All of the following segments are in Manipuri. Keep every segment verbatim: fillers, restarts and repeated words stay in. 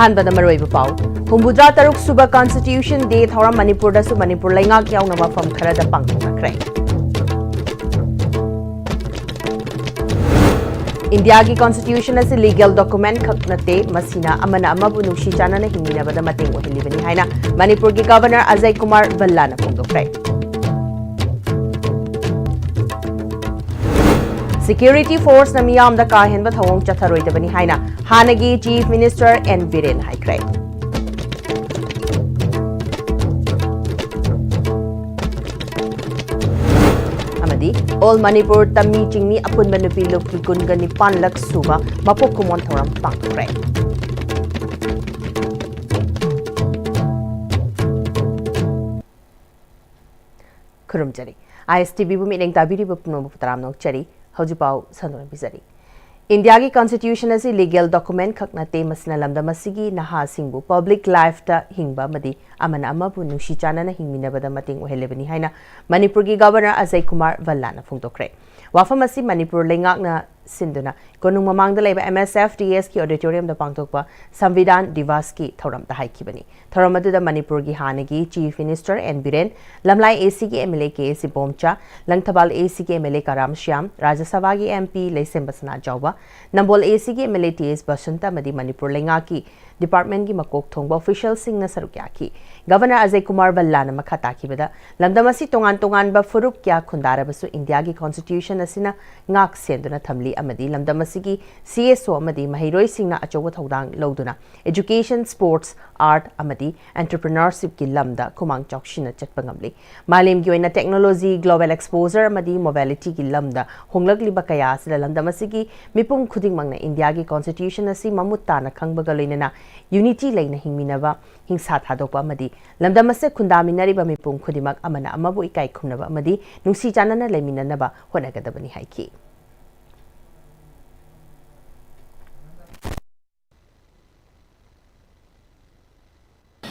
ꯑꯍꯥꯟꯕꯗ ꯃꯔꯨꯑꯣꯏꯕ ꯄꯥꯎ꯫ ꯍꯨꯝꯐꯨꯇꯔꯨꯛ ꯁꯨꯕ Constitution Day ꯊꯧꯔꯝ ꯃꯅꯤꯄꯨꯔꯗꯁꯨ ꯃꯅꯤꯄꯨꯔ ꯂꯩꯉꯥꯛ ꯌꯥꯎꯅ ꯃꯐꯝ ꯈꯔꯗ ꯄꯥꯡꯊꯣꯛꯅꯈ꯭ꯔꯦ꯫ ꯏꯟꯗꯤꯌꯥꯒꯤ Constitution ꯑꯁꯤ legal document ꯈꯛ ꯅꯠꯇꯦ, ꯃꯁꯤꯅ ꯑꯃꯅ ꯑꯃꯕꯨ ꯅꯨꯡꯁꯤ ꯆꯥꯟꯅꯅ ꯍꯤꯡꯃꯤꯟꯅꯕꯗ ꯃꯇꯦꯡ ꯑꯣꯏꯍꯜꯂꯤꯕꯅꯤ ꯍꯥꯏꯅ ꯃꯅꯤꯄꯨꯔꯒꯤ Governor Ajay Kumar ꯚꯜꯂꯥꯅ ꯐꯣꯡꯗꯣꯛꯈ꯭ꯔꯦ꯫ Security force ꯅ ꯃꯤꯌꯥꯝꯗ ꯀꯥ ꯍꯦꯟꯕ ꯊꯧꯑꯣꯡ ꯆꯠꯊꯔꯣꯏꯗꯕꯅꯤ ꯍꯥꯏꯅ ꯍꯥꯟꯅꯒꯤ Chief Minister ꯑꯦꯟ ꯕꯤꯔꯦꯟ ꯍꯥꯏꯈ꯭ꯔꯦ꯫ ꯑꯃꯗꯤ All Manipur ꯇꯝꯃꯤ ꯆꯤꯡꯃꯤ ꯑꯄꯨꯟꯕ ꯅꯨꯄꯤ ꯂꯨꯞꯀꯤ ꯀꯨꯟꯒ ꯅꯤꯄꯥꯟ ꯂꯛ ꯁꯨꯕ ꯃꯄꯣꯛ ꯀꯨꯝꯑꯣꯟ ꯊꯧꯔꯝ ꯄꯥꯡꯊꯣꯛꯈ꯭ꯔꯦ꯫ ꯈꯨꯔꯨꯝꯖꯔꯤ꯫ ꯑꯥꯏ ꯑꯦꯁ ꯇꯤ ꯚꯤꯕꯨ ꯃꯤꯠꯌꯦꯡ ꯇꯥꯕꯤꯔꯤꯕ ꯄꯨꯝꯅꯃꯛꯄꯨ ꯇꯔꯥꯝꯅ ꯑꯣꯛꯆꯔꯤ꯫ ꯍꯧꯖꯤꯛꯐꯥꯎ ꯁꯟꯗꯣꯛꯅ ꯄꯤꯖꯔꯤ꯫ ꯏꯟꯗꯤꯌꯥꯒꯤ Constitution ꯑꯁꯤ legal document ꯈꯛ ꯅꯠꯇꯦ, ꯃꯁꯤꯅ ꯂꯝꯗꯝ ꯑꯁꯤꯒꯤ ꯅꯍꯥꯁꯤꯡꯕꯨ public life ꯇ ꯍꯤꯡꯕ ꯑꯃꯗꯤ ꯑꯃꯅ ꯑꯃꯕꯨ ꯅꯨꯡꯁꯤ ꯆꯥꯟꯅꯅ ꯍꯤꯡꯃꯤꯟꯅꯕꯗ ꯃꯇꯦꯡ ꯑꯣꯏꯍꯜꯂꯤꯕꯅꯤ ꯍꯥꯏꯅ ꯃꯅꯤꯄꯨꯔꯒꯤ Governor ꯑꯖꯌ ꯀꯨꯃꯥꯔ ꯚꯜꯂꯥꯅ ꯐꯣꯡꯗꯣꯛꯈ꯭ꯔꯦ꯫ ꯋꯥꯐꯝ ꯑꯁꯤ ꯃꯅꯤꯄꯨꯔ ꯂꯩꯉꯥꯛꯅ ꯁꯤꯟꯗꯨꯅ ꯀꯣꯅꯨꯡ ꯃꯃꯥꯡꯗ ꯂꯩꯕ ꯑꯦꯝ ꯑꯦꯁ ꯑꯦꯐ ꯇꯤ ꯑꯦꯁ ꯀꯤ auditorium ꯗ ꯄꯥꯡꯊꯣꯛꯄ ꯁꯪꯕꯤꯙꯥꯟ ꯗꯤꯕꯁꯀꯤ ꯊꯧꯔꯝꯗ ꯍꯥꯏꯈꯤꯕꯅꯤ꯫ ꯊꯧꯔꯝ ꯑꯗꯨꯗ ꯃꯅꯤꯄꯨꯔꯒꯤ ꯍꯥꯟꯅꯒꯤ Chief Minister ꯑꯦꯟ ꯕꯤꯔꯦꯟ, ꯂꯝꯂꯥꯏ ꯑꯦ ꯁꯤ ꯒꯤ ꯑꯦꯝ ꯑꯦꯜ ꯑꯦ ꯀꯦ ꯑꯦꯁ ꯏꯕꯣꯝꯆꯥ, ꯂꯪꯊꯕꯥꯜ ꯑꯦ ꯁꯤ ꯒꯤ ꯑꯦꯝ ꯑꯦꯜ ꯑꯦ ꯀꯔꯥꯝ ꯁ꯭ꯌꯥꯝ, ꯔꯥꯖ꯭ꯌ ꯁꯚꯥꯒꯤ ꯑꯦꯝ ꯄꯤ ꯂꯩꯁꯦꯝꯕ ꯁꯅꯥꯖꯥꯎꯕ, ꯅꯝꯕꯣꯜ ꯑꯦ ꯁꯤ ꯒꯤ ꯑꯦꯝ ꯑꯦꯜ ꯑꯦ ꯇꯤ ꯑꯦꯁ ꯕꯁꯟꯇ ꯑꯃꯗꯤ ꯃꯅꯤꯄꯨꯔ ꯂꯩꯉꯥꯛꯀꯤ department ꯀꯤ ꯃꯀꯣꯛ ꯊꯣꯡꯕ official ꯁꯤꯡꯅ ꯁꯔꯨꯛ ꯌꯥꯈꯤ꯫ Governor ꯑꯖꯌ ꯀꯨꯃꯥꯔ ꯚꯜꯂꯥꯅ ꯃꯈꯥ ꯇꯥꯈꯤꯕꯗ, ꯂꯝꯗꯝ ꯑꯁꯤ ꯇꯣꯉꯥꯟ ꯇꯣꯉꯥꯟꯕ ꯐꯨꯔꯨꯞ ꯀꯌꯥ ꯈꯨꯟꯗꯥꯔꯕꯁꯨ ꯏꯟꯗꯤꯌꯥꯒꯤ Constitution ꯑꯁꯤꯅ ꯉꯥꯛ ꯁꯦꯟꯗꯨꯅ ꯊꯝꯂꯤ ꯑꯃꯗꯤ ꯂꯝꯗꯝ ꯑꯁꯤꯒꯤ ꯁꯤ ꯑꯦꯁ ꯑꯣ ꯑꯃꯗꯤ ꯃꯍꯩꯔꯣꯏꯁꯤꯡꯅ ꯑꯆꯧꯕ ꯊꯧꯗꯥꯡ ꯂꯧꯗꯨꯅ education, sports, art ꯑꯃꯗꯤ entrepreneurship ꯀꯤ ꯂꯝꯗ ꯈꯨꯃꯥꯡ ꯆꯥꯎꯁꯤꯟꯅ ꯆꯠꯄ ꯉꯝꯂꯤ꯫ ꯃꯥꯂꯦꯝꯒꯤ ꯑꯣꯏꯅ technology, global exposure ꯑꯃꯗꯤ mobility ꯒꯤ ꯂꯝꯗ ꯍꯣꯡꯂꯛꯂꯤꯕ ꯀꯌꯥ ꯑꯁꯤꯗ ꯂꯝꯗꯝ ꯑꯁꯤꯒꯤ ꯃꯤꯄꯨꯝ ꯈꯨꯗꯤꯡꯃꯛꯅ ꯏꯟꯗꯤꯌꯥꯒꯤ Constitution ꯑꯁꯤ ꯃꯃꯨꯠ ꯇꯥꯅ ꯈꯪꯕꯒ ꯂꯣꯏꯅꯅ unity ꯂꯩꯅ ꯍꯤꯡꯃꯤꯟꯅꯕ, ꯍꯤꯡꯁꯥ ꯊꯥꯗꯣꯛꯄ ꯑꯃꯗꯤ ꯂꯝꯗꯝ ꯑꯁꯤꯗ ꯈꯨꯟꯗꯥꯃꯤꯟꯅꯔꯤꯕ ꯃꯤꯄꯨꯝ ꯈꯨꯗꯤꯡꯃꯛ ꯑꯃꯅ ꯑꯃꯕꯨ ꯏꯀꯥꯏ ꯈꯨꯝꯅꯕ ꯑꯃꯗꯤ ꯅꯨꯡꯁꯤ ꯆꯥꯟꯅꯅ ꯂꯩꯃꯤꯟꯅꯅꯕ ꯍꯣꯠꯅꯒꯗꯕꯅꯤ ꯍꯥꯏꯈꯤ꯫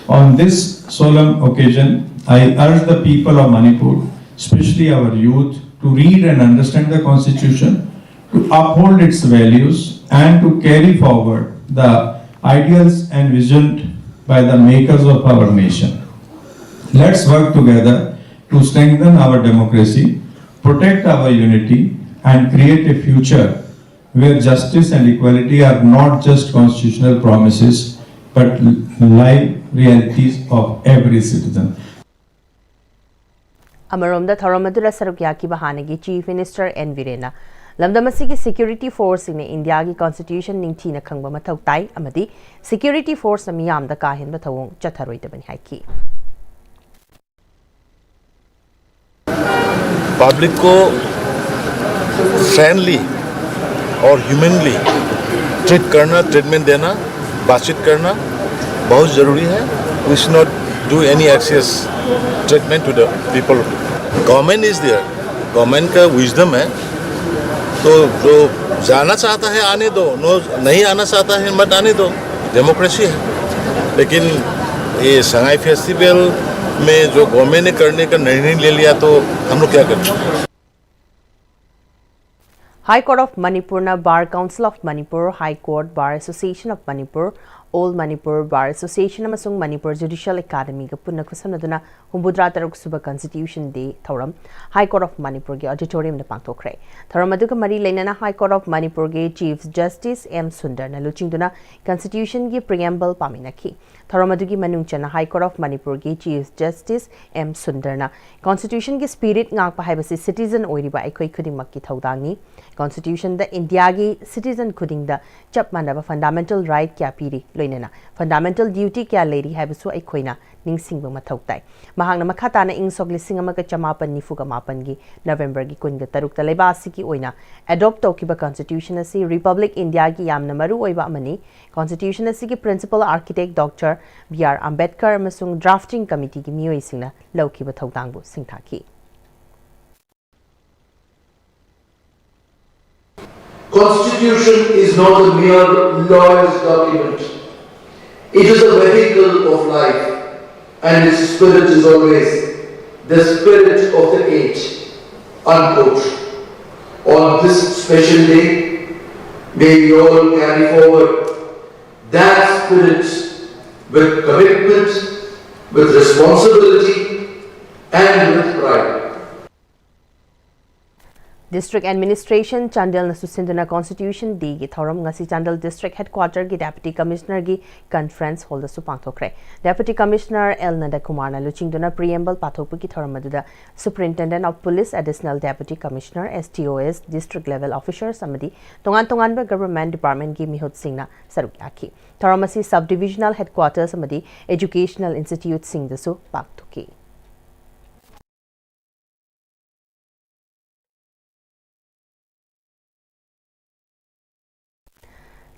On this solemn occasion, I urge the people of Manipur, especially our youth, to read and understand the Constitution, to uphold its values, and to carry forward the ideals envisioned by the makers of our nation. Let's work together to strengthen our democracy, protect our unity, and create a future where justice and equality are not just constitutional promises but live realities of every citizen. ꯑꯃꯔꯣꯝꯗ ꯊꯧꯔꯝ ꯑꯗꯨꯗ ꯁꯔꯨꯛ ꯌꯥꯈꯤꯕ ꯍꯥꯟꯅꯒꯤ Chief Minister N ꯕꯤꯔꯦꯟꯅ ꯂꯝꯗꯝ ꯑꯁꯤꯒꯤ security forceꯁꯤꯡꯅ ꯏꯟꯗꯤꯌꯥꯒꯤ constitution ꯅꯤꯡꯊꯤꯅ ꯈꯪꯕ ꯃꯊꯧ ꯇꯥꯏ ꯑꯃꯗꯤ security forceꯅ ꯃꯤꯌꯥꯝꯗ ꯀꯥ ꯍꯦꯟꯕ ꯊꯧꯑꯣꯡ ꯆꯠꯊꯔꯣꯏꯗꯕꯅꯤ ꯍꯥꯏꯈꯤ꯫ पब्लिक को फ्रेंडली और ह्यूमनली ट्रीट करना, ट्रीटमेंट देना, बातचीत करना बहुत ज़रूरी है। We should not do any excess treatment to the people. Government is there, government का विजडम है, तो जो जाना चाहता है आने दो, नो नहीं आना चाहता है मत आने दो, डेमोक्रेसी है। लेकिन ये सगाई फेस्टिवल में जो गवर्नमेंट ने करने का निर्णय ले लिया तो हम लोग क्या करें? High Court of ꯃꯅꯤꯄꯨꯔꯅ Bar Council of Manipur, High Court, Bar Association of Manipur, All Manipur Bar Association ꯑꯃꯁꯨꯡ Manipur Judicial Academyꯒ ꯄꯨꯟꯅ ꯈꯨꯠꯁꯝꯅꯗꯨꯅ ꯍꯨꯝꯐꯨꯇꯔꯥ ꯇꯔꯨꯛ ꯁꯨꯕ Constitution Day ꯊꯧꯔꯝ High Court of ꯃꯅꯤꯄꯨꯔꯒꯤ auditoriumꯗ ꯄꯥꯡꯊꯣꯛꯈ꯭ꯔꯦ꯫ ꯊꯧꯔꯝ ꯑꯗꯨꯒ ꯃꯔꯤ ꯂꯩꯅꯅ High Court of ꯃꯅꯤꯄꯨꯔꯒꯤ Chief Justice M ꯁꯨꯟꯗꯔꯅ ꯂꯨꯆꯤꯡꯗꯨꯅ Constitutionꯒꯤ preamble ꯄꯥꯃꯤꯟꯅꯈꯤ꯫ ꯊꯧꯔꯝ ꯑꯗꯨꯒꯤ ꯃꯅꯨꯡ ꯆꯟꯅ High Court of ꯃꯅꯤꯄꯨꯔꯒꯤ Chief Justice M ꯁꯨꯟꯗꯔꯅ Constitutionꯒꯤ spirit ꯉꯥꯛꯄ ꯍꯥꯏꯕꯁꯤ citizen ꯑꯣꯏꯔꯤꯕ ꯑꯩꯈꯣꯏ ꯈꯨꯗꯤꯡꯃꯛꯀꯤ ꯊꯧꯗꯥꯡꯅꯤ꯫ Constitutionꯗ ꯏꯟꯗꯤꯌꯥꯒꯤ citizen ꯈꯨꯗꯤꯡꯗ ꯆꯞ ꯃꯥꯟꯅꯕ fundamental right ꯀꯌꯥ ꯄꯤꯔꯤ, ꯂꯣꯏꯅꯅ fundamental duty ꯀꯌꯥ ꯂꯩꯔꯤ ꯍꯥꯏꯕꯁꯨ ꯑꯩꯈꯣꯏꯅ ꯅꯤꯡꯁꯤꯡꯕ ꯃꯊꯧ ꯇꯥꯏ꯫ ꯃꯍꯥꯛꯅ ꯃꯈꯥ ꯇꯥꯅ ꯏꯪ ꯁꯣꯛ ꯂꯤꯁꯤꯡ ꯑꯃꯒ ꯆꯃꯥꯄꯟ ꯅꯤꯐꯨꯒ ꯃꯥꯄꯟꯒꯤ Novemberꯒꯤ ꯀꯨꯟꯒ ꯇꯔꯨꯛꯇ ꯂꯩꯕꯥꯛ ꯑꯁꯤꯒꯤ ꯑꯣꯏꯅ adopt ꯇꯧꯈꯤꯕ Constitution ꯑꯁꯤ Republic ꯏꯟꯗꯤꯌꯥꯒꯤ ꯌꯥꯝꯅ ꯃꯔꯨ ꯑꯣꯏꯕ ꯑꯃꯅꯤ꯫ Constitution ꯑꯁꯤꯒꯤ principal architect Doctor B R Ambedkar ꯑꯃꯁꯨꯡ drafting committeeꯒꯤ ꯃꯤꯑꯣꯏꯁꯤꯡꯅ ꯂꯧꯈꯤꯕ ꯊꯧꯗꯥꯡꯕꯨ ꯁꯤꯡꯊꯥꯈꯤ꯫ Constitution is not a mere lawyer's document. It is a vehicle of life, and its spirit is always the spirit of the age. Unquote. On this special day, may we all carry forward That spirit, with commitment, with responsibility, and with pride. District Administration ꯆꯥꯟꯗꯦꯜꯅꯁꯨ ꯁꯤꯟꯗꯨꯅ Constitution Day ꯒꯤ ꯊꯧꯔꯝ ꯉꯁꯤ ꯆꯥꯟꯗꯦꯜ District Headquarter ꯒꯤ Deputy Commissioner ꯒꯤ Conference Hall ꯗꯁꯨ ꯄꯥꯡꯊꯣꯛꯈ꯭ꯔꯦ꯫ Deputy Commissioner L ꯅꯟꯗꯀꯨꯃꯥꯔꯅ ꯂꯨꯆꯤꯡꯗꯨꯅ Preamble ꯄꯥꯊꯣꯛꯄꯒꯤ ꯊꯧꯔꯝ ꯑꯗꯨꯗ Superintendent of Police, Additional Deputy Commissioner, S T Os, District Level Officers ꯑꯃꯗꯤ ꯇꯣꯉꯥꯟ ꯇꯣꯉꯥꯟꯕ Government Department ꯀꯤ ꯃꯤꯍꯨꯠꯁꯤꯡꯅ ꯁꯔꯨꯛ ꯌꯥꯈꯤ꯫ ꯊꯧꯔꯝ ꯑꯁꯤ Sub Divisional Headquarters ꯑꯃꯗꯤ Educational Institute ꯁꯤꯡꯗꯁꯨ ꯄꯥꯡꯊꯣꯛꯈꯤ꯫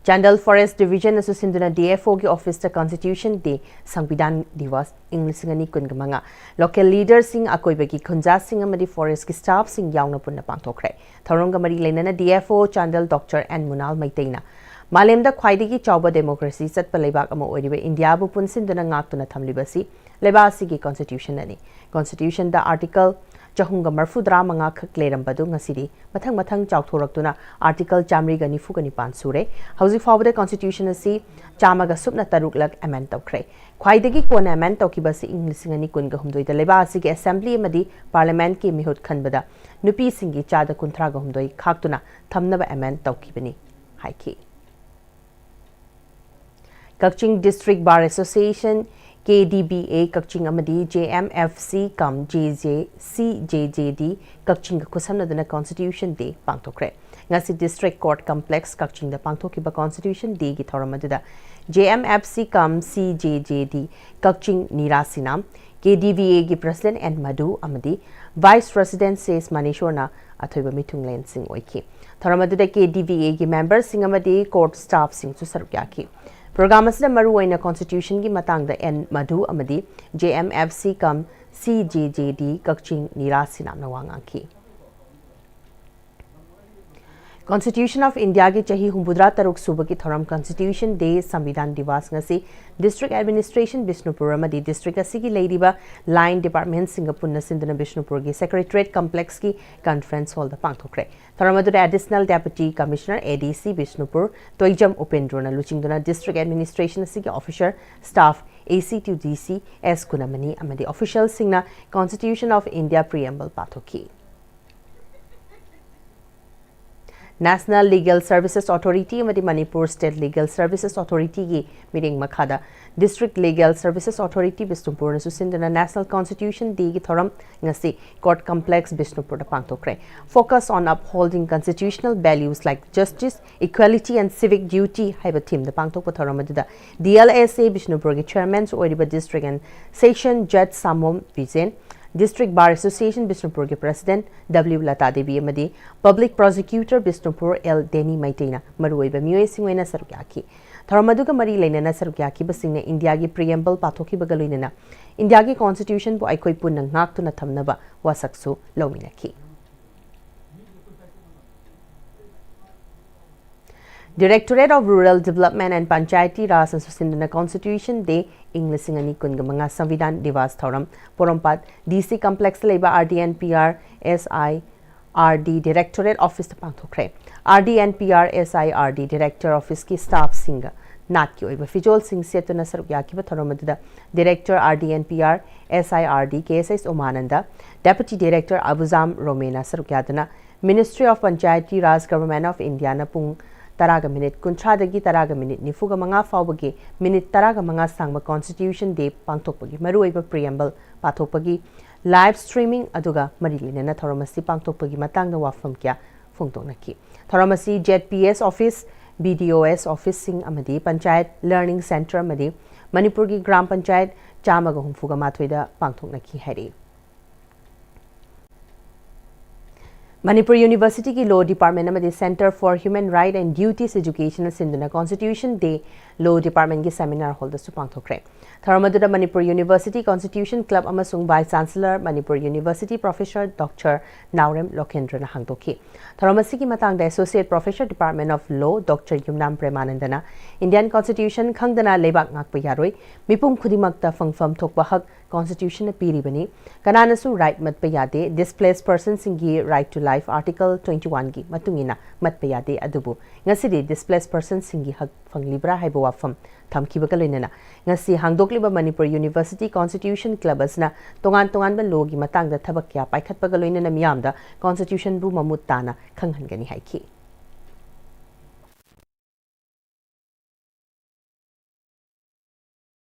ꯆꯥꯟꯗꯦꯜ Forest Division ꯅꯁꯨ ꯁꯤꯟꯗꯨꯅ D F O ꯒꯤ office ꯇ Constitution Day, Sangbidhan Diwas, ꯏꯪ ꯂꯤꯁꯤꯡ ꯑꯅꯤ ꯀꯨꯟꯒ ꯃꯉꯥ, local leader ꯁꯤꯡ, ꯑꯀꯣꯏꯕꯒꯤ ꯈꯨꯟꯖꯥꯁꯤꯡ ꯑꯃꯗꯤ forest ꯀꯤ staff ꯁꯤꯡ ꯌꯥꯎꯅ ꯄꯨꯟꯅ ꯄꯥꯡꯊꯣꯛꯈ꯭ꯔꯦ꯫ ꯊꯧꯔꯝꯒ ꯃꯔꯤ ꯂꯩꯅꯅ D F O Chandel Doctor N ꯃꯨꯅꯥꯜ ꯃꯩꯇꯩꯅ ꯃꯥꯂꯦꯝꯗ ꯈ꯭ꯋꯥꯏꯗꯒꯤ ꯆꯥꯎꯕ democracy ꯆꯠꯄ ꯂꯩꯕꯥꯛ ꯑꯃ ꯑꯣꯏꯔꯤꯕ ꯏꯟꯗꯤꯌꯥꯕꯨ ꯄꯨꯟꯁꯤꯟꯗꯨꯅ ꯉꯥꯛꯇꯨꯅ ꯊꯝꯂꯤꯕ ꯑꯁꯤ ꯂꯩꯕꯥꯛ ꯑꯁꯤꯒꯤ Constitution ꯅꯅꯤ꯫ Constitution ꯗ Article ꯆꯍꯨꯝꯒ ꯃꯔꯐꯨ ꯇꯔꯥ ꯃꯉꯥ ꯈꯛ ꯂꯩꯔꯝꯕꯗꯨ ꯉꯁꯤꯗꯤ ꯃꯊꯪ ꯃꯊꯪ ꯆꯥꯎꯊꯣꯔꯛꯇꯨꯅ Article ꯆꯥꯃꯔꯤꯒ ꯅꯤꯐꯨꯒ ꯅꯤꯄꯥꯟ ꯁꯨꯔꯦ꯫ ꯍꯧꯖꯤꯛ ꯐꯥꯎꯕꯗ Constitution ꯑꯁꯤ ꯆꯥꯝꯃꯒ ꯁꯨꯞꯅ ꯇꯔꯨꯛ ꯂꯛ amend ꯇꯧꯈ꯭ꯔꯦ꯫ ꯈ꯭ꯋꯥꯏꯗꯒꯤ ꯀꯣꯟꯅ amend ꯇꯧꯈꯤꯕ ꯑꯁꯤ ꯏꯪ ꯂꯤꯁꯤꯡ ꯑꯅꯤ ꯀꯨꯟꯒ ꯍꯨꯝꯗꯣꯏꯗ ꯂꯩꯕꯥꯛ ꯑꯁꯤꯒꯤ Assembly ꯑꯃꯗꯤ Parliament ꯀꯤ ꯃꯤꯍꯨꯠ ꯈꯟꯕꯗ ꯅꯨꯄꯤꯁꯤꯡꯒꯤ ꯆꯥꯗ ꯀꯨꯟꯊ꯭ꯔꯥꯒ ꯍꯨꯝꯗꯣꯏ ꯈꯥꯛꯇꯨꯅ ꯊꯝꯅꯕ amend ꯇꯧꯈꯤꯕꯅꯤ ꯍꯥꯏꯈꯤ꯫ ꯀꯛꯆꯤꯡ District Bar Association, K D B A ꯀꯛꯆꯤꯡ ꯑꯃꯗꯤ J M F C cum J J C J J D ꯀꯛꯆꯤꯡꯒ ꯈꯨꯠꯁꯝꯅꯗꯨꯅ Constitution Day ꯄꯥꯡꯊꯣꯛꯈ꯭ꯔꯦ꯫ ꯉꯁꯤ District Court Complex ꯀꯛꯆꯤꯡꯗ ꯄꯥꯡꯊꯣꯛꯈꯤꯕ Constitution Day ꯒꯤ ꯊꯧꯔꯝ ꯑꯗꯨꯗ J M F C cum C J J D Kakching ꯅꯤꯔꯥ ꯁꯤꯅꯥꯝ, K D B A ꯒꯤ President N ꯃꯙꯨ ꯑꯃꯗꯤ Vice President ꯁꯦꯁ ꯃꯅꯤꯁꯣꯔꯅ ꯑꯊꯣꯏꯕ ꯃꯤꯊꯨꯡꯂꯦꯟꯁꯤꯡ ꯑꯣꯏꯈꯤ꯫ ꯊꯧꯔꯝ ꯑꯗꯨꯗ K D B A ꯒꯤ member ꯁꯤꯡ ꯑꯃꯗꯤ court staff ꯁꯤꯡꯁꯨ ꯁꯔꯨꯛ ꯌꯥꯈꯤ꯫ Program ꯑꯁꯤꯗ ꯃꯔꯨꯑꯣꯏꯅ Constitution ꯒꯤ ꯃꯇꯥꯡꯗ N ꯃꯙꯨ ꯑꯃꯗꯤ J M F C cum C J J D ꯀꯛꯆꯤꯡ ꯅꯤꯔꯥ ꯁꯤꯅꯥꯝꯅ ꯋꯥ ꯉꯥꯡꯈꯤ꯫ Constitution of Indiaꯒꯤ ꯆꯍꯤ ꯍꯨꯝꯐꯨꯇꯔꯥ ꯇꯔꯨꯛ ꯁꯨꯕꯒꯤ ꯊꯧꯔꯝ Constitution Day, Samvidhan Diwas ꯉꯁꯤ District Administration Bishnupur ꯑꯃꯗꯤ district ꯑꯁꯤꯒꯤ ꯂꯩꯔꯤꯕ line departmentꯁꯤꯡꯒ ꯄꯨꯟꯅ ꯁꯤꯟꯗꯨꯅ Bishnupurꯒꯤ Secretariat Complexꯀꯤ conference hallꯗ ꯄꯥꯡꯊꯣꯛꯈ꯭ꯔꯦ꯫ ꯊꯧꯔꯝ ꯑꯗꯨꯗ Additional Deputy Commissioner, A D C Bishnupur, Toijam ꯎꯄꯦꯟꯗ꯭ꯔꯣꯅ ꯂꯨꯆꯤꯡꯗꯨꯅ District Administration ꯑꯁꯤꯒꯤ officer, staff, A C to D C, S ꯀꯨꯟꯃꯅꯤ ꯑꯃꯗꯤ officialꯁꯤꯡꯅ Constitution of India Preamble ꯄꯥꯊꯣꯛꯈꯤ꯫ National Legal Services Authority ꯑꯃꯗꯤ Manipur State Legal Services Authorityꯒꯤ ꯃꯤꯠꯌꯦꯡ ꯃꯈꯥꯗ District Legal Services Authority ꯕꯤꯁꯅꯨꯄꯨꯔꯅꯁꯨ ꯁꯤꯟꯗꯨꯅ National Constitution Dayꯒꯤ ꯊꯧꯔꯝ ꯉꯁꯤ Court Complex ꯕꯤꯁꯅꯨꯄꯨꯔꯗ ꯄꯥꯡꯊꯣꯛꯈ꯭ꯔꯦ꯫ Focus on upholding constitutional values like justice, equality and civic duty ꯍꯥꯏꯕ themeꯗ ꯄꯥꯡꯊꯣꯛꯄ ꯊꯧꯔꯝ ꯑꯗꯨꯗ D L S A ꯕꯤꯁꯅꯨꯄꯨꯔꯒꯤ chairmanꯁꯨ ꯑꯣꯏꯔꯤꯕ District and Session Judge ꯁꯥꯃꯣꯝ ꯕꯤꯖꯦꯟ, District Bar Association ꯕꯤꯁꯅꯨꯄꯨꯔꯒꯤ President W Lata Devi ꯑꯃꯗꯤ Public Prosecutor ꯕꯤꯁꯅꯨꯄꯨꯔ ꯑꯦꯜ ꯗꯦꯅꯤ ꯃꯩꯇꯩꯅ ꯃꯔꯨꯑꯣꯏꯕ ꯃꯤꯑꯣꯏꯁꯤꯡ ꯑꯣꯏꯅ ꯁꯔꯨꯛ ꯌꯥꯈꯤ꯫ ꯊꯧꯔꯝ ꯑꯗꯨꯒ ꯃꯔꯤ ꯂꯩꯅꯅ ꯁꯔꯨꯛ ꯌꯥꯈꯤꯕꯁꯤꯡꯅ ꯏꯟꯗꯤꯌꯥꯒꯤ Preamble ꯄꯥꯊꯣꯛꯈꯤꯕꯒ ꯂꯣꯏꯅꯅ ꯏꯟꯗꯤꯌꯥꯒꯤ Constitutionꯕꯨ ꯑꯩꯈꯣꯏ ꯄꯨꯟꯅ ꯉꯥꯛꯇꯨꯅ ꯊꯝꯅꯕ ꯋꯥꯁꯛꯁꯨ ꯂꯧꯃꯤꯟꯅꯈꯤ꯫ Directorate of Rural Development and Panchayati Rajꯅꯁꯨ ꯁꯤꯟꯗꯨꯅ Constitution Day ꯏꯪ ꯂꯤꯁꯤꯡ ꯑꯅꯤ ꯀꯨꯟꯒ ꯃꯉꯥ Samvidhan Diwas ꯊꯧꯔꯝ ꯄꯣꯔꯣꯝꯄꯥꯠ D C Complexꯇ ꯂꯩꯕ R D and P R S I R D Directorate Officeꯇ ꯄꯥꯡꯊꯣꯛꯈ꯭ꯔꯦ꯫ R D and P R S I R D Director Officeꯀꯤ staffꯁꯤꯡꯒ ꯅꯥꯠꯀꯤ ꯑꯣꯏꯕ ꯐꯤꯖꯣꯜꯁꯤꯡ ꯁꯦꯠꯇꯨꯅ ꯁꯔꯨꯛ ꯌꯥꯈꯤꯕ ꯊꯧꯔꯝ ꯑꯗꯨꯗ Director R D and P R S I R D K S S ꯎꯃꯥꯅꯟꯗ, Deputy Director ꯑꯕꯨꯖꯥꯝ ꯔꯣꯃꯦꯅ ꯁꯔꯨꯛ ꯌꯥꯗꯨꯅ Ministry of Panchayati Raj, Government of Indiaꯅ ꯄꯨꯡ ꯇꯔꯥꯒ ꯃꯤꯅꯤꯠ ꯀꯨꯟꯊ꯭ꯔꯥꯗꯒꯤ ꯇꯔꯥꯒ ꯃꯤꯅꯤꯠ ꯅꯤꯐꯨꯒ ꯃꯉꯥ ꯐꯥꯎꯕꯒꯤ ꯃꯤꯅꯤꯠ ꯇꯔꯥꯒ ꯃꯉꯥ ꯁꯥꯡꯕ Constitution Day ꯄꯥꯡꯊꯣꯛꯄꯒꯤ ꯃꯔꯨꯑꯣꯏꯕ Preamble ꯄꯥꯊꯣꯛꯄꯒꯤ live streaming ꯑꯗꯨꯒ ꯃꯔꯤ ꯂꯩꯅꯅ ꯊꯧꯔꯝ ꯑꯁꯤ ꯄꯥꯡꯊꯣꯛꯄꯒꯤ ꯃꯇꯥꯡꯗ ꯋꯥꯐꯝ ꯀꯌꯥ ꯐꯣꯡꯗꯣꯛꯅꯈꯤ꯫ ꯊꯧꯔꯝ ꯑꯁꯤ Z P S Office, B D O S Officeꯁꯤꯡ ꯑꯃꯗꯤ Panchayat Learning Centre ꯑꯃꯗꯤ ꯃꯅꯤꯄꯨꯔꯒꯤ ꯒ꯭ꯔꯥꯝ ꯄꯟꯆꯥꯌꯠ ꯆꯥꯝꯃꯒ ꯍꯨꯝꯐꯨꯒ ꯃꯥꯊꯣꯏꯗ ꯄꯥꯡꯊꯣꯛꯅꯈꯤ ꯍꯥꯏꯔꯤ꯫ ꯃꯅꯤꯄꯨꯔ Universityꯒꯤ Law Department ꯑꯃꯗꯤ Centre for Human Right and Duties Educationꯅ ꯁꯤꯟꯗꯨꯅ Constitution Day Law Departmentꯀꯤ seminar hallꯗꯁꯨ ꯄꯥꯡꯊꯣꯛꯈ꯭ꯔꯦ꯫ ꯊꯧꯔꯝ ꯑꯗꯨꯗ ꯃꯅꯤꯄꯨꯔ ꯌꯨꯅꯤꯚꯔꯁꯤꯇꯤ ꯀꯣꯟꯁꯇꯤꯇ꯭ꯌꯨꯁꯟ ꯀ꯭ꯂꯕ ꯑꯃꯁꯨꯡ vice chancellor Manipur university professor doctor Naorem ꯂꯣꯀꯦꯟꯗ꯭ꯔꯅ ꯍꯥꯡꯗꯣꯛꯈꯤ꯫ ꯊꯧꯔꯝ ꯑꯁꯤꯒꯤ ꯃꯇꯥꯡꯗ associate professor department of law doctor Yumnam ꯄ꯭ꯔꯦꯃꯥꯅꯟꯗꯅ ꯏꯟꯗꯤꯌꯥꯟ ꯀꯣꯟꯁꯇꯤꯇ꯭ꯌꯨꯁꯟ ꯈꯪꯗꯅ ꯂꯩꯕꯥꯛ ꯉꯥꯛꯄ ꯌꯥꯔꯣꯏ, ꯃꯤꯄꯨꯝ ꯈꯨꯗꯤꯡꯃꯛꯇ ꯐꯪꯐꯝ ꯊꯣꯛꯄ ꯍꯛ ꯀꯣꯟꯁꯇꯤꯇ꯭ꯌꯨꯁꯟꯅ ꯄꯤꯔꯤꯕꯅꯤ, ꯀꯅꯥꯅꯁꯨ ꯔꯥꯏꯠ ꯃꯠꯄ ꯌꯥꯗꯦ, ꯗꯤꯁꯄ꯭ꯂꯦꯁ ꯄꯔꯁꯟꯁꯤꯡꯒꯤ right to life article twenty ꯋꯥꯟꯒꯤ ꯃꯇꯨꯡ ꯏꯟꯅ ꯃꯠꯄ ꯌꯥꯗꯦ꯫ ꯑꯗꯨꯕꯨ ꯉꯁꯤꯗꯤ ꯗꯤꯁꯄ꯭ꯂꯦꯁ ꯄꯔꯁꯟꯁꯤꯡꯒꯤ ꯍꯛ ꯐꯪꯂꯤꯕ꯭ꯔꯥ ꯍꯥꯏꯕ ꯋꯥꯐꯝ ꯊꯝꯈꯤꯕꯒ ꯂꯣꯏꯅꯅ ꯉꯁꯤ ꯍꯥꯡꯗꯣꯛꯂꯤꯕ ꯃꯅꯤꯄꯨꯔ ꯌꯨꯅꯤꯚꯔꯁꯤꯇꯤ ꯀꯣꯟꯁꯇꯤꯇ꯭ꯌꯨꯁꯟ ꯀ꯭ꯂꯕ ꯑꯁꯤꯅ ꯇꯣꯉꯥꯟ ꯇꯣꯉꯥꯟꯕ ꯂꯣꯒꯤ ꯃꯇꯥꯡꯗ ꯊꯕꯛ ꯀꯌꯥ ꯄꯥꯏꯈꯠꯄꯒ ꯂꯣꯏꯅꯅ ꯃꯤꯌꯥꯝꯗ ꯀꯣꯟꯁꯇꯤꯇ꯭ꯌꯨꯁꯟꯕꯨ ꯃꯃꯨꯠ ꯇꯥꯅ ꯈꯪꯍꯟꯒꯅꯤ ꯍꯥꯏꯈꯤ꯫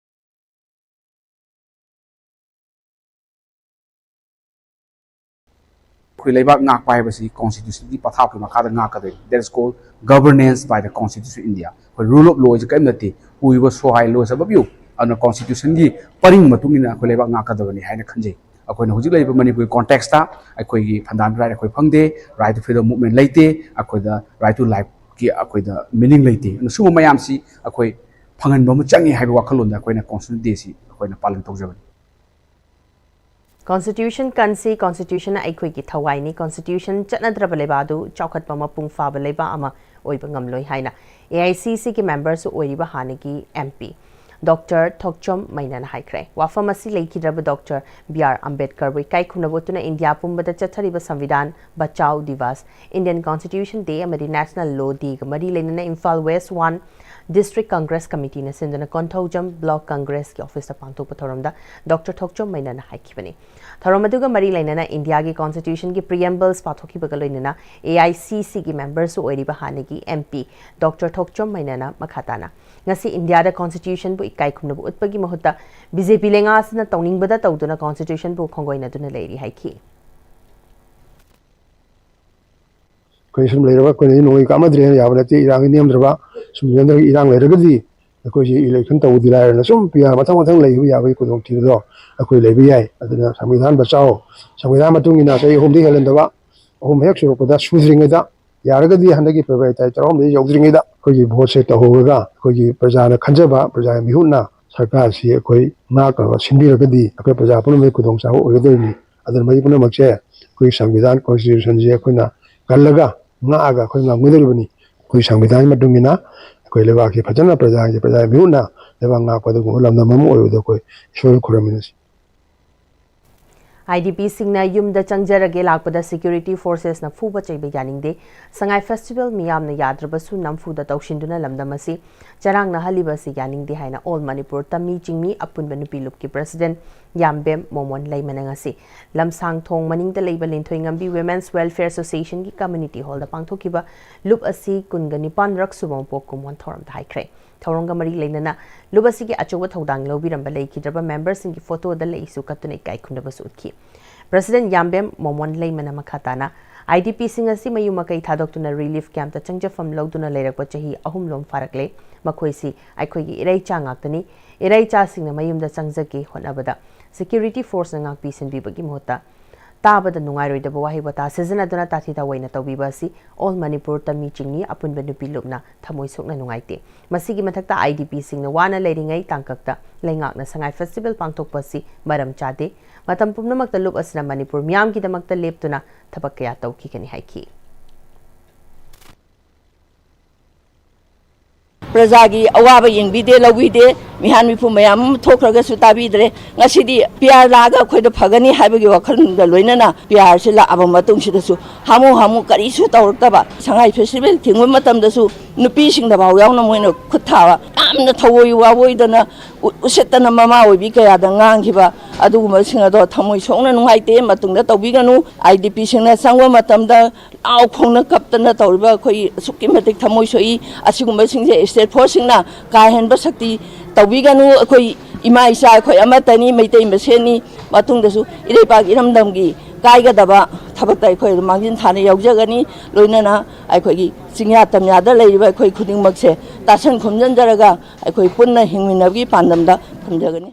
ꯑꯩꯈꯣꯏ ꯂꯩꯕꯥꯛ ꯉꯥꯛꯄ ꯍꯥꯏꯕꯁꯤ ꯀꯣꯟꯁꯇꯤꯇ꯭ꯌꯨꯁꯟꯒꯤ ꯄꯊꯥꯞꯀꯤ ꯃꯈꯥꯗ ꯉꯥꯛꯀꯗꯣꯏꯅꯤ꯫ That is called governance by the Constitution of India. ꯑꯩꯈꯣꯏ ꯔꯨꯜ ꯑꯣꯐ ꯂꯣꯁꯤ ꯀꯔꯤꯝ ꯅꯠꯇꯦ꯫ We were so high laws above you. ꯑꯗꯨꯅ ꯀꯣꯟꯁꯇꯤꯇ꯭ꯌꯨꯁꯟꯒꯤ ꯄꯔꯤꯡ ꯃꯇꯨꯡ ꯏꯟꯅ ꯑꯩꯈꯣꯏ ꯂꯩꯕꯥꯛ ꯉꯥꯛꯀꯗꯕꯅꯤ ꯍꯥꯏꯅ ꯈꯟꯖꯩ꯫ ꯑꯩꯈꯣꯏꯅ ꯍꯧꯖꯤꯛ ꯂꯩꯔꯤꯕ ꯃꯅꯤꯄꯨꯔꯒꯤ ꯀꯣꯟꯇꯦꯛꯁꯇ ꯑꯩꯈꯣꯏꯒꯤ ꯐꯟꯗꯥꯃꯦꯟꯇꯦꯜ ꯔꯥꯏꯠ ꯑꯩꯈꯣꯏ ꯐꯪꯗꯦ, right to freedom movement ꯂꯩꯇꯦ, ꯑꯩꯈꯣꯏꯗ right to lifeꯀꯤ ꯑꯩꯈꯣꯏꯗ meaning ꯂꯩꯇꯦ꯫ ꯑꯗꯨꯅ ꯁꯨꯝꯕ ꯃꯌꯥꯝꯁꯤ ꯑꯩꯈꯣꯏ ꯐꯪꯍꯟꯕ ꯑꯃ ꯆꯪꯉꯤ ꯍꯥꯏꯕ ꯋꯥꯈꯜꯂꯣꯟꯗ ꯑꯩꯈꯣꯏꯅ ꯀꯣꯟꯁꯇꯤꯇ꯭ꯌꯨꯁꯟ ꯗꯦꯁꯤ ꯑꯩꯈꯣꯏꯅ ꯄꯥꯂꯟ ꯇꯧꯖꯕꯅꯤ꯫ ꯀꯣꯟꯁꯇꯤꯇ꯭ꯌꯨꯁꯟ ꯀꯟꯁꯤ, ꯀꯣꯟꯁꯇꯤꯇ꯭ꯌꯨꯁꯟ ꯑꯩꯈꯣꯏꯒꯤ ꯊꯋꯥꯏꯅꯤ, ꯀꯣꯟꯁꯇꯤꯇ꯭ꯌꯨꯁꯟ ꯆꯠꯅꯗ꯭ꯔꯕ ꯂꯩꯕꯥꯛ ꯑꯗꯨ ꯆꯥꯎꯈꯠꯄ ꯃꯄꯨꯡ ꯐꯥꯕ ꯂꯩꯕꯥꯛ ꯑꯃ ꯑꯣꯏꯕ ꯉꯝꯂꯣꯏ ꯍꯥꯏꯅ ꯑꯦ ꯑꯥꯏ ꯁꯤ ꯁꯤꯒꯤ ꯃꯦꯝꯕꯔꯁꯨ ꯑꯣꯏꯔꯤꯕ ꯍꯥꯟꯅꯒꯤ ꯑꯦꯝ ꯄꯤ ꯗꯣꯛꯇꯔ ꯊꯣꯛꯆꯣꯝ ꯃꯩꯅꯥꯅ ꯍꯥꯏꯈ꯭ꯔꯦ꯫ ꯋꯥꯐꯝ ꯑꯁꯤ ꯂꯩꯈꯤꯗ꯭ꯔꯕ ꯗꯣꯛꯇꯔ ꯕꯤ ꯑꯥꯔ ꯑꯝꯕꯦꯗꯀꯔꯕꯨ ꯏꯀꯥꯏ ꯈꯨꯝꯅꯕ ꯎꯠꯇꯨꯅ ꯏꯟꯗꯤꯌꯥ ꯄꯨꯝꯕꯗ ꯆꯠꯊꯔꯤꯕ ꯁꯪꯕꯤꯙꯥꯟ ꯕꯆꯥꯎ ꯗꯤꯋꯥꯁ, ꯏꯟꯗꯤꯌꯟ ꯀꯣꯟꯁꯇꯤꯇ꯭ꯌꯨꯁꯟ ꯗꯦ ꯑꯃꯗꯤ ꯅꯦꯁꯅꯦꯜ ꯂꯣ ꯗꯦꯒ ꯃꯔꯤ ꯂꯩꯅꯅ Imphal west one district Congress ꯀꯃꯤꯇꯤꯅ ꯁꯤꯟꯗꯨꯅ ꯀꯣꯟꯊꯧꯖꯝ ꯕ꯭ꯂꯣꯛ ꯀꯪꯒ꯭ꯔꯦꯁꯀꯤ ꯑꯣꯐꯤꯁꯇ ꯄꯥꯡꯊꯣꯛꯄ ꯊꯧꯔꯝꯗ ꯗꯣꯛꯇꯔ ꯊꯣꯛꯆꯣꯝ ꯃꯩꯅꯥꯅ ꯍꯥꯏꯈꯤꯕꯅꯤ꯫ ꯊꯧꯔꯝ ꯑꯗꯨꯒ ꯃꯔꯤ ꯂꯩꯅꯅ ꯏꯟꯗꯤꯌꯥꯒꯤ ꯀꯣꯟꯁꯇꯤꯇ꯭ꯌꯨꯁꯟꯒꯤ ꯄ꯭ꯔꯤꯌꯦꯝꯕꯜꯁ ꯄꯥꯊꯣꯛꯈꯤꯕꯒ ꯂꯣꯏꯅꯅ ꯑꯦ ꯑꯥꯏ ꯁꯤ ꯁꯤꯒꯤ ꯃꯦꯝꯕꯔꯁꯨ ꯑꯣꯏꯔꯤꯕ ꯍꯥꯟꯅꯒꯤ ꯑꯦꯝ ꯄꯤ ꯗꯣꯛꯇꯔ ꯊꯣꯛꯆꯣꯝ ꯃꯩꯅꯥꯅ ꯃꯈꯥ ꯇꯥꯅ, ꯉꯁꯤ ꯏꯟꯗꯤꯌꯥꯗ ꯀꯣꯟꯁꯇꯤꯇ꯭ꯌꯨꯁꯟꯕꯨ ꯏꯀꯥꯏ ꯈꯨꯝꯅꯕ ꯎꯠꯄꯒꯤ ꯃꯍꯨꯠꯇ ꯕꯤ ꯖꯦ ꯄꯤ ꯂꯩꯉꯥꯛ ꯑꯁꯤꯅ ꯇꯧꯅꯤꯡꯕꯗ ꯇꯧꯗꯨꯅ ꯀꯣꯟꯁꯇꯤꯇ꯭ꯌꯨꯁꯟꯕꯨ ꯈꯣꯡꯒꯣꯏꯅꯗꯨꯅ ꯂꯩꯔꯤ ꯍꯥꯏꯈꯤ꯫ ꯑꯩꯈꯣꯏ ꯁꯨꯝ ꯂꯩꯔꯕ ꯑꯩꯈꯣꯏꯅꯗꯤ ꯅꯣꯡꯃꯩ ꯀꯥꯞꯅꯗ꯭ꯔꯦꯅ ꯌꯥꯕ ꯅꯠꯇꯦ꯫ ꯏꯔꯥꯡꯒꯤ ꯅꯦꯝꯗ꯭ꯔꯕ ꯁꯨꯝ ꯅꯦꯝꯗ꯭ꯔꯒ ꯏꯔꯥꯡ ꯂꯩꯔꯒꯗꯤ ꯑꯩꯈꯣꯏꯁꯤ ꯏꯂꯦꯛꯁꯟ ꯇꯧꯕꯗꯤ ꯂꯥꯏꯔꯅ ꯁꯨꯝ ꯄꯤꯌꯥ ꯃꯊꯪ ꯃꯊꯪ ꯂꯩꯕ ꯌꯥꯕꯒꯤ ꯈꯨꯗꯣꯡꯊꯤꯕꯗꯣ ꯑꯩꯈꯣꯏ ꯂꯩꯕ ꯌꯥꯏ꯫ ꯑꯗꯨꯅ ꯁꯪꯕꯤꯙꯥꯟ ꯕꯆꯥꯎ, ꯁꯪꯕꯤꯙꯥꯟ ꯃꯇꯨꯡ ꯏꯟꯅ ꯆꯍꯤ ꯑꯍꯨꯝꯗꯤ ꯍꯦꯜꯍꯟꯗꯕ, ꯑꯍꯨꯝ ꯍꯦꯛ ꯁꯨꯔꯛꯄꯗ ꯁꯨꯗ꯭ꯔꯤꯉꯩꯗ, ꯌꯥꯔꯒꯗꯤ ꯍꯟꯗꯛꯀꯤ ꯐꯦꯕ꯭ꯔꯨꯋꯥꯔꯤ ꯇꯥꯔꯤꯛ ꯇꯔꯥꯍꯨꯝꯗꯣꯏ ꯌꯧꯗ꯭ꯔꯤꯉꯩꯗ ꯑꯩꯈꯣꯏꯒꯤ ꯚꯣꯠꯁꯦ ꯇꯧꯍꯧꯔꯒ ꯑꯩꯈꯣꯏꯒꯤ ꯄ꯭ꯔꯖꯥꯅ ꯈꯟꯖꯕ, ꯄ꯭ꯔꯖꯥꯒꯤ ꯃꯤꯍꯨꯠꯅ ꯁꯔꯀꯥꯔꯁꯤ ꯑꯩꯈꯣꯏ ꯉꯥꯛꯅꯕ ꯁꯤꯟꯕꯤꯔꯒꯗꯤ ꯑꯩꯈꯣꯏ ꯄ꯭ꯔꯖꯥ ꯄꯨꯝꯅꯃꯛꯀꯤ ꯈꯨꯗꯣꯡꯆꯥꯕ ꯑꯣꯏꯒꯗꯧꯔꯤꯕꯅꯤ꯫ ꯑꯗꯨꯅ ꯃꯁꯤ ꯄꯨꯝꯅꯃꯛꯁꯦ ꯑꯩꯈꯣꯏꯒꯤ ꯁꯪꯕꯤꯙꯥꯟ, constitution ꯁꯦ ꯑꯩꯈꯣꯏꯅ ꯀꯜꯂꯒ ꯉꯥꯛꯑꯒ ꯑꯩꯈꯣꯏ ꯉꯝꯒꯗꯧꯔꯤꯕꯅꯤ꯫ ꯑꯩꯈꯣꯏ ꯁꯪꯕꯤꯙꯥꯟꯒꯤ ꯃꯇꯨꯡ ꯏꯟꯅ ꯑꯩꯈꯣꯏ ꯂꯩꯕꯥꯛꯀꯤ ꯐꯖꯅ ꯄ꯭ꯔꯖꯥꯒꯤ, ꯄ꯭ꯔꯖꯥꯒꯤ ꯃꯤꯍꯨꯠꯅ ꯂꯩꯕꯥꯛ ꯉꯥꯛꯄ ꯑꯗꯨꯒꯨꯝꯕ ꯂꯝꯗꯝ ꯑꯃ ꯑꯣꯏꯕꯗ ꯑꯩꯈꯣꯏ ꯏꯁꯣꯔ ꯈꯨꯔꯨꯝꯃꯤꯟꯅꯁꯤ꯫ IDPꯁꯤꯡꯅ ꯌꯨꯝꯗ ꯆꯪꯖꯔꯒꯦ ꯂꯥꯛꯄꯗ security forcesꯅ ꯐꯨꯕ ꯆꯩꯕ ꯌꯥꯅꯤꯡꯗꯦ꯫ ꯁꯉꯥꯏ festival ꯃꯤꯌꯥꯝꯅ ꯌꯥꯗ꯭ꯔꯕꯁꯨ ꯅꯝꯐꯨꯗ ꯇꯧꯁꯤꯟꯗꯨꯅ ꯂꯝꯗꯝ ꯑꯁꯤ ꯆꯔꯥꯡꯅꯍꯜꯂꯤꯕ ꯑꯁꯤ ꯌꯥꯅꯤꯡꯗꯦ ꯍꯥꯏꯅ All Manipur ꯇꯝꯃꯤ ꯆꯤꯡꯃꯤ ꯑꯄꯨꯟꯕ ꯅꯨꯄꯤ ꯂꯨꯞꯀꯤ president ꯌꯥꯝꯕꯦꯝ ꯃꯣꯃꯣꯟ ꯂꯩꯃꯅ ꯉꯁꯤ ꯂꯝꯁꯥꯡ ꯊꯣꯡ ꯃꯅꯤꯡꯗ ꯂꯩꯕ ꯂꯤꯟꯊꯣꯏꯉꯝꯕꯤ Women's Welfare Associationꯒꯤ community hallꯗ ꯄꯥꯡꯊꯣꯛꯈꯤꯕ ꯂꯨꯞ ꯑꯁꯤ ꯀꯨꯟꯒ ꯅꯤꯄꯥꯟ ꯔꯛ ꯁꯨꯕ ꯃꯄꯣꯛ ꯀꯨꯝꯑꯣꯟ ꯊꯧꯔꯝꯗ ꯍꯥꯏꯈ꯭ꯔꯦ꯫ ꯊꯧꯔꯝꯒ ꯃꯔꯤ ꯂꯩꯅꯅ ꯂꯨꯞ ꯑꯁꯤꯒꯤ ꯑꯆꯧꯕ ꯊꯧꯗꯥꯡ ꯂꯧꯕꯤꯔꯝꯕ ꯂꯩꯈꯤꯗ꯭ꯔꯕ memberꯁꯤꯡꯒꯤ photoꯗ ꯂꯩꯁꯨ ꯀꯠꯇꯨꯅ ꯏꯀꯥꯏ ꯈꯨꯝꯅꯕꯁꯨ ꯎꯠꯈꯤ꯫ President ꯌꯥꯝꯕꯦꯝ ꯃꯣꯃꯣꯟ ꯂꯩꯃꯅ ꯃꯈꯥ ꯇꯥꯅ, IDPꯁꯤꯡ ꯑꯁꯤ ꯃꯌꯨꯝ ꯃꯀꯩ ꯊꯥꯗꯣꯛꯇꯨꯅ relief campꯇ ꯆꯪꯖꯐꯝ ꯂꯧꯗꯨꯅ ꯂꯩꯔꯛꯄ ꯆꯍꯤ ꯑꯍꯨꯝꯂꯣꯝ ꯐꯥꯔꯛꯂꯦ꯫ ꯃꯈꯣꯏꯁꯤ ꯑꯩꯈꯣꯏꯒꯤ ꯏꯔꯩꯆꯥ ꯉꯥꯛꯇꯅꯤ꯫ ꯏꯔꯩꯆꯥꯁꯤꯡꯅ ꯃꯌꯨꯝꯗ ꯆꯪꯖꯒꯦ ꯍꯣꯠꯅꯕꯗ security forceꯅ ꯉꯥꯛꯄꯤ ꯁꯦꯟꯕꯤꯕꯒꯤ ꯃꯍꯨꯠꯇ ꯇꯥꯕꯗ ꯅꯨꯡꯉꯥꯏꯔꯣꯏꯗꯕ ꯋꯥꯍꯩ ꯋꯥꯇꯥ ꯁꯤꯖꯤꯟꯅꯗꯨꯅ ꯇꯥꯊꯤ ꯇꯥꯑꯣꯏꯅ ꯇꯧꯕꯤꯕ ꯑꯁꯤ All Manipur ꯇꯝꯃꯤ ꯆꯤꯡꯃꯤ ꯑꯄꯨꯟꯕ ꯅꯨꯄꯤ ꯂꯨꯞꯅ ꯊꯃꯣꯏ ꯁꯣꯛꯅ ꯅꯨꯡꯉꯥꯏꯇꯦ꯫ ꯃꯁꯤꯒꯤ ꯃꯊꯛꯇ IDPꯁꯤꯡꯅ ꯋꯥꯅ ꯂꯩꯔꯤꯉꯩ ꯇꯥꯡꯀꯛꯇ ꯂꯩꯉꯥꯛꯅ ꯁꯉꯥꯏ festival ꯄꯥꯡꯊꯣꯛꯄ ꯑꯁꯤ ꯃꯔꯝ ꯆꯥꯗꯦ꯫ ꯃꯇꯝ ꯄꯨꯝꯅꯃꯛꯇ ꯂꯨꯞ ꯑꯁꯤꯅ ꯃꯅꯤꯄꯨꯔ ꯃꯤꯌꯥꯝꯒꯤꯗꯃꯛꯇ ꯂꯦꯞꯇꯨꯅ ꯊꯕꯛ ꯀꯌꯥ ꯇꯧꯈꯤꯒꯅꯤ ꯍꯥꯏꯈꯤ꯫ ꯄ꯭ꯔꯖꯥꯒꯤ ꯑꯋꯥꯕ ꯌꯦꯡꯕꯤꯗꯦ, ꯂꯧꯕꯤꯗꯦ꯫ ꯃꯤꯍꯥꯟ ꯃꯤꯐꯨ ꯃꯌꯥꯝ ꯑꯃ ꯊꯣꯛꯈ꯭ꯔꯒꯁꯨ ꯇꯥꯕꯤꯗ꯭ꯔꯦ꯫ ꯉꯁꯤꯗꯤ ꯄꯤ ꯑꯥꯔ ꯂꯥꯛꯑꯒ ꯑꯩꯈꯣꯏꯗ ꯐꯒꯅꯤ ꯍꯥꯏꯕꯒꯤ ꯋꯥꯈꯜꯒ ꯂꯣꯏꯅꯅ ꯄꯤ ꯑꯥꯔꯁꯤ ꯂꯥꯛꯑꯕ ꯃꯇꯨꯡꯁꯤꯗꯁꯨ ꯍꯥꯃꯨ ꯍꯥꯃꯨ ꯀꯔꯤꯁꯨ ꯇꯧꯔꯛꯇꯕ, ꯁꯉꯥꯏ ꯐꯦꯁꯇꯤꯚꯦꯜ ꯊꯤꯡꯕ ꯃꯇꯝꯗꯁꯨ ꯅꯨꯄꯤꯁꯤꯡꯗꯐꯥꯎ ꯌꯥꯎꯅ ꯃꯣꯏꯅ ꯈꯨꯠ ꯊꯥꯕ, ꯌꯥꯝꯅ ꯊꯑꯣꯏ ꯋꯥꯑꯣꯏꯗꯅ ꯎ-, ꯎꯁꯤꯠꯇꯅ ꯃꯃꯥ ꯑꯣꯏꯕꯤ ꯀꯌꯥꯗ ꯉꯥꯡꯈꯤꯕ ꯑꯗꯨꯒꯨꯝꯕꯁꯤꯡ ꯑꯗꯣ ꯊꯃꯣꯏ ꯁꯣꯛꯅ ꯅꯨꯡꯉꯥꯏꯇꯦ꯫ ꯃꯇꯨꯡꯗ ꯇꯧꯕꯤꯒꯅꯨ꯫ ꯑꯥꯏ ꯗꯤ ꯄꯤꯁꯤꯡꯅ ꯆꯪꯕ ꯃꯇꯝꯗ ꯂꯥꯎ ꯈꯣꯡꯅ ꯀꯞꯇꯅ ꯇꯧꯔꯤꯕ ꯑꯩꯈꯣꯏ ꯑꯁꯨꯛꯀꯤ ꯃꯇꯤꯛ ꯊꯃꯣꯏ ꯁꯣꯛꯏ꯫ ꯑꯁꯤꯒꯨꯝꯕꯁꯤꯡꯁꯦ ꯁ꯭ꯇꯦꯠ ꯐꯣꯔꯁꯁꯤꯡꯅ ꯀꯥ ꯍꯦꯟꯕ ꯁꯛꯇꯤ ꯇꯧꯕꯤꯒꯅꯨ꯫ ꯑꯩꯈꯣꯏ ꯏꯃꯥ ꯏꯆꯥ ꯑꯩꯈꯣꯏ ꯑꯃꯠꯇꯅꯤ, ꯃꯩꯇꯩ ꯃꯁꯦꯟꯅꯤ꯫ ꯃꯇꯨꯡꯗꯁꯨ ꯏꯔꯩꯄꯥꯛ ꯏꯔꯝꯗꯝꯒꯤ ꯀꯥꯏꯒꯗꯕ ꯊꯕꯛꯇ ꯑꯩꯈꯣꯏ ꯑꯗꯨꯝ ꯃꯥꯡꯖꯤꯟ ꯊꯥꯅ ꯌꯥꯎꯖꯒꯅꯤ꯫ ꯂꯣꯏꯅꯅ ꯑꯩꯈꯣꯏꯒꯤ ꯆꯤꯡꯌꯥ ꯇꯝꯌꯥꯗ ꯂꯩꯔꯤꯕ ꯑꯩꯈꯣꯏ ꯈꯨꯗꯤꯡꯃꯛꯁꯦ ꯇꯥꯁꯟ ꯈꯣꯝꯖꯤꯟꯖꯔꯒ ꯑꯩꯈꯣꯏ ꯄꯨꯟꯅ ꯍꯤꯡꯃꯤꯟꯅꯕꯒꯤ ꯄꯥꯟꯗꯝꯗ ꯊꯝꯖꯒꯅꯤ꯫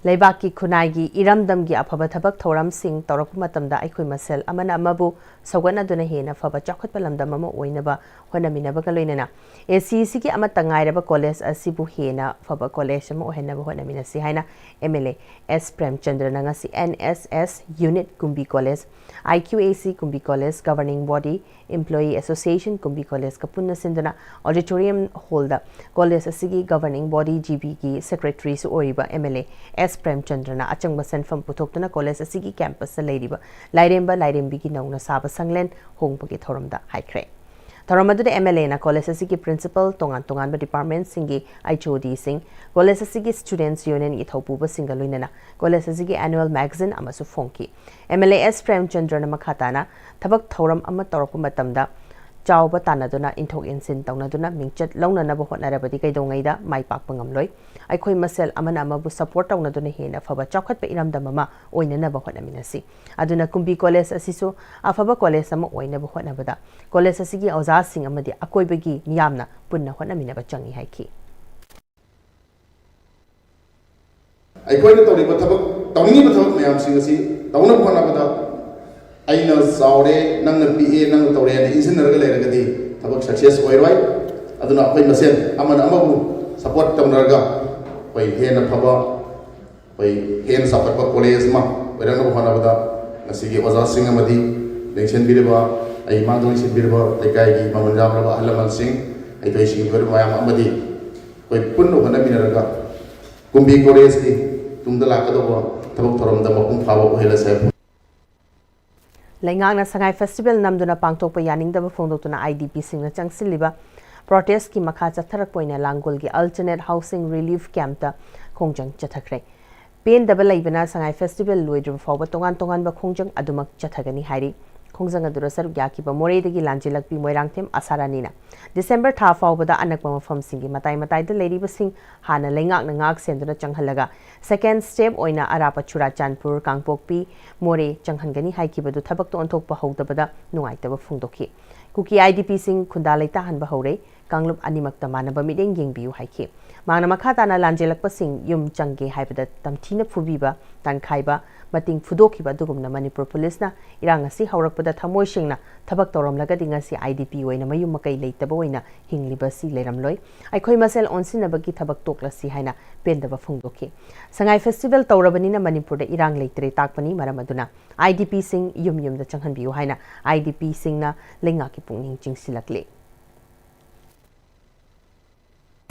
ꯂꯩꯕꯥꯛꯀꯤ ꯈꯨꯟꯅꯥꯏꯒꯤ ꯏꯔꯝꯗꯝꯒꯤ ꯑꯐꯕ ꯊꯕꯛ ꯊꯧꯔꯝꯁꯤꯡ ꯇꯧꯔꯛꯄ ꯃꯇꯝꯗ ꯑꯩꯈꯣꯏ ꯃꯁꯦꯜ ꯑꯃꯅ ꯑꯃꯕꯨ ꯁꯧꯒꯠꯅꯗꯨꯅ ꯍꯦꯟꯅ ꯐꯕ ꯆꯥꯎꯈꯠꯄ ꯂꯝꯗꯝ ꯑꯃ ꯑꯣꯏꯅꯕ ꯍꯣꯠꯅꯃꯤꯟꯅꯕꯒ ꯂꯣꯏꯅꯅ ꯑꯦ ꯁꯤ ꯁꯤꯒꯤ ꯑꯃꯠꯇ ꯉꯥꯏꯔꯕ ꯀꯣꯂꯦꯖ ꯑꯁꯤꯕꯨ ꯍꯦꯟꯅ ꯐꯕ ꯀꯣꯂꯦꯖ ꯑꯃ ꯑꯣꯏꯍꯟꯅꯕ ꯍꯣꯠꯅꯃꯤꯟꯅꯁꯤ ꯍꯥꯏꯅ ꯑꯦꯝ ꯑꯦꯜ ꯑꯦ ꯑꯦꯁ ꯄ꯭ꯔꯦꯝꯆꯟꯗ꯭ꯔꯅ ꯉꯁꯤ N S S unit Kumbi college, I Q A C Kumbi college, governing body, employee association Kumbi ꯀꯣꯂꯦꯖꯀ ꯄꯨꯟꯅ ꯁꯤꯟꯗꯨꯅ ꯑꯣꯗꯤꯇꯣꯔꯤꯌꯝ ꯍꯣꯜꯗ ꯀꯣꯂꯦꯖ ꯑꯁꯤꯒꯤ ꯒꯚꯔꯅꯤꯡ ꯕꯣꯗꯤ ꯖꯤ ꯕꯤꯒꯤ ꯁꯦꯀ꯭ꯔꯦꯇꯔꯤꯁꯨ ꯑꯣꯏꯔꯤꯕ ꯑꯦꯝ ꯑꯦꯜ ꯑꯦ ꯑꯦꯁ ꯄ꯭ꯔꯦꯝꯆꯟꯗ꯭ꯔꯅ ꯑꯆꯪꯕ ꯁꯦꯟꯐꯝ ꯄꯨꯊꯣꯛꯇꯨꯅ ꯀꯣꯂꯦꯖ ꯑꯁꯤꯒꯤ ꯀꯦꯝꯄꯁꯇ ꯂꯩꯔꯤꯕ ꯂꯥꯏꯔꯦꯝꯕ ꯂꯥꯏꯔꯦꯝꯕꯤꯒꯤ ꯅꯧꯅ ꯁꯥꯕ ꯁꯪꯂꯦꯟ ꯍꯣꯡꯕꯒꯤ ꯊꯧꯔꯝꯗ ꯍꯥꯏꯈ꯭ꯔꯦ꯫ ꯊꯧꯔꯝ ꯑꯗꯨꯗ ꯑꯦꯝ ꯑꯦꯜ ꯑꯦꯅ ꯀꯣꯂꯦꯖ ꯑꯁꯤꯒꯤ ꯄ꯭ꯔꯤꯟꯁꯤꯄꯜ, ꯇꯣꯉꯥꯟ ꯇꯣꯉꯥꯟꯕ ꯗꯤꯄꯥꯔꯠꯃꯦꯟꯠꯁꯤꯡꯒꯤ ꯑꯩꯆ ꯑꯣ ꯗꯤꯁꯤꯡ, ꯀꯣꯂꯦꯖ ꯑꯁꯤꯒꯤ ꯁ꯭ꯇꯨꯗꯦꯟꯠꯁ ꯌꯨꯅꯤꯌꯟꯒꯤ ꯊꯧꯄꯨꯕꯁꯤꯡꯒ ꯂꯣꯏꯅꯅ ꯀꯣꯂꯦꯖ ꯑꯁꯤꯒꯤ ꯑꯦꯅꯨꯑꯦꯜ ꯃꯦꯒꯥꯖꯤꯟ ꯑꯃꯁꯨ ꯐꯣꯡꯈꯤ꯫ ꯑꯦꯝ ꯑꯦꯜ ꯑꯦ ꯑꯦꯁ ꯄ꯭ꯔꯦꯝꯆꯟꯗ꯭ꯔꯅ ꯃꯈꯥ ꯇꯥꯅ ꯊꯕꯛ ꯊꯧꯔꯝ ꯑꯃ ꯇꯧꯔꯛꯄ ꯃꯇꯝꯗ ꯆꯥꯎꯕ ꯇꯥꯟꯅꯗꯨꯅ, ꯏꯟꯊꯣꯛ ꯏꯟꯁꯤꯟ ꯇꯧꯅꯗꯨꯅ ꯃꯤꯡꯆꯠ ꯂꯧꯅꯅꯕ ꯍꯣꯠꯅꯔꯕꯗꯤ ꯀꯩꯗꯧꯉꯩꯗ ꯃꯥꯏ ꯄꯥꯛꯄ ꯉꯝꯂꯣꯏ꯫ ꯑꯩꯈꯣꯏ ꯃꯁꯦꯜ ꯑꯃꯅ ꯑꯃꯕꯨ ꯁꯄꯣꯔꯠ ꯇꯧꯅꯗꯨꯅ ꯍꯦꯟꯅ ꯐꯕ ꯆꯥꯎꯈꯠꯄ ꯏꯔꯝꯗꯝ ꯑꯃ ꯑꯣꯏꯅꯅꯕ ꯍꯣꯠꯅꯃꯤꯟꯅꯁꯤ꯫ ꯑꯗꯨꯅ ꯀꯨꯝꯕꯤ ꯀꯣꯂꯦꯖ ꯑꯁꯤꯁꯨ ꯑꯐꯕ ꯀꯣꯂꯦꯖ ꯑꯃ ꯑꯣꯏꯅꯕ ꯍꯣꯠꯅꯕꯗ ꯀꯣꯂꯦꯖ ꯑꯁꯤꯒꯤ ꯑꯣꯖꯥꯁꯤꯡ ꯑꯃꯗꯤ ꯑꯀꯣꯏꯕꯒꯤ ꯃꯤꯌꯥꯝꯅ ꯄꯨꯟꯅ ꯍꯣꯠꯅꯃꯤꯟꯅꯕ ꯆꯪꯏ ꯍꯥꯏꯈꯤ꯫ ꯑꯩꯈꯣꯏꯅ ꯇꯧꯔꯤꯕ ꯊꯕꯛ, ꯇꯧꯅꯤꯡꯉꯤꯕ ꯊꯕꯛ ꯃꯌꯥꯝꯁꯤꯡ ꯑꯁꯤ ꯇꯧꯅꯕ ꯍꯣꯠꯅꯕꯗ ꯑꯩꯅ ꯆꯥꯎꯔꯦ, ꯅꯪꯅ ꯄꯤꯛꯑꯦ, ꯅꯪꯅ ꯇꯧꯔꯦ ꯍꯥꯏꯅ ꯏꯟꯁꯤꯟꯅꯔꯒ ꯂꯩꯔꯒꯗꯤ ꯊꯕꯛ ꯁꯛꯁꯦꯁ ꯑꯣꯏꯔꯣꯏ꯫ ꯑꯗꯨꯅ ꯑꯩꯈꯣꯏ ꯃꯁꯦꯟ ꯑꯃꯅ ꯑꯃꯕꯨ ꯁꯄꯣꯔꯠ ꯇꯧꯅꯔꯒ ꯑꯩꯈꯣꯏ ꯍꯦꯟꯅ ꯐꯕ, ꯑꯩꯈꯣꯏ ꯍꯦꯟꯅ ꯆꯥꯎꯈꯠꯄ ꯀꯣꯂꯦꯖ ꯑꯃ ꯑꯣꯏꯔꯛꯅꯕ ꯍꯣꯠꯅꯕꯗ ꯉꯁꯤꯒꯤ ꯑꯣꯖꯥꯁꯤꯡ ꯑꯃꯗꯤ ꯂꯦꯡꯁꯤꯟꯕꯤꯔꯤꯕ, ꯑꯩ ꯃꯥꯡꯗ ꯂꯦꯡꯁꯤꯟꯕꯤꯔꯤꯕ ꯂꯩꯀꯥꯏꯒꯤ ꯃꯃꯜ ꯌꯥꯝꯂꯕ ꯑꯍꯜ ꯂꯃꯟꯁꯤꯡ, ꯍꯩꯊꯣꯏ ꯁꯤꯡꯊꯣꯏꯔꯕ ꯃꯌꯥꯝ ꯑꯃꯗꯤ ꯑꯩꯈꯣꯏ ꯄꯨꯟꯅ ꯍꯣꯠꯅꯃꯤꯟꯅꯔꯒ ꯀꯨꯝꯕꯤ ꯀꯣꯂꯦꯖꯀꯤ ꯇꯨꯡꯗ ꯂꯥꯛꯀꯗꯧꯕ ꯊꯕꯛ ꯊꯧꯔꯝꯗ ꯃꯄꯨꯡ ꯐꯥꯕ ꯑꯣꯏꯍꯜꯂꯁꯦ ꯍꯥꯏꯕ꯫ ꯂꯩꯉꯥꯛꯅ ꯁꯉꯥꯏ ꯐꯦꯁꯇꯤꯚꯦꯜ ꯅꯝꯗꯨꯅ ꯄꯥꯡꯊꯣꯛꯄ ꯌꯥꯅꯤꯡꯗꯕ ꯐꯣꯡꯗꯣꯛꯇꯨꯅ ꯑꯥꯏ ꯗꯤ ꯄꯤꯁꯤꯡꯅ ꯆꯪꯁꯤꯜꯂꯤꯕ ꯄ꯭ꯔꯣꯇꯦꯁꯀꯤ ꯃꯈꯥ ꯆꯠꯊꯔꯛꯄ ꯑꯣꯏꯅ ꯂꯥꯡꯒꯣꯜꯒꯤ ꯑꯜꯇꯔꯅꯦꯠ ꯍꯥꯎꯁꯤꯡ ꯔꯤꯂꯤꯐ ꯀꯦꯝꯞꯇ ꯈꯣꯡꯖꯪ ꯆꯠꯊꯈ꯭ꯔꯦ꯫ ꯄꯦꯟꯗꯕ ꯂꯩꯕꯅ ꯁꯉꯥꯏ ꯐꯦꯁꯇꯤꯚꯦꯜ ꯂꯣꯏꯗ꯭ꯔꯤꯕ ꯐꯥꯎꯕ ꯇꯣꯉꯥꯟ ꯇꯣꯉꯥꯟꯕ ꯈꯣꯡꯖꯪ ꯑꯗꯨꯃꯛ ꯆꯠꯊꯒꯅꯤ ꯍꯥꯏꯔꯤ꯫ ꯈꯣꯡꯖꯪ ꯑꯗꯨꯗ ꯁꯔꯨꯛ ꯌꯥꯈꯤꯕ ꯃꯣꯔꯦꯗꯒꯤ ꯂꯥꯟꯖꯦꯜꯂꯛꯄꯤ ꯃꯣꯏꯔꯥꯡꯊꯦꯝ ꯑꯁꯥꯔꯥꯅꯤꯅ ꯗꯤꯁꯦꯝꯕꯔ ꯊꯥ ꯐꯥꯎꯕꯗ ꯑꯅꯛꯄ ꯃꯐꯝꯁꯤꯡꯒꯤ ꯃꯇꯥꯏ ꯃꯇꯥꯏꯗ ꯂꯩꯔꯤꯕꯁꯤꯡ ꯍꯥꯟꯅ ꯂꯩꯉꯥꯛꯅ ꯉꯥꯛ ꯁꯦꯟꯗꯨꯅ ꯆꯪꯍꯜꯂꯒ ꯁꯦꯀꯦꯟ ꯁ꯭ꯇꯦꯞ ꯑꯣꯏꯅ ꯑꯔꯥꯞꯄ ꯆꯨꯔꯥꯆꯥꯟꯄꯨꯔ, ꯀꯥꯡꯄꯣꯛꯄꯤ, ꯃꯣꯔꯦ ꯆꯪꯍꯟꯒꯅꯤ ꯍꯥꯏꯈꯤꯕꯗꯨ ꯊꯕꯛꯇ ꯑꯣꯟꯊꯣꯛꯄ ꯍꯧꯗꯕꯗ ꯅꯨꯡꯉꯥꯏꯇꯕ ꯐꯣꯡꯗꯣꯛꯈꯤ꯫ ꯀꯨꯀꯤ ꯑꯥꯏ ꯗꯤ ꯄꯤꯁꯤꯡ ꯈꯨꯟꯗꯥ ꯂꯩꯇꯥꯍꯟꯕ ꯍꯧꯔꯦ꯫ ꯀꯥꯡꯂꯨꯞ ꯑꯅꯤꯃꯛꯇ ꯃꯥꯟꯅꯕ ꯃꯤꯠꯌꯦꯡ ꯌꯦꯡꯕꯤꯌꯨ ꯍꯥꯏꯈꯤ꯫ ꯃꯍꯥꯛꯅ ꯃꯈꯥ ꯇꯥꯅ ꯂꯥꯟꯖꯦꯜꯂꯛꯄꯁꯤꯡ ꯌꯨꯝ ꯆꯪꯒꯦ ꯍꯥꯏꯕꯗ ꯇꯝꯊꯤꯅ ꯐꯨꯕꯤꯕ, ꯇꯥꯟꯈꯥꯏꯕ, ꯃꯇꯤꯡ ꯐꯨꯗꯣꯛꯈꯤꯕ ꯑꯗꯨꯒꯨꯝꯅ ꯃꯅꯤꯄꯨꯔ ꯄꯨꯂꯤꯁꯅ ꯏꯔꯥꯡ ꯑꯁꯤ ꯍꯧꯔꯛꯄꯗ ꯊꯃꯣꯏ ꯁꯦꯡꯅ ꯊꯕꯛ ꯇꯧꯔꯝꯂꯒꯗꯤ ꯉꯁꯤ IDP ꯑꯣꯏꯅ ꯃꯌꯨꯝ ꯃꯀꯩ ꯂꯩꯇꯕ ꯑꯣꯏꯅ ꯍꯤꯡꯂꯤꯕ ꯑꯁꯤ ꯂꯩꯔꯝꯂꯣꯏ꯫ ꯑꯩꯈꯣꯏ ꯃꯁꯦꯜ ꯑꯣꯟꯁꯤꯟꯅꯕꯒꯤ ꯊꯕꯛ ꯇꯣꯛꯂꯁꯤ ꯍꯥꯏꯅ ꯄꯦꯟꯗꯕ ꯐꯣꯡꯗꯣꯛꯈꯤ꯫ ꯁꯉꯥꯏ ꯐꯦꯁꯇꯤꯚꯦꯜ ꯇꯧꯔꯕꯅꯤꯅ ꯃꯅꯤꯄꯨꯔꯗ ꯏꯔꯥꯡ ꯂꯩꯇ꯭ꯔꯦ ꯇꯥꯛꯄꯅꯤ, ꯃꯔꯝ ꯑꯗꯨꯅ IDPꯁꯤꯡ ꯌꯨꯝ ꯌꯨꯝꯗ ꯆꯪꯍꯟꯕꯤꯌꯨ ꯍꯥꯏꯅ IDPꯁꯤꯡꯅ ꯂꯩꯉꯥꯛꯀꯤ ꯄꯨꯛꯅꯤꯡ ꯆꯤꯡꯁꯤꯜꯂꯛꯂꯤ꯫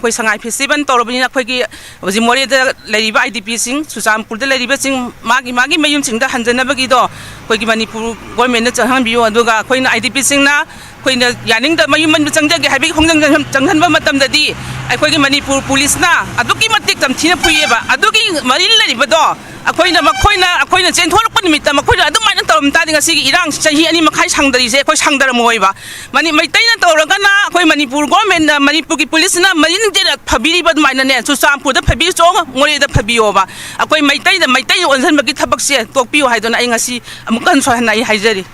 ꯑꯩꯈꯣꯏ ꯁꯉꯥꯏ ꯐꯦꯁꯇꯤꯚꯦꯜ ꯇꯧꯔꯕꯅꯤꯅ ꯑꯩꯈꯣꯏꯒꯤ ꯍꯧꯖꯤꯛ ꯃꯣꯔꯦꯗ ꯂꯩꯔꯤꯕ IDPꯁꯤꯡ, ꯆꯨꯔꯆꯥꯟꯄꯨꯔꯗ ꯂꯩꯔꯤꯕꯁꯤꯡ ꯃꯥꯒꯤ ꯃꯥꯒꯤ ꯃꯌꯨꯝꯁꯤꯡꯗ ꯍꯟꯖꯅꯕꯒꯤꯗꯣ ꯑꯩꯈꯣꯏꯒꯤ ꯃꯅꯤꯄꯨꯔ ꯒꯣꯔꯃꯦꯟꯅ ꯆꯪꯍꯟꯕꯤꯌꯨ꯫ ꯑꯗꯨꯒ ꯑꯩꯈꯣꯏꯅ IDPꯁꯤꯡꯅ ꯑꯩꯈꯣꯏꯅ ꯌꯥꯅꯤꯡꯗ ꯃꯌꯨꯝ ꯃꯅꯨꯡ ꯆꯪꯖꯒꯦ ꯍꯥꯏꯕꯒꯤ ꯈꯣꯡꯖꯪ ꯆꯪꯍꯟꯕ ꯃꯇꯝꯗꯗꯤ ꯑꯩꯈꯣꯏꯒꯤ ꯃꯅꯤꯄꯨꯔ ꯄꯨꯂꯤꯁꯅ ꯑꯗꯨꯛꯀꯤ ꯃꯇꯤꯛ ꯇꯝꯊꯤꯅ ꯐꯨꯏꯌꯦꯕ꯫ ꯑꯗꯨꯒꯤ ꯃꯔꯤ ꯂꯩꯔꯤꯕꯗꯣ ꯑꯩꯈꯣꯏꯅ ꯃꯈꯣꯏꯅ ꯑꯩꯈꯣꯏꯅ ꯆꯦꯟꯊꯣꯔꯛꯄ ꯅꯨꯃꯤꯠꯇ ꯃꯈꯣꯏꯅ ꯑꯗꯨꯃꯥꯏꯅ ꯇꯧꯔꯝ ꯇꯥꯔꯗꯤ ꯉꯁꯤꯒꯤ ꯏꯔꯥꯡ ꯆꯍꯤ ꯑꯅꯤ ꯃꯈꯥꯏ ꯁꯥꯡꯗꯔꯤꯁꯦ ꯑꯩꯈꯣꯏ ꯁꯥꯡꯗꯔꯝꯃꯣꯏꯕ꯫ ꯃꯅꯤ ꯃꯩꯇꯩꯅ ꯇꯧꯔꯒꯅ ꯑꯩꯈꯣꯏ ꯃꯅꯤꯄꯨꯔ ꯒꯣꯔꯃꯦꯟꯅ, ꯃꯅꯤꯄꯨꯔꯒꯤ ꯄꯨꯂꯤꯁꯅ ꯃꯔꯤꯟ ꯆꯦꯠꯅ ꯐꯕꯤꯔꯤꯕ ꯑꯗꯨꯃꯥꯏꯅꯅꯦ ꯆꯨꯔꯆꯥꯟꯄꯨꯔꯗ ꯐꯕꯤꯆꯣ, ꯃꯣꯔꯦꯗ ꯐꯕꯤꯌꯣꯕ꯫ ꯑꯩꯈꯣꯏ ꯃꯩꯇꯩꯗ ꯃꯩꯇꯩ ꯑꯣꯟꯁꯤꯟꯕꯒꯤ ꯊꯕꯛꯁꯦ ꯇꯣꯛꯄꯤꯌꯨ ꯍꯥꯏꯗꯨꯅ ꯑꯩ ꯉꯁꯤ ꯑꯃꯨꯛꯀ ꯍꯟꯅ ꯁꯣꯏꯍꯟꯅ ꯑꯩ ꯍꯥꯏꯖꯔꯤ꯫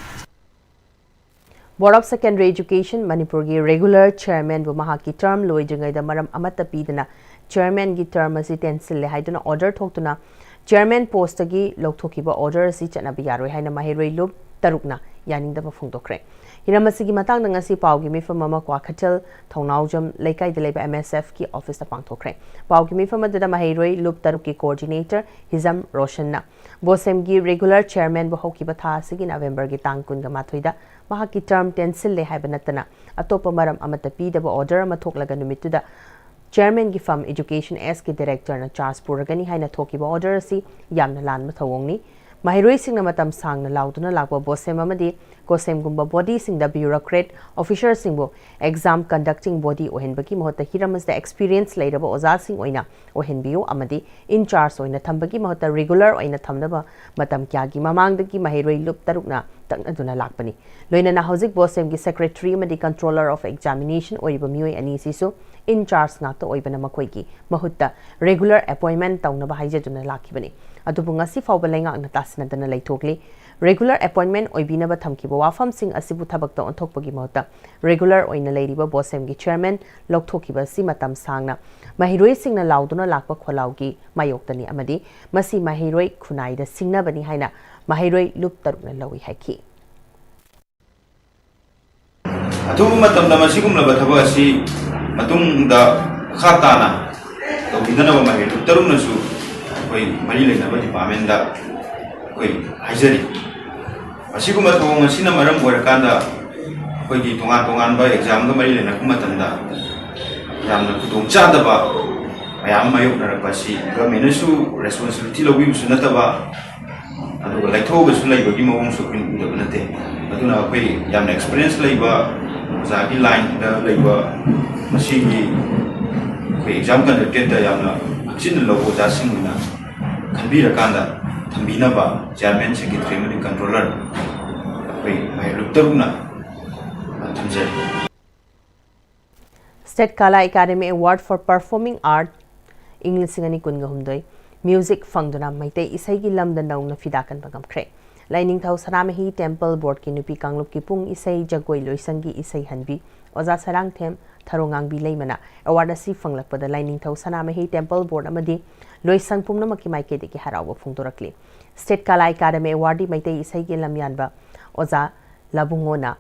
Board of Secondary Education ꯃꯅꯤꯄꯨꯔꯒꯤ regular chairmanꯕꯨ ꯃꯍꯥꯛꯀꯤ term ꯂꯣꯏꯗ꯭ꯔꯤꯉꯩꯗ ꯃꯔꯝ ꯑꯃꯠꯇ ꯄꯤꯗꯅ chairmanꯒꯤ term ꯑꯁꯤ ꯇꯦꯟꯁꯤꯜꯂꯦ ꯍꯥꯏꯗꯨꯅ order ꯊꯣꯛꯇꯨꯅ chairman postꯇꯒꯤ ꯂꯧꯊꯣꯛꯈꯤꯕ order ꯑꯁꯤ ꯆꯠꯅꯕ ꯌꯥꯔꯣꯏ ꯍꯥꯏꯅ ꯃꯍꯩꯔꯣꯏ ꯂꯨꯞ ꯇꯔꯨꯛꯅ ꯌꯥꯅꯤꯡꯗꯕ ꯐꯣꯡꯗꯣꯛꯈ꯭ꯔꯦ꯫ ꯍꯤꯔꯝ ꯑꯁꯤꯒꯤ ꯃꯇꯥꯡꯗ ꯉꯁꯤ ꯄꯥꯎꯒꯤ ꯃꯤꯐꯝ ꯑꯃ ꯀ꯭ꯋꯥꯀꯩꯊꯦꯜ ꯊꯧꯅꯥꯎꯖꯝ ꯂꯩꯀꯥꯏꯗ ꯂꯩꯕ MSFꯀꯤ officeꯇ ꯄꯥꯡꯊꯣꯛꯈ꯭ꯔꯦ꯫ ꯄꯥꯎꯒꯤ ꯃꯤꯐꯝ ꯑꯗꯨꯗ ꯃꯍꯩꯔꯣꯏ ꯂꯨꯞ ꯇꯔꯨꯛꯀꯤ coordinator ꯍꯤꯖꯝ ꯔꯣꯁꯟꯅ BOSEMꯒꯤ regular chairmanꯕꯨ ꯍꯧꯈꯤꯕ ꯊꯥ ꯑꯁꯤꯒꯤ Novemberꯒꯤ ꯇꯥꯡ ꯀꯨꯟꯒ ꯃꯥꯊꯣꯏꯗ ꯃꯍꯥꯛꯀꯤ term ꯇꯦꯟꯁꯤꯜꯂꯦ ꯍꯥꯏꯕ ꯅꯠꯇꯅ ꯑꯇꯣꯞꯄ ꯃꯔꯝ ꯑꯃꯠꯇ ꯄꯤꯗꯕ order ꯑꯃ ꯊꯣꯛꯂꯒ ꯅꯨꯃꯤꯠꯇꯨꯗ chairmanꯒꯤ firm Education Sꯒꯤ directorꯅ charge ꯄꯨꯔꯒꯅꯤ ꯍꯥꯏꯅ ꯊꯣꯛꯈꯤꯕ order ꯑꯁꯤ ꯌꯥꯝꯅ ꯂꯥꯟꯕ ꯊꯧꯑꯣꯡꯅꯤ꯫ ꯃꯍꯩꯔꯣꯏꯁꯤꯡꯅ ꯃꯇꯝ ꯁꯥꯡꯅ ꯂꯥꯎꯗꯨꯅ ꯂꯥꯛꯄ BOSEM ꯑꯃꯗꯤ COHSEM ꯒꯨꯝꯕ bodyꯁꯤꯡꯗ bureaucrat officerꯁꯤꯡꯕꯨ exam conducting body ꯑꯣꯏꯍꯟꯕꯒꯤ ꯃꯍꯨꯠꯇ ꯍꯤꯔꯝ ꯑꯁꯤꯗ experience ꯂꯩꯔꯕ ꯑꯣꯖꯥꯁꯤꯡ ꯑꯣꯏꯅ ꯑꯣꯏꯍꯟꯕꯤꯌꯨ ꯑꯃꯗꯤ in charge ꯑꯣꯏꯅ ꯊꯝꯕꯒꯤ ꯃꯍꯨꯠꯇ regular ꯑꯣꯏꯅ ꯊꯝꯅꯕ ꯃꯇꯝ ꯀꯌꯥꯒꯤ ꯃꯃꯥꯡꯗꯒꯤ ꯃꯍꯩꯔꯣꯏ ꯂꯨꯞ ꯇꯔꯨꯛꯅ ꯇꯛꯅꯗꯨꯅ ꯂꯥꯛꯄꯅꯤ꯫ ꯂꯣꯏꯅꯅ ꯍꯧꯖꯤꯛ BOSEMꯒꯤ secretary ꯑꯃꯗꯤ controller of examination ꯑꯣꯏꯔꯤꯕ ꯃꯤꯑꯣꯏ ꯑꯅꯤꯁꯤꯁꯨ in charge ꯉꯥꯛꯇ ꯑꯣꯏꯕꯅ ꯃꯈꯣꯏꯒꯤ ꯃꯍꯨꯠꯇ regular appointment ꯇꯧꯅꯕ ꯍꯥꯏꯖꯗꯨꯅ ꯂꯥꯛꯈꯤꯕꯅꯤ꯫ ꯑꯗꯨꯕꯨ ꯉꯁꯤ ꯐꯥꯎꯕ ꯂꯩꯉꯥꯛꯅ ꯇꯥꯁꯤꯟꯅꯗꯅ ꯂꯩꯊꯣꯛꯂꯤ꯫ Regular appointment ꯑꯣꯏꯕꯤꯅꯕ ꯊꯝꯈꯤꯕ ꯋꯥꯐꯝꯁꯤꯡ ꯑꯁꯤꯕꯨ ꯊꯕꯛꯇ ꯑꯣꯟꯊꯣꯛꯄꯒꯤ ꯃꯍꯨꯠꯇ ꯔꯤꯒꯨꯂꯔ ꯑꯣꯏꯅ ꯂꯩꯔꯤꯕ ꯕꯣꯁꯦꯝꯒꯤ ꯆꯤꯌꯔꯃꯦꯟ ꯂꯧꯊꯣꯛꯈꯤꯕ ꯑꯁꯤ ꯃꯇꯝ ꯁꯥꯡꯅ ꯃꯍꯩꯔꯣꯏꯁꯤꯡꯅ ꯂꯥꯎꯗꯨꯅ ꯂꯥꯛꯄ ꯈꯣꯜꯂꯥꯎꯒꯤ ꯃꯥꯌꯣꯛꯇꯅꯤ ꯑꯃꯗꯤ ꯃꯁꯤ ꯃꯍꯩꯔꯣꯏ ꯈꯨꯟꯅꯥꯏꯗ ꯁꯤꯡꯅꯕꯅꯤ ꯍꯥꯏꯅ ꯃꯍꯩꯔꯣꯏ ꯂꯨꯞ ꯇꯔꯨꯛꯅ ꯂꯧꯏ ꯍꯥꯏꯈꯤ꯫ ꯑꯊꯨꯕ ꯃꯇꯝꯗ ꯃꯁꯤꯒꯨꯝꯂꯕ ꯊꯕꯛ ꯑꯁꯤ ꯃꯇꯨꯡꯗ ꯃꯈꯥ ꯇꯥꯅ ꯇꯧꯕꯤꯗꯅꯕ ꯃꯍꯩꯔꯣꯏ ꯇꯔꯨꯛꯅꯁꯨ ꯑꯩꯈꯣꯏ ꯃꯔꯤ ꯂꯩꯅꯕ ꯗꯤꯄꯥꯔꯠꯃꯦꯟꯗ ꯑꯩꯈꯣꯏ ꯍꯥꯏꯖꯔꯤ꯫ ꯑꯁꯤꯒꯨꯝꯕ ꯊꯧꯑꯣꯡ ꯑꯁꯤꯅ ꯃꯔꯝ ꯑꯣꯏꯔꯀꯥꯟꯗ ꯑꯩꯈꯣꯏꯒꯤ ꯇꯣꯉꯥꯟ ꯇꯣꯉꯥꯟꯕ ꯑꯦꯛꯖꯥꯝꯒ ꯃꯔꯤ ꯂꯩꯅꯔꯛꯄ ꯃꯇꯝꯗ ꯌꯥꯝꯅ ꯈꯨꯗꯣꯡꯆꯥꯗꯕ ꯃꯌꯥꯝ ꯑꯃ ꯃꯥꯌꯣꯛꯅꯔꯛꯄ ꯑꯁꯤ ꯒꯚꯔꯟꯃꯦꯟꯅꯁꯨ ꯔꯦꯁꯄꯣꯟꯁꯤꯕꯤꯂꯤꯇꯤ ꯂꯧꯕꯤꯕꯁꯨ ꯅꯠꯇꯕ, ꯑꯗꯨꯒ ꯂꯩꯊꯣꯛꯑꯒꯁꯨ ꯂꯩꯕꯒꯤ ꯃꯑꯣꯡꯁꯨ ꯑꯩꯈꯣꯏꯅ ꯎꯗꯕ ꯅꯠꯇꯦ꯫ ꯑꯗꯨꯅ ꯑꯩꯈꯣꯏ ꯌꯥꯝꯅ ꯑꯦꯛꯁꯄꯤꯔꯤꯌꯦꯟꯁ ꯂꯩꯕ ꯑꯣꯖꯥꯒꯤ ꯂꯥꯏꯟꯗ ꯂꯩꯕ ꯃꯁꯤꯒꯤ ꯑꯩꯈꯣꯏ ꯑꯦꯛꯖꯥꯝ ꯀꯟꯗꯛꯇꯦꯠꯇ ꯌꯥꯝꯅ ꯍꯛꯆꯤꯟꯅ ꯂꯧꯕ ꯑꯣꯖꯥꯁꯤꯡꯅ ꯈꯟꯕꯤꯔꯀꯥꯟꯗ ꯊꯝꯕꯤꯅꯕ ꯆꯤꯌꯔꯃꯦꯟ, ꯁꯦꯀ꯭ꯔꯦꯇꯔꯤ ꯑꯃꯗꯤ ꯀꯟꯇ꯭ꯔꯣꯂꯔ ꯑꯩꯈꯣꯏ ꯃꯍꯩꯔꯣꯏ ꯇꯔꯨꯛꯅ ꯊꯝꯖꯔꯤ꯫ State Kala Academy Award for Performing Art ꯏꯪ ꯂꯤꯁꯤꯡ ꯑꯅꯤ ꯀꯨꯟꯒ ꯍꯨꯝꯗꯣꯏ ꯃ꯭ꯌꯨꯖꯤꯛ ꯐꯪꯗꯨꯅ ꯃꯩꯇꯩ ꯏꯁꯩꯒꯤ ꯂꯝꯗ ꯅꯧꯅ ꯐꯤꯗꯥ ꯀꯟꯕ ꯉꯝꯈ꯭ꯔꯦ꯫ ꯂꯥꯏꯅꯤꯡꯊꯧ ꯁꯅꯥꯃꯍꯤ ꯇꯦꯝꯄꯜ ꯕꯣꯔꯗꯀꯤ ꯅꯨꯄꯤ ꯀꯥꯡꯂꯨꯞꯀꯤ ꯄꯨꯡ ꯏꯁꯩ ꯖꯒꯣꯏ ꯂꯣꯏꯁꯪꯒꯤ ꯏꯁꯩ ꯍꯟꯕꯤ ꯑꯣꯖꯥ ꯁꯔꯥꯡꯊꯦꯝ ꯊꯔꯣꯉꯥꯡꯕꯤ ꯂꯩꯃꯅ ꯑꯦꯋꯥꯔꯗ ꯑꯁꯤ ꯐꯪꯂꯛꯄꯗ ꯂꯥꯏꯅꯤꯡꯊꯧ ꯁꯅꯥꯃꯍꯤ ꯇꯦꯝꯄꯜ ꯕꯣꯔꯗ ꯑꯃꯗꯤ ꯂꯣꯏꯁꯪ ꯄꯨꯝꯅꯃꯛꯀꯤ ꯃꯥꯏꯀꯩꯗꯒꯤ ꯍꯔꯥꯎꯕ ꯐꯣꯡꯗꯣꯔꯛꯂꯤ꯫ State Kala Academy Awardꯗꯤ ꯃꯩꯇꯩ ꯏꯁꯩꯒꯤ ꯂꯝꯌꯥꯟꯕ ꯑꯣꯖꯥ ꯂꯥꯕꯨꯡꯉꯣꯅ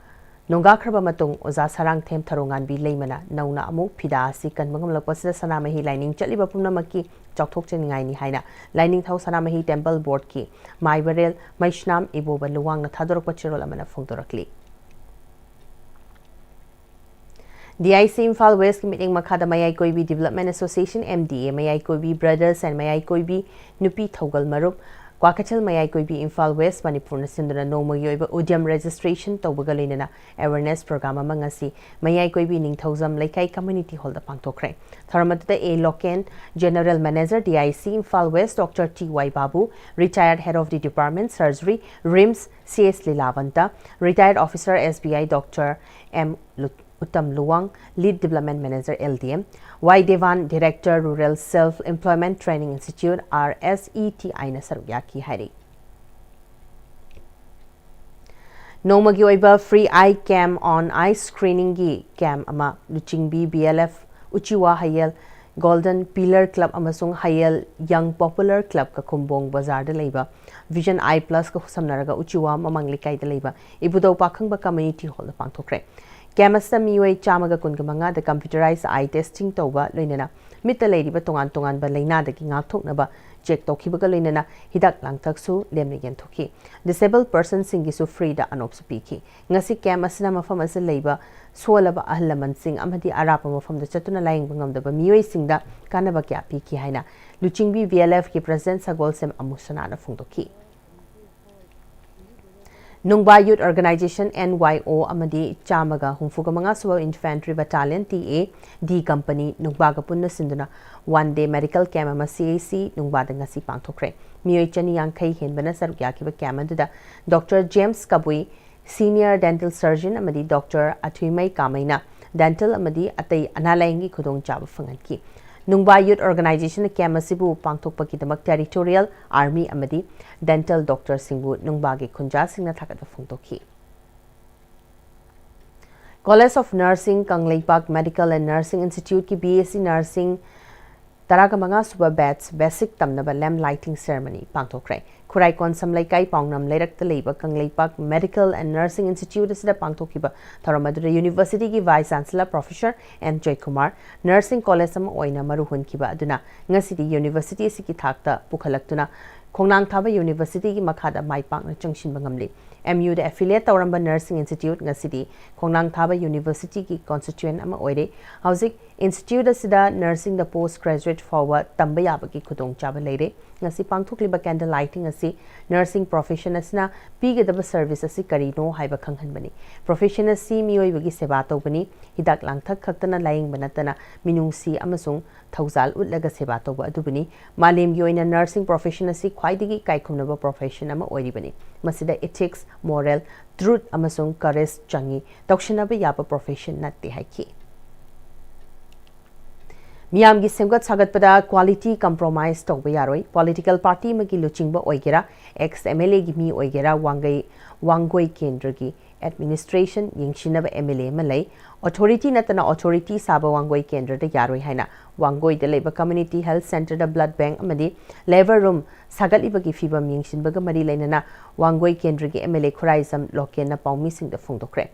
ꯅꯣꯡꯒꯥꯈ꯭ꯔꯕ ꯃꯇꯨꯡ ꯑꯣꯖꯥ ꯁꯔꯥꯡꯊꯦꯝ ꯊꯔꯣꯉꯥꯟꯕꯤ ꯂꯩꯃꯅ ꯅꯧꯅ ꯑꯃꯨꯛ ꯐꯤꯗꯥ ꯑꯁꯤ ꯀꯟꯕ ꯉꯝꯂꯛꯄꯁꯤꯗ ꯁꯅꯥꯃꯍꯤ ꯂꯥꯏꯅꯤꯡ ꯆꯠꯂꯤꯕ ꯄꯨꯝꯅꯃꯛꯀꯤ ꯆꯥꯎꯊꯣꯛꯆꯅꯤꯡꯉꯥꯏꯅꯤ ꯍꯥꯏꯅ ꯂꯥꯏꯅꯤꯡꯊꯧ ꯁꯅꯥꯃꯍꯤ ꯇꯦꯝꯄꯜ ꯕꯣꯔꯗꯀꯤ ꯃꯥꯏꯕꯔꯦꯜ ꯃꯩꯁꯅꯥꯝ ꯏꯕꯣꯕ ꯂꯨꯋꯥꯡꯅ ꯊꯥꯗꯣꯔꯛꯄ ꯆꯦꯔꯣꯜ ꯑꯃꯅ ꯐꯣꯡꯗꯣꯔꯛꯂꯤ꯫ DIC ꯏꯝꯐꯥꯜ ꯋꯦꯁꯀꯤ ꯃꯤꯠꯌꯦꯡ ꯃꯈꯥꯗ ꯃꯌꯥꯏ ꯀꯣꯏꯕꯤ Development Association, MDA, ꯃꯌꯥꯏ ꯀꯣꯏꯕꯤ Brothers and ꯃꯌꯥꯏ ꯀꯣꯏꯕꯤ ꯅꯨꯄꯤ ꯊꯧꯒꯜ ꯃꯔꯨꯞ, ꯀ꯭ꯋꯥꯀꯩꯊꯦꯜ ꯃꯌꯥꯏ ꯀꯣꯏꯕꯤ ꯏꯝꯐꯥꯜ ꯋꯦꯁ ꯃꯅꯤꯄꯨꯔꯅ ꯁꯤꯟꯗꯨꯅ ꯅꯣꯡꯃꯒꯤ ꯑꯣꯏꯕ ꯎꯗ꯭ꯌꯝ registration ꯇꯧꯕꯒ ꯂꯣꯏꯅꯅ awareness program ꯑꯃ ꯉꯁꯤ ꯃꯌꯥꯏ ꯀꯣꯏꯕꯤ ꯅꯤꯡꯊꯧꯖꯝ ꯂꯩꯀꯥꯏ community hallꯗ ꯄꯥꯡꯊꯣꯛꯈ꯭ꯔꯦ꯫ ꯊꯧꯔꯝ ꯑꯗꯨꯗ A Loken, General Manager, DIC Imphal west, Doctor T Y Babu, Retired Head of the Department, Surgery, RIMS, C S Lilabanta, Retired Officer, SBI, Doctor M Uttam Luwang, Lead Development Manager, LDM, Y Dewan, Director, Rural Self Employment Training Institute, RSETIꯅ ꯁꯔꯨꯛ ꯌꯥꯈꯤ ꯍꯥꯏꯔꯤ꯫ ꯅꯣꯡꯃꯒꯤ ꯑꯣꯏꯕ free eye camp on eye screeningꯒꯤ camp ꯑꯃ ꯂꯨꯆꯤꯡꯕꯤ B L F, ꯎꯆꯤꯋꯥ ꯍꯌꯦꯜ Golden Pillar Club ꯑꯃꯁꯨꯡ ꯍꯌꯦꯜ Young Popular Clubꯀ ꯈꯨꯝꯕꯣꯡ ꯕꯖꯥꯔꯗ ꯂꯩꯕ Vision Eye Plusꯀ ꯈꯨꯠꯁꯝꯅꯔꯒ ꯎꯆꯤꯋꯥ ꯃꯃꯥꯡ ꯂꯩꯀꯥꯏꯗ ꯂꯩꯕ ꯏꯕꯨꯙꯧ ꯄꯥꯈꯪꯕ Community Hallꯗ ꯄꯥꯡꯊꯣꯛꯈ꯭ꯔꯦ꯫ Camp ꯑꯁꯤꯗ ꯃꯤꯑꯣꯏ ꯆꯥꯝꯃꯒ ꯀꯨꯟꯒ ꯃꯉꯥꯗ computerized eye testing ꯇꯧꯕ ꯂꯣꯏꯅꯅ ꯃꯤꯠꯇ ꯂꯩꯔꯤꯕ ꯇꯣꯉꯥꯟ ꯇꯣꯉꯥꯟꯕ ꯂꯥꯏꯅꯥꯗꯒꯤ ꯉꯥꯛꯊꯣꯛꯅꯕ check ꯇꯧꯈꯤꯕꯒ ꯂꯣꯏꯅꯅ ꯍꯤꯗꯥꯛ ꯂꯥꯡꯊꯛꯁꯨ ꯂꯦꯝꯅ ꯌꯦꯟꯊꯣꯛꯈꯤ꯫ Disabled personꯁꯤꯡꯒꯤꯁꯨ freeꯗ ꯑꯅꯣꯞꯁꯨ ꯄꯤꯈꯤ꯫ ꯉꯁꯤ camp ꯑꯁꯤꯅ ꯃꯐꯝ ꯑꯁꯤꯗ ꯂꯩꯕ ꯁꯣꯜꯂꯕ ꯑꯍꯜ ꯂꯃꯟꯁꯤꯡ ꯑꯃꯗꯤ ꯑꯔꯥꯞꯄ ꯃꯐꯝꯗ ꯆꯠꯇꯨꯅ ꯂꯥꯌꯦꯡꯕ ꯉꯝꯗꯕ ꯃꯤꯑꯣꯏꯁꯤꯡꯗ ꯀꯥꯟꯅꯕ ꯀꯌꯥ ꯄꯤꯈꯤ ꯍꯥꯏꯅ ꯂꯨꯆꯤꯡꯕꯤ B L Fꯀꯤ President ꯁꯒꯣꯜꯁꯦꯝ ꯑꯃꯨꯁꯅꯥꯅ ꯐꯣꯡꯗꯣꯛꯈꯤ꯫ ꯅꯨꯡꯕꯥ Youth Organization N Y O ꯑꯃꯗꯤ ꯆꯥꯝꯃꯒ ꯍꯨꯝꯐꯨꯒ ꯃꯉꯥ ꯁꯨꯕ Infantry Battalion T A D Company ꯅꯨꯡꯕꯥꯒ ꯄꯨꯟꯅ ꯁꯤꯟꯗꯨꯅ one day medical camp ꯑꯃ C H C ꯅꯨꯡꯕꯥꯗ ꯉꯁꯤ ꯄꯥꯡꯊꯣꯛꯈ꯭ꯔꯦ꯫ ꯃꯤꯑꯣꯏ ꯆꯅꯤ ꯌꯥꯡꯈꯩ ꯍꯦꯟꯕꯅ ꯁꯔꯨꯛ ꯌꯥꯈꯤꯕ camp ꯑꯗꯨꯗ Doctor James ꯀꯕꯨꯏ, Senior Dental Surgeon ꯑꯃꯗꯤ Doctor ꯑꯊꯨꯏꯃꯩ ꯀꯥꯃꯩꯅ dental ꯑꯃꯗꯤ ꯑꯇꯩ ꯑꯅꯥ ꯂꯥꯌꯦꯡꯒꯤ ꯈꯨꯗꯣꯡꯆꯥꯕ ꯐꯪꯍꯟꯈꯤ꯫ ꯅꯨꯡꯕꯥ Youth Organizationꯅ camp ꯑꯁꯤꯕꯨ ꯄꯥꯡꯊꯣꯛꯄꯒꯤꯗꯃꯛ Territorial Army ꯑꯃꯗꯤ dental doctorꯁꯤꯡꯕꯨ ꯅꯨꯡꯕꯥꯒꯤ ꯈꯨꯟꯖꯥꯁꯤꯡꯅ ꯊꯥꯒꯠꯄ ꯐꯣꯡꯗꯣꯛꯈꯤ꯫ College of Nursing Kangleipak Medical and Nursing Instituteꯀꯤ B S C Nursing ꯇꯔꯥꯒ ꯃꯉꯥ ꯁꯨꯕ batch basic ꯇꯝꯅꯕ lamp lighting ceremony ꯄꯥꯡꯊꯣꯛꯈ꯭ꯔꯦ꯫ ꯈꯨꯔꯥꯏ ꯀꯣꯟꯁꯝ ꯂꯩꯀꯥꯏ ꯄꯥꯎꯅꯝ ꯂꯩꯔꯛꯇ ꯂꯩꯕ Kangleipak Medical and Nursing Institute ꯑꯁꯤꯗ ꯄꯥꯡꯊꯣꯛꯈꯤꯕ ꯊꯧꯔꯝ ꯑꯗꯨꯗ universityꯒꯤ Vice Chancellor Professor N Joykumar, nursing college ꯑꯃ ꯑꯣꯏꯅ ꯃꯔꯨ ꯍꯨꯟꯈꯤꯕ ꯑꯗꯨꯅ ꯉꯁꯤꯗꯤ university ꯑꯁꯤꯒꯤ ꯊꯥꯛꯇ ꯄꯨꯈꯠꯂꯛꯇꯨꯅ ꯈꯣꯡꯅꯥꯡ ꯊꯥꯕ universityꯒꯤ ꯃꯈꯥꯗ ꯃꯥꯏ ꯄꯥꯛꯅ ꯆꯪꯁꯤꯟꯕ ꯉꯝꯂꯤ꯫ M Uꯗ affiliate ꯇꯧꯔꯝꯕ nursing institute ꯉꯁꯤꯗꯤ ꯈꯣꯡꯅꯥꯡ ꯊꯥꯕ universityꯒꯤ constituent ꯑꯃ ꯑꯣꯏꯔꯦ꯫ ꯍꯧꯖꯤꯛ institute ꯑꯁꯤꯗ nursingꯗ post graduate ꯐꯥꯎꯕ ꯇꯝꯕ ꯌꯥꯕꯒꯤ ꯈꯨꯗꯣꯡꯆꯥꯕ ꯂꯩꯔꯦ꯫ ꯉꯁꯤ ꯄꯥꯡꯊꯣꯛꯂꯤꯕ candle lighting ꯑꯁꯤ nursing profession ꯑꯁꯤꯅ ꯄꯤꯒꯗꯕ service ꯑꯁꯤ ꯀꯔꯤꯅꯣ ꯍꯥꯏꯕ ꯈꯪꯍꯟꯕꯅꯤ꯫ Profession ꯑꯁꯤ ꯃꯤꯑꯣꯏꯕꯒꯤ ꯁꯦꯕꯥ ꯇꯧꯕꯅꯤ꯫ ꯍꯤꯗꯥꯛ ꯂꯥꯡꯊꯛ ꯈꯛꯇꯅ ꯂꯥꯌꯦꯡꯕ ꯅꯠꯇꯅ ꯃꯤꯅꯨꯡꯁꯤ ꯑꯃꯁꯨꯡ ꯊꯧꯖꯥꯜ ꯎꯠꯂꯒ ꯁꯦꯕꯥ ꯇꯧꯕ ꯑꯗꯨꯕꯨꯅꯤ꯫ ꯃꯥꯂꯦꯝꯒꯤ ꯑꯣꯏꯅ nursing profession ꯑꯁꯤ ꯈ꯭ꯋꯥꯏꯗꯒꯤ ꯏꯀꯥꯏꯈꯨꯝꯅꯕ profession ꯑꯃ ꯑꯣꯏꯔꯤꯕꯅꯤ꯫ ꯃꯁꯤꯗ ethics, moral, truth ꯑꯃꯁꯨꯡ courage ꯆꯪꯏ꯫ ꯇꯧꯁꯤꯟꯅꯕ ꯌꯥꯕ profession ꯅꯠꯇꯦ ꯍꯥꯏꯈꯤ꯫ ꯃꯤꯌꯥꯝꯒꯤ ꯁꯦꯝꯒꯠ ꯁꯥꯒꯠꯄꯗ quality compromise ꯇꯧꯕ ꯌꯥꯔꯣꯏ꯫ Political party ꯑꯃꯒꯤ ꯂꯨꯆꯤꯡꯕ ꯑꯣꯏꯒꯦꯔꯥ, ex MLAꯒꯤ ꯃꯤ ꯑꯣꯏꯒꯦꯔꯥ, ꯋꯥꯡꯒꯩ, ꯋꯥꯡꯒꯣꯏ ꯀꯦꯟꯗ꯭ꯔꯒꯤ administration ꯌꯦꯡꯁꯤꯟꯅꯕ MLA ꯑꯃ ꯂꯩ꯫ Authority ꯅꯠꯇꯅ authority ꯁꯥꯕ ꯋꯥꯡꯒꯣꯏ ꯀꯦꯟꯗ꯭ꯔꯗ ꯌꯥꯔꯣꯏ ꯍꯥꯏꯅ ꯋꯥꯡꯒꯣꯏꯗ ꯂꯩꯕ community health centreꯗ blood bank ꯑꯃꯗꯤ labour room ꯁꯥꯒꯠꯂꯤꯕꯒꯤ ꯐꯤꯚꯝ ꯌꯦꯡꯁꯤꯟꯕꯒ ꯃꯔꯤ ꯂꯩꯅꯅ ꯋꯥꯡꯒꯣꯏ ꯀꯦꯟꯗ꯭ꯔꯒꯤ MLA ꯈꯨꯔꯥꯏꯖꯝ ꯂꯣꯀꯦꯟꯅ ꯄꯥꯎꯃꯤꯁꯤꯡꯗ ꯐꯣꯡꯗꯣꯛꯈ꯭ꯔꯦ꯫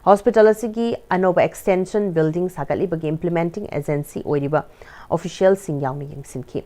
Hospital ꯑꯁꯤꯒꯤ ꯑꯅꯧꯕ extension building ꯁꯥꯒꯠꯂꯤꯕꯒꯤ implementing agency ꯑꯣꯏꯔꯤꯕ officialꯁꯤꯡ ꯌꯥꯎꯅ ꯌꯦꯡꯁꯤꯟꯈꯤ꯫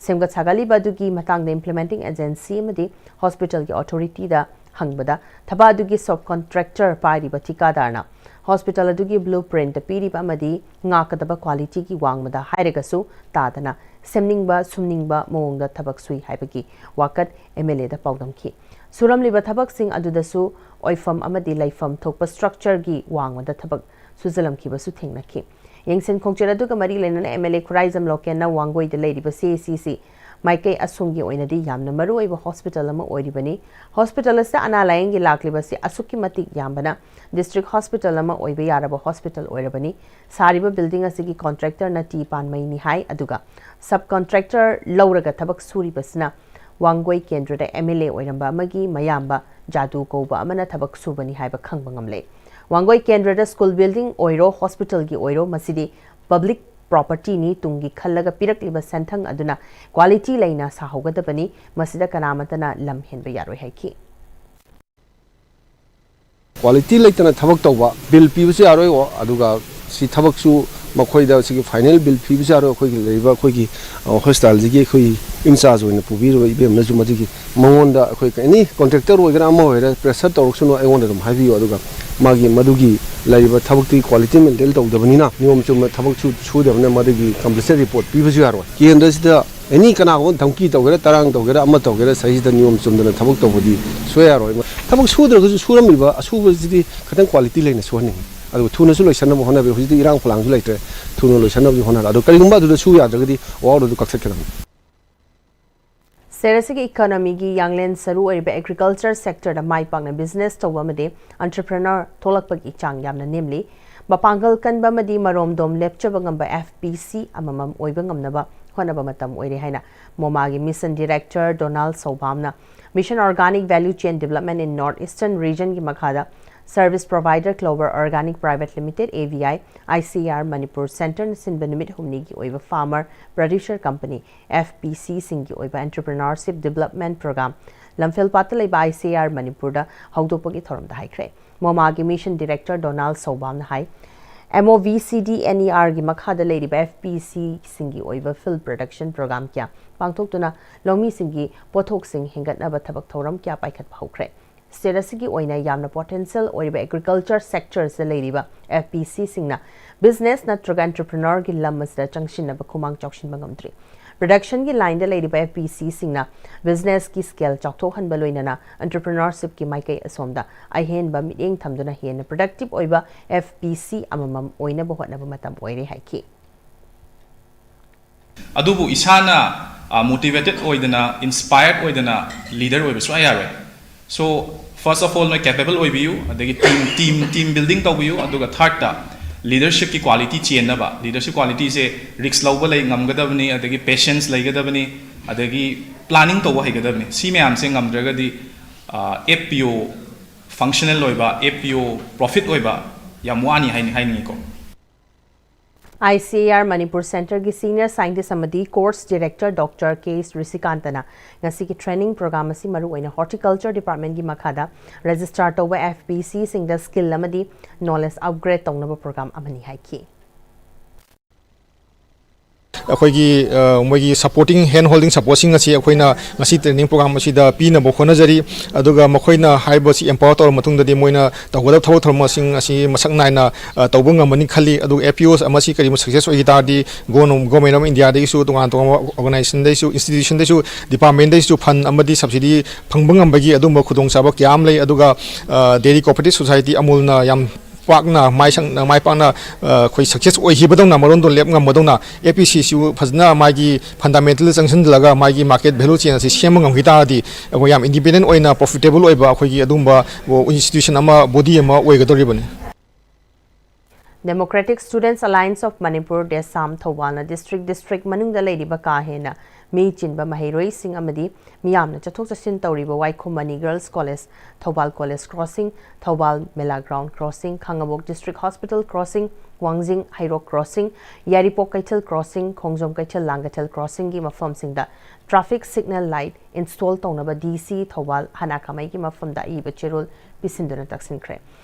ꯁꯦꯝꯒꯠ ꯁꯥꯒꯠꯂꯤꯕ ꯑꯗꯨꯒꯤ ꯃꯇꯥꯡꯗ implementing agency ꯑꯃꯗꯤ hospitalꯒꯤ authorityꯗ ꯍꯪꯕꯗ, ꯊꯕꯛ ꯑꯗꯨꯒꯤ subcontractor ꯄꯥꯏꯔꯤꯕ ꯊꯤꯀꯥꯗꯥꯔꯅ hospital ꯑꯗꯨꯒꯤ blueprint ꯄꯤꯔꯤꯕ ꯑꯃꯗꯤ ꯉꯥꯛꯀꯗꯕ qualityꯒꯤ ꯋꯥꯡꯃꯗ ꯍꯥꯏꯔꯒꯁꯨ ꯇꯥꯗꯅ ꯁꯦꯝꯅꯤꯡꯕ ꯁꯨꯝꯅꯤꯡꯕ ꯃꯑꯣꯡꯗ ꯊꯕꯛ ꯁꯨꯏ ꯍꯥꯏꯕꯒꯤ ꯋꯥꯀꯠ MLAꯗ ꯄꯥꯎꯗꯝꯈꯤ꯫ ꯁꯨꯔꯝꯂꯤꯕ ꯊꯕꯛꯁꯤꯡ ꯑꯗꯨꯗꯁꯨ ꯑꯣꯏꯐꯝ ꯑꯃꯗꯤ ꯂꯩꯐꯝ ꯊꯣꯛꯄ structureꯒꯤ ꯋꯥꯡꯃꯗ ꯊꯕꯛ ꯁꯨꯖꯜꯂꯝꯈꯤꯕꯁꯨ ꯊꯦꯡꯅꯈꯤ꯫ ꯌꯦꯡꯁꯤꯟ ꯈꯣꯡꯆꯠ ꯑꯗꯨꯒ ꯃꯔꯤ ꯂꯩꯅꯅ MLA ꯈꯨꯔꯥꯏꯖꯝ ꯂꯣꯀꯦꯟꯅ ꯋꯥꯡꯒꯣꯏꯗ ꯂꯩꯔꯤꯕ CHCC ꯃꯥꯏꯀꯩ ꯑꯁꯣꯝꯒꯤ ꯑꯣꯏꯅꯗꯤ ꯌꯥꯝꯅ ꯃꯔꯨꯑꯣꯏꯕ hospital ꯑꯃ ꯑꯣꯏꯔꯤꯕꯅꯤ꯫ Hospital ꯑꯁꯤꯗ ꯑꯅꯥ ꯂꯥꯌꯦꯡꯒꯤ ꯂꯥꯛꯂꯤꯕꯁꯤ ꯑꯁꯨꯛꯀꯤ ꯃꯇꯤꯛ ꯌꯥꯝꯕꯅ district hospital ꯑꯃ ꯑꯣꯏꯕ ꯌꯥꯔꯕ hospital ꯑꯣꯏꯔꯕꯅꯤ꯫ ꯁꯥꯔꯤꯕ building ꯑꯁꯤꯒꯤ contractorꯅ ꯇꯤ ꯄꯥꯟꯃꯩꯅꯤ ꯍꯥꯏ, ꯑꯗꯨꯒ subcontractor ꯂꯧꯔꯒ ꯊꯕꯛ ꯁꯨꯔꯤꯕꯁꯤꯅ ꯋꯥꯡꯒꯣꯏ ꯀꯦꯟꯗ꯭ꯔꯗ MLA ꯑꯣꯏꯔꯝꯕ ꯑꯃꯒꯤ ꯃꯌꯥꯝꯕ ꯖꯥꯗꯨ ꯀꯧꯕ ꯑꯃꯅ ꯊꯕꯛ ꯁꯨꯕꯅꯤ ꯍꯥꯏꯕ ꯈꯪꯕ ꯉꯝꯂꯦ꯫ ꯋꯥꯡꯒꯣꯏ ꯀꯦꯟꯗ꯭ꯔꯗ school building ꯑꯣꯏꯔꯣ, hospitalꯒꯤ ꯑꯣꯏꯔꯣ, ꯃꯁꯤꯗꯤ public propertyꯅꯤ꯫ ꯇꯨꯡꯒꯤ ꯈꯜꯂꯒ ꯄꯤꯔꯛꯂꯤꯕ ꯁꯦꯟꯊꯪ ꯑꯗꯨꯅ quality ꯂꯩꯅ ꯁꯥꯍꯧꯒꯗꯕꯅꯤ꯫ ꯃꯁꯤꯗ ꯀꯅꯥꯃꯠꯇꯅ ꯂꯝ ꯍꯦꯟꯕ ꯌꯥꯔꯣꯏ ꯍꯥꯏꯈꯤ꯫ Quality ꯂꯩꯇꯅ ꯊꯕꯛ ꯇꯧꯕ, bill ꯄꯤꯕꯁꯨ ꯌꯥꯔꯣꯏ, ꯑꯗꯨꯒ ꯁꯤ ꯊꯕꯛꯁꯨ ꯃꯈꯣꯏꯗ ꯁꯤꯒꯤ final bill ꯄꯤꯕꯁꯨ ꯌꯥꯔꯣꯏ꯫ ꯑꯩꯈꯣꯏꯒꯤ ꯂꯩꯔꯤꯕ ꯑꯩꯈꯣꯏꯒꯤ hospitalꯁꯤꯒꯤ ꯑꯩꯈꯣꯏ in charge ꯑꯣꯏꯅ ꯄꯨꯕꯤꯔꯤꯕ ꯏꯕꯦꯝꯅꯁꯨ ꯃꯗꯨꯒꯤ ꯃꯉꯣꯟꯗ ꯑꯩꯈꯣꯏ any contractor ꯑꯣꯏꯒꯦꯔꯥ ꯑꯃ ꯑꯣꯏꯒꯦꯔꯥ pressure ꯇꯧꯔꯛꯁꯅꯨ, ꯑꯩꯉꯣꯟꯗ ꯑꯗꯨꯝ ꯍꯥꯏꯕꯤꯌꯨ, ꯑꯗꯨꯒ ꯃꯥꯒꯤ ꯃꯗꯨꯒꯤ ꯂꯩꯔꯤꯕ ꯊꯕꯛꯇꯤ quality maintain ꯇꯧꯗꯕꯅꯤꯅ, ꯅꯤꯌꯣꯝ ꯆꯨꯝꯅ ꯊꯕꯛ ꯁꯨ ꯁꯨꯗꯕꯅꯤꯅ ꯃꯗꯨꯒꯤ compulsory report ꯄꯤꯕꯁꯨ ꯌꯥꯔꯣꯏ꯫ ꯀꯦꯟꯗ꯭ꯔꯁꯤꯗ any ꯀꯅꯥꯒꯨꯝꯕ ꯙꯝꯀꯤ ꯇꯧꯒꯦꯔꯥ, ꯇꯔꯥꯡ ꯇꯧꯒꯦꯔꯥ, ꯑꯃ ꯇꯧꯒꯦꯔꯥ, ꯁꯤꯗꯩꯁꯤꯗ ꯅꯤꯌꯣꯝ ꯆꯨꯝꯗꯅ ꯊꯕꯛ ꯇꯧꯕꯗꯤ ꯁꯨꯡꯌꯥ ꯌꯥꯔꯣꯏ꯫ ꯊꯕꯛ ꯁꯨꯗ꯭ꯔꯒꯁꯨ ꯁꯨꯔꯝꯃꯤꯕ ꯑꯁꯨꯕꯁꯤꯗꯤ ꯈꯤꯇꯪ quality ꯂꯩꯅ ꯁꯨꯍꯟꯅꯤꯡꯉꯤ꯫ ꯑꯗꯨꯒ ꯊꯨꯅꯁꯨ ꯂꯣꯏꯁꯟꯅꯕ ꯍꯣꯠꯅꯕꯤꯌꯨ꯫ ꯍꯧꯖꯤꯛꯇꯤ ꯏꯔꯥꯡ ꯐꯂꯥꯡꯁꯨ ꯂꯩꯇ꯭ꯔꯦ, ꯊꯨꯅ ꯂꯣꯏꯁꯟꯅꯕꯁꯨ ꯍꯣꯠꯅꯔꯦ꯫ ꯑꯗꯣ ꯀꯔꯤꯒꯨꯝꯕ ꯑꯗꯨꯗ ꯁꯨ ꯌꯥꯗ꯭ꯔꯒꯗꯤ work orderꯗꯨ ꯀꯛꯊꯠꯀꯗꯕꯅꯤ꯫ ꯁꯍꯔ ꯑꯁꯤꯒꯤ economyꯒꯤ ꯌꯥꯡꯂꯦꯟ ꯁꯔꯨ ꯑꯣꯏꯔꯤꯕ agriculture sectorꯗ ꯃꯥꯏ ꯄꯥꯛꯅ business ꯇꯧꯕ ꯑꯃꯗꯤ entrepreneur ꯊꯣꯛꯂꯛꯄꯒꯤ ꯆꯥꯡ ꯌꯥꯝꯅ ꯅꯦꯝꯂꯤ꯫ ꯃꯄꯥꯡꯒꯜ ꯀꯟꯕ ꯑꯃꯗꯤ ꯃꯔꯣꯝꯗꯣꯝ ꯂꯦꯞꯆꯕ ꯉꯝꯕ F P C ꯑꯃꯃꯝ ꯑꯣꯏꯕ ꯉꯝꯅꯕ ꯍꯣꯠꯅꯕ ꯃꯇꯝ ꯑꯣꯏꯔꯦ ꯍꯥꯏꯅ ꯃꯣꯃꯥꯒꯤ Mission Director Donald ꯁꯧꯕꯥꯝꯅ Mission Organic Value Chain Development in North Eastern Region ꯒꯤ ꯃꯈꯥꯗ Service Provider Clover Organic Private Limited, A V I, I C R Manipur Center ꯅ ꯁꯤꯟꯕ ꯅꯨꯃꯤꯠ ꯍꯨꯝꯅꯤꯒꯤ ꯑꯣꯏꯕ farmer, producer company, F P C ꯁꯤꯡꯒꯤ ꯑꯣꯏꯕ Entrepreneurship Development Program ꯂꯝꯐꯦꯜꯄꯥꯠꯇ ꯂꯩꯕ I C R ꯃꯅꯤꯄꯨꯔꯗ ꯍꯧꯗꯣꯛꯄꯒꯤ ꯊꯧꯔꯝꯗ ꯍꯥꯏꯈ꯭ꯔꯦ꯫ ꯃꯣꯃꯥꯒꯤ Mission Director Donald ꯁꯧꯕꯥꯝꯅ ꯍꯥꯏ, M O V C D N E R ꯒꯤ ꯃꯈꯥꯗ ꯂꯩꯔꯤꯕ F P C ꯁꯤꯡꯒꯤ ꯑꯣꯏꯕ field production program ꯀꯌꯥ ꯄꯥꯡꯊꯣꯛꯇꯨꯅ ꯂꯧꯃꯤꯁꯤꯡꯒꯤ ꯄꯣꯠꯊꯣꯛꯁꯤꯡ ꯍꯦꯟꯒꯠꯅꯕ ꯊꯕꯛ ꯊꯧꯔꯝ ꯀꯌꯥ ꯄꯥꯏꯈꯠꯄ ꯍꯧꯈ꯭ꯔꯦ꯫ State ꯑꯁꯤꯒꯤ ꯑꯣꯏꯅ ꯌꯥꯝꯅ potential ꯑꯣꯏꯔꯤꯕ agriculture sector ꯁꯤꯗ ꯂꯩꯔꯤꯕ F P C ꯁꯤꯡꯅ business ꯅꯠꯇ꯭ꯔꯒ entrepreneur ꯒꯤ ꯂꯝ ꯑꯁꯤꯗ ꯆꯪꯁꯤꯟꯅꯕ ꯈꯨꯃꯥꯡ ꯆꯥꯎꯁꯤꯟꯕ ꯉꯝꯗ꯭ꯔꯤ꯫ Production ꯒꯤ line ꯗ ꯂꯩꯔꯤꯕ F P C ꯁꯤꯡꯅ business ꯀꯤ scale ꯆꯥꯎꯊꯣꯛꯍꯟꯕ ꯂꯣꯏꯅꯅ entrepreneurship ꯀꯤ ꯃꯥꯏꯀꯩ ꯑꯁꯣꯝꯗ ꯑꯍꯦꯟꯕ ꯃꯤꯠꯌꯦꯡ ꯊꯝꯗꯨꯅ ꯍꯦꯟꯅ productive ꯑꯣꯏꯕ F P C ꯑꯃꯃꯝ ꯑꯣꯏꯅꯕ ꯍꯣꯠꯅꯕ ꯃꯇꯝ ꯑꯣꯏꯔꯦ ꯍꯥꯏꯈꯤ꯫ ꯑꯗꯨꯕꯨ ꯏꯁꯥꯅ motivated ꯑꯣꯏꯗꯅ, inspired ꯑꯣꯏꯗꯅ leader ꯑꯣꯏꯕ ꯁꯨꯡꯌꯥ ꯌꯥꯔꯣꯏ꯫ So, first of all, ꯅꯣꯏ capable ꯑꯣꯏꯕꯤꯌꯨ, ꯑꯗꯒꯤ team team team building ꯇꯧꯕꯤꯌꯨ꯫ ꯑꯗꯨꯒ third ꯇ leadership ꯀꯤ quality ꯆꯦꯟꯅꯕ, leadership quality ꯁꯦ risk ꯂꯧꯕ ꯂꯩ, ꯉꯝꯒꯗꯕꯅꯤ, ꯑꯗꯒꯤ patience ꯂꯩꯒꯗꯕꯅꯤ, ꯑꯗꯒꯤ planning ꯇꯧꯕ ꯍꯩꯒꯗꯕꯅꯤ꯫ ꯁꯤ ꯃꯌꯥꯝꯁꯦ ꯉꯝꯗ꯭ꯔꯒꯗꯤ F P O functional ꯑꯣꯏꯕ, F P O profit ꯑꯣꯏꯕ ꯌꯥꯝ ꯋꯥꯅꯤ ꯍꯥꯏꯅ ꯍꯥꯏꯅꯤꯡꯉꯤꯀꯣ꯫ I C A R Manipur Center ꯒꯤ Senior Scientist ꯑꯃꯗꯤ Course Director Doctor K ꯁ꯭ꯔꯤꯁꯤꯀꯥꯟꯇꯅ ꯉꯁꯤꯒꯤ training program ꯑꯁꯤ ꯃꯔꯨꯑꯣꯏꯅ Horticulture Department ꯒꯤ ꯃꯈꯥꯗ register ꯇꯧꯕ F P C ꯁꯤꯡꯗ skill ꯑꯃꯗꯤ knowledge upgrade ꯇꯧꯅꯕ program ꯑꯃꯅꯤ ꯍꯥꯏꯈꯤ꯫ ꯑꯩꯈꯣꯏꯒꯤ ꯃꯣꯏꯒꯤ supporting, hand holding support ꯁꯤꯡ ꯑꯁꯤ ꯑꯩꯈꯣꯏꯅ ꯉꯁꯤ training program ꯑꯁꯤꯗ ꯄꯤꯅꯕ ꯍꯣꯠꯅꯖꯔꯤ꯫ ꯑꯗꯨꯒ ꯃꯈꯣꯏꯅ ꯍꯥꯏꯔꯤꯕꯁꯤ empower ꯇꯧꯔꯕ ꯃꯇꯨꯡꯗꯗꯤ ꯃꯣꯏꯅ ꯇꯧꯒꯗꯕ ꯊꯕꯛ ꯊꯧꯔꯝꯁꯤꯡ ꯑꯁꯤ ꯃꯁꯛ ꯅꯥꯏꯅ ꯇꯧꯕ ꯉꯝꯒꯅꯤ ꯈꯜꯂꯤ꯫ ꯑꯗꯨꯒ F P O ꯑꯃꯁꯤ ꯀꯔꯤꯒꯨꯝꯕ success ꯑꯣꯏꯈꯤ ꯇꯥꯔꯗꯤ Government of India ꯗꯒꯤꯁꯨ, ꯇꯣꯉꯥꯟ ꯇꯣꯉꯥꯟꯕ organization ꯗꯒꯤꯁꯨ, institution ꯗꯒꯤꯁꯨ, department ꯗꯒꯤꯁꯨ fund ꯑꯃꯗꯤ subsidy ꯐꯪꯕ ꯉꯝꯕꯒꯤ ꯑꯗꯨꯒꯨꯝꯕ ꯈꯨꯗꯣꯡꯆꯥꯕ ꯀꯌꯥ ꯑꯃ ꯂꯩ꯫ ꯑꯗꯨꯒ Dairy Cooperative Society ꯑꯃꯨꯜꯅ ꯌꯥꯝ ꯄꯥꯛꯅ ꯃꯥꯏ ꯁꯪꯅ ꯃꯥꯏ ꯄꯥꯛꯅ ꯑꯩꯈꯣꯏ success ꯑꯣꯏꯈꯤꯕꯗꯧꯅ, ꯃꯔꯣꯟꯗꯣ ꯂꯦꯞ ꯉꯝꯕꯗꯧꯅ F P C ꯁꯤꯁꯨ ꯐꯖꯅ ꯃꯥꯒꯤ fundamental ꯆꯪꯁꯤꯜꯂꯒ ꯃꯥꯒꯤ market value chain ꯑꯁꯤ ꯁꯦꯝꯕ ꯉꯝꯈꯤ ꯇꯥꯔꯗꯤ ꯑꯩꯈꯣꯏ ꯌꯥꯝ independent ꯑꯣꯏꯅ profitable ꯑꯣꯏꯕ ꯑꯩꯈꯣꯏꯒꯤ ꯑꯗꯨꯒꯨꯝꯕ institution ꯑꯃ, body ꯑꯃ ꯑꯣꯏꯒꯗꯧꯔꯤꯕꯅꯤ꯫ Democratic Students Alliance of Manipur, DESAM, ꯊꯧꯕꯥꯜꯅ district district ꯃꯅꯨꯡꯗ ꯂꯩꯔꯤꯕ ꯀꯥ ꯍꯦꯟꯅ ꯃꯤ ꯆꯤꯟꯕ ꯃꯍꯩꯔꯣꯏꯁꯤꯡ ꯑꯃꯗꯤ ꯃꯤꯌꯥꯝꯅ ꯆꯠꯊꯣꯛ ꯆꯠꯁꯤꯟ ꯇꯧꯔꯤꯕ Waikhom Mani Girls College, Thoubal College Crossing, Thoubal Mela Ground Crossing, Khangabok District Hospital Crossing, ꯋꯥꯡꯖꯤꯡ ꯍꯩꯔꯣꯛ Crossing, ꯌꯥꯏꯔꯤꯄꯣꯛ ꯀꯩꯊꯦꯜ Crossing, ꯈꯣꯡꯖꯣꯝ ꯀꯩꯊꯦꯜ ꯂꯥꯡꯒꯊꯦꯜ Crossingꯒꯤ ꯃꯐꯝꯁꯤꯡꯗ traffic signal light install ꯇꯧꯅꯕ DC ꯊꯧꯕꯥꯜ ꯍꯅꯥ ꯀꯥꯃꯩꯒꯤ ꯃꯐꯝꯗ ꯑꯏꯕ ꯆꯦꯔꯣꯜ ꯄꯤꯁꯤꯟꯗꯨꯅ ꯇꯛꯁꯤꯟꯈ꯭ꯔꯦ꯫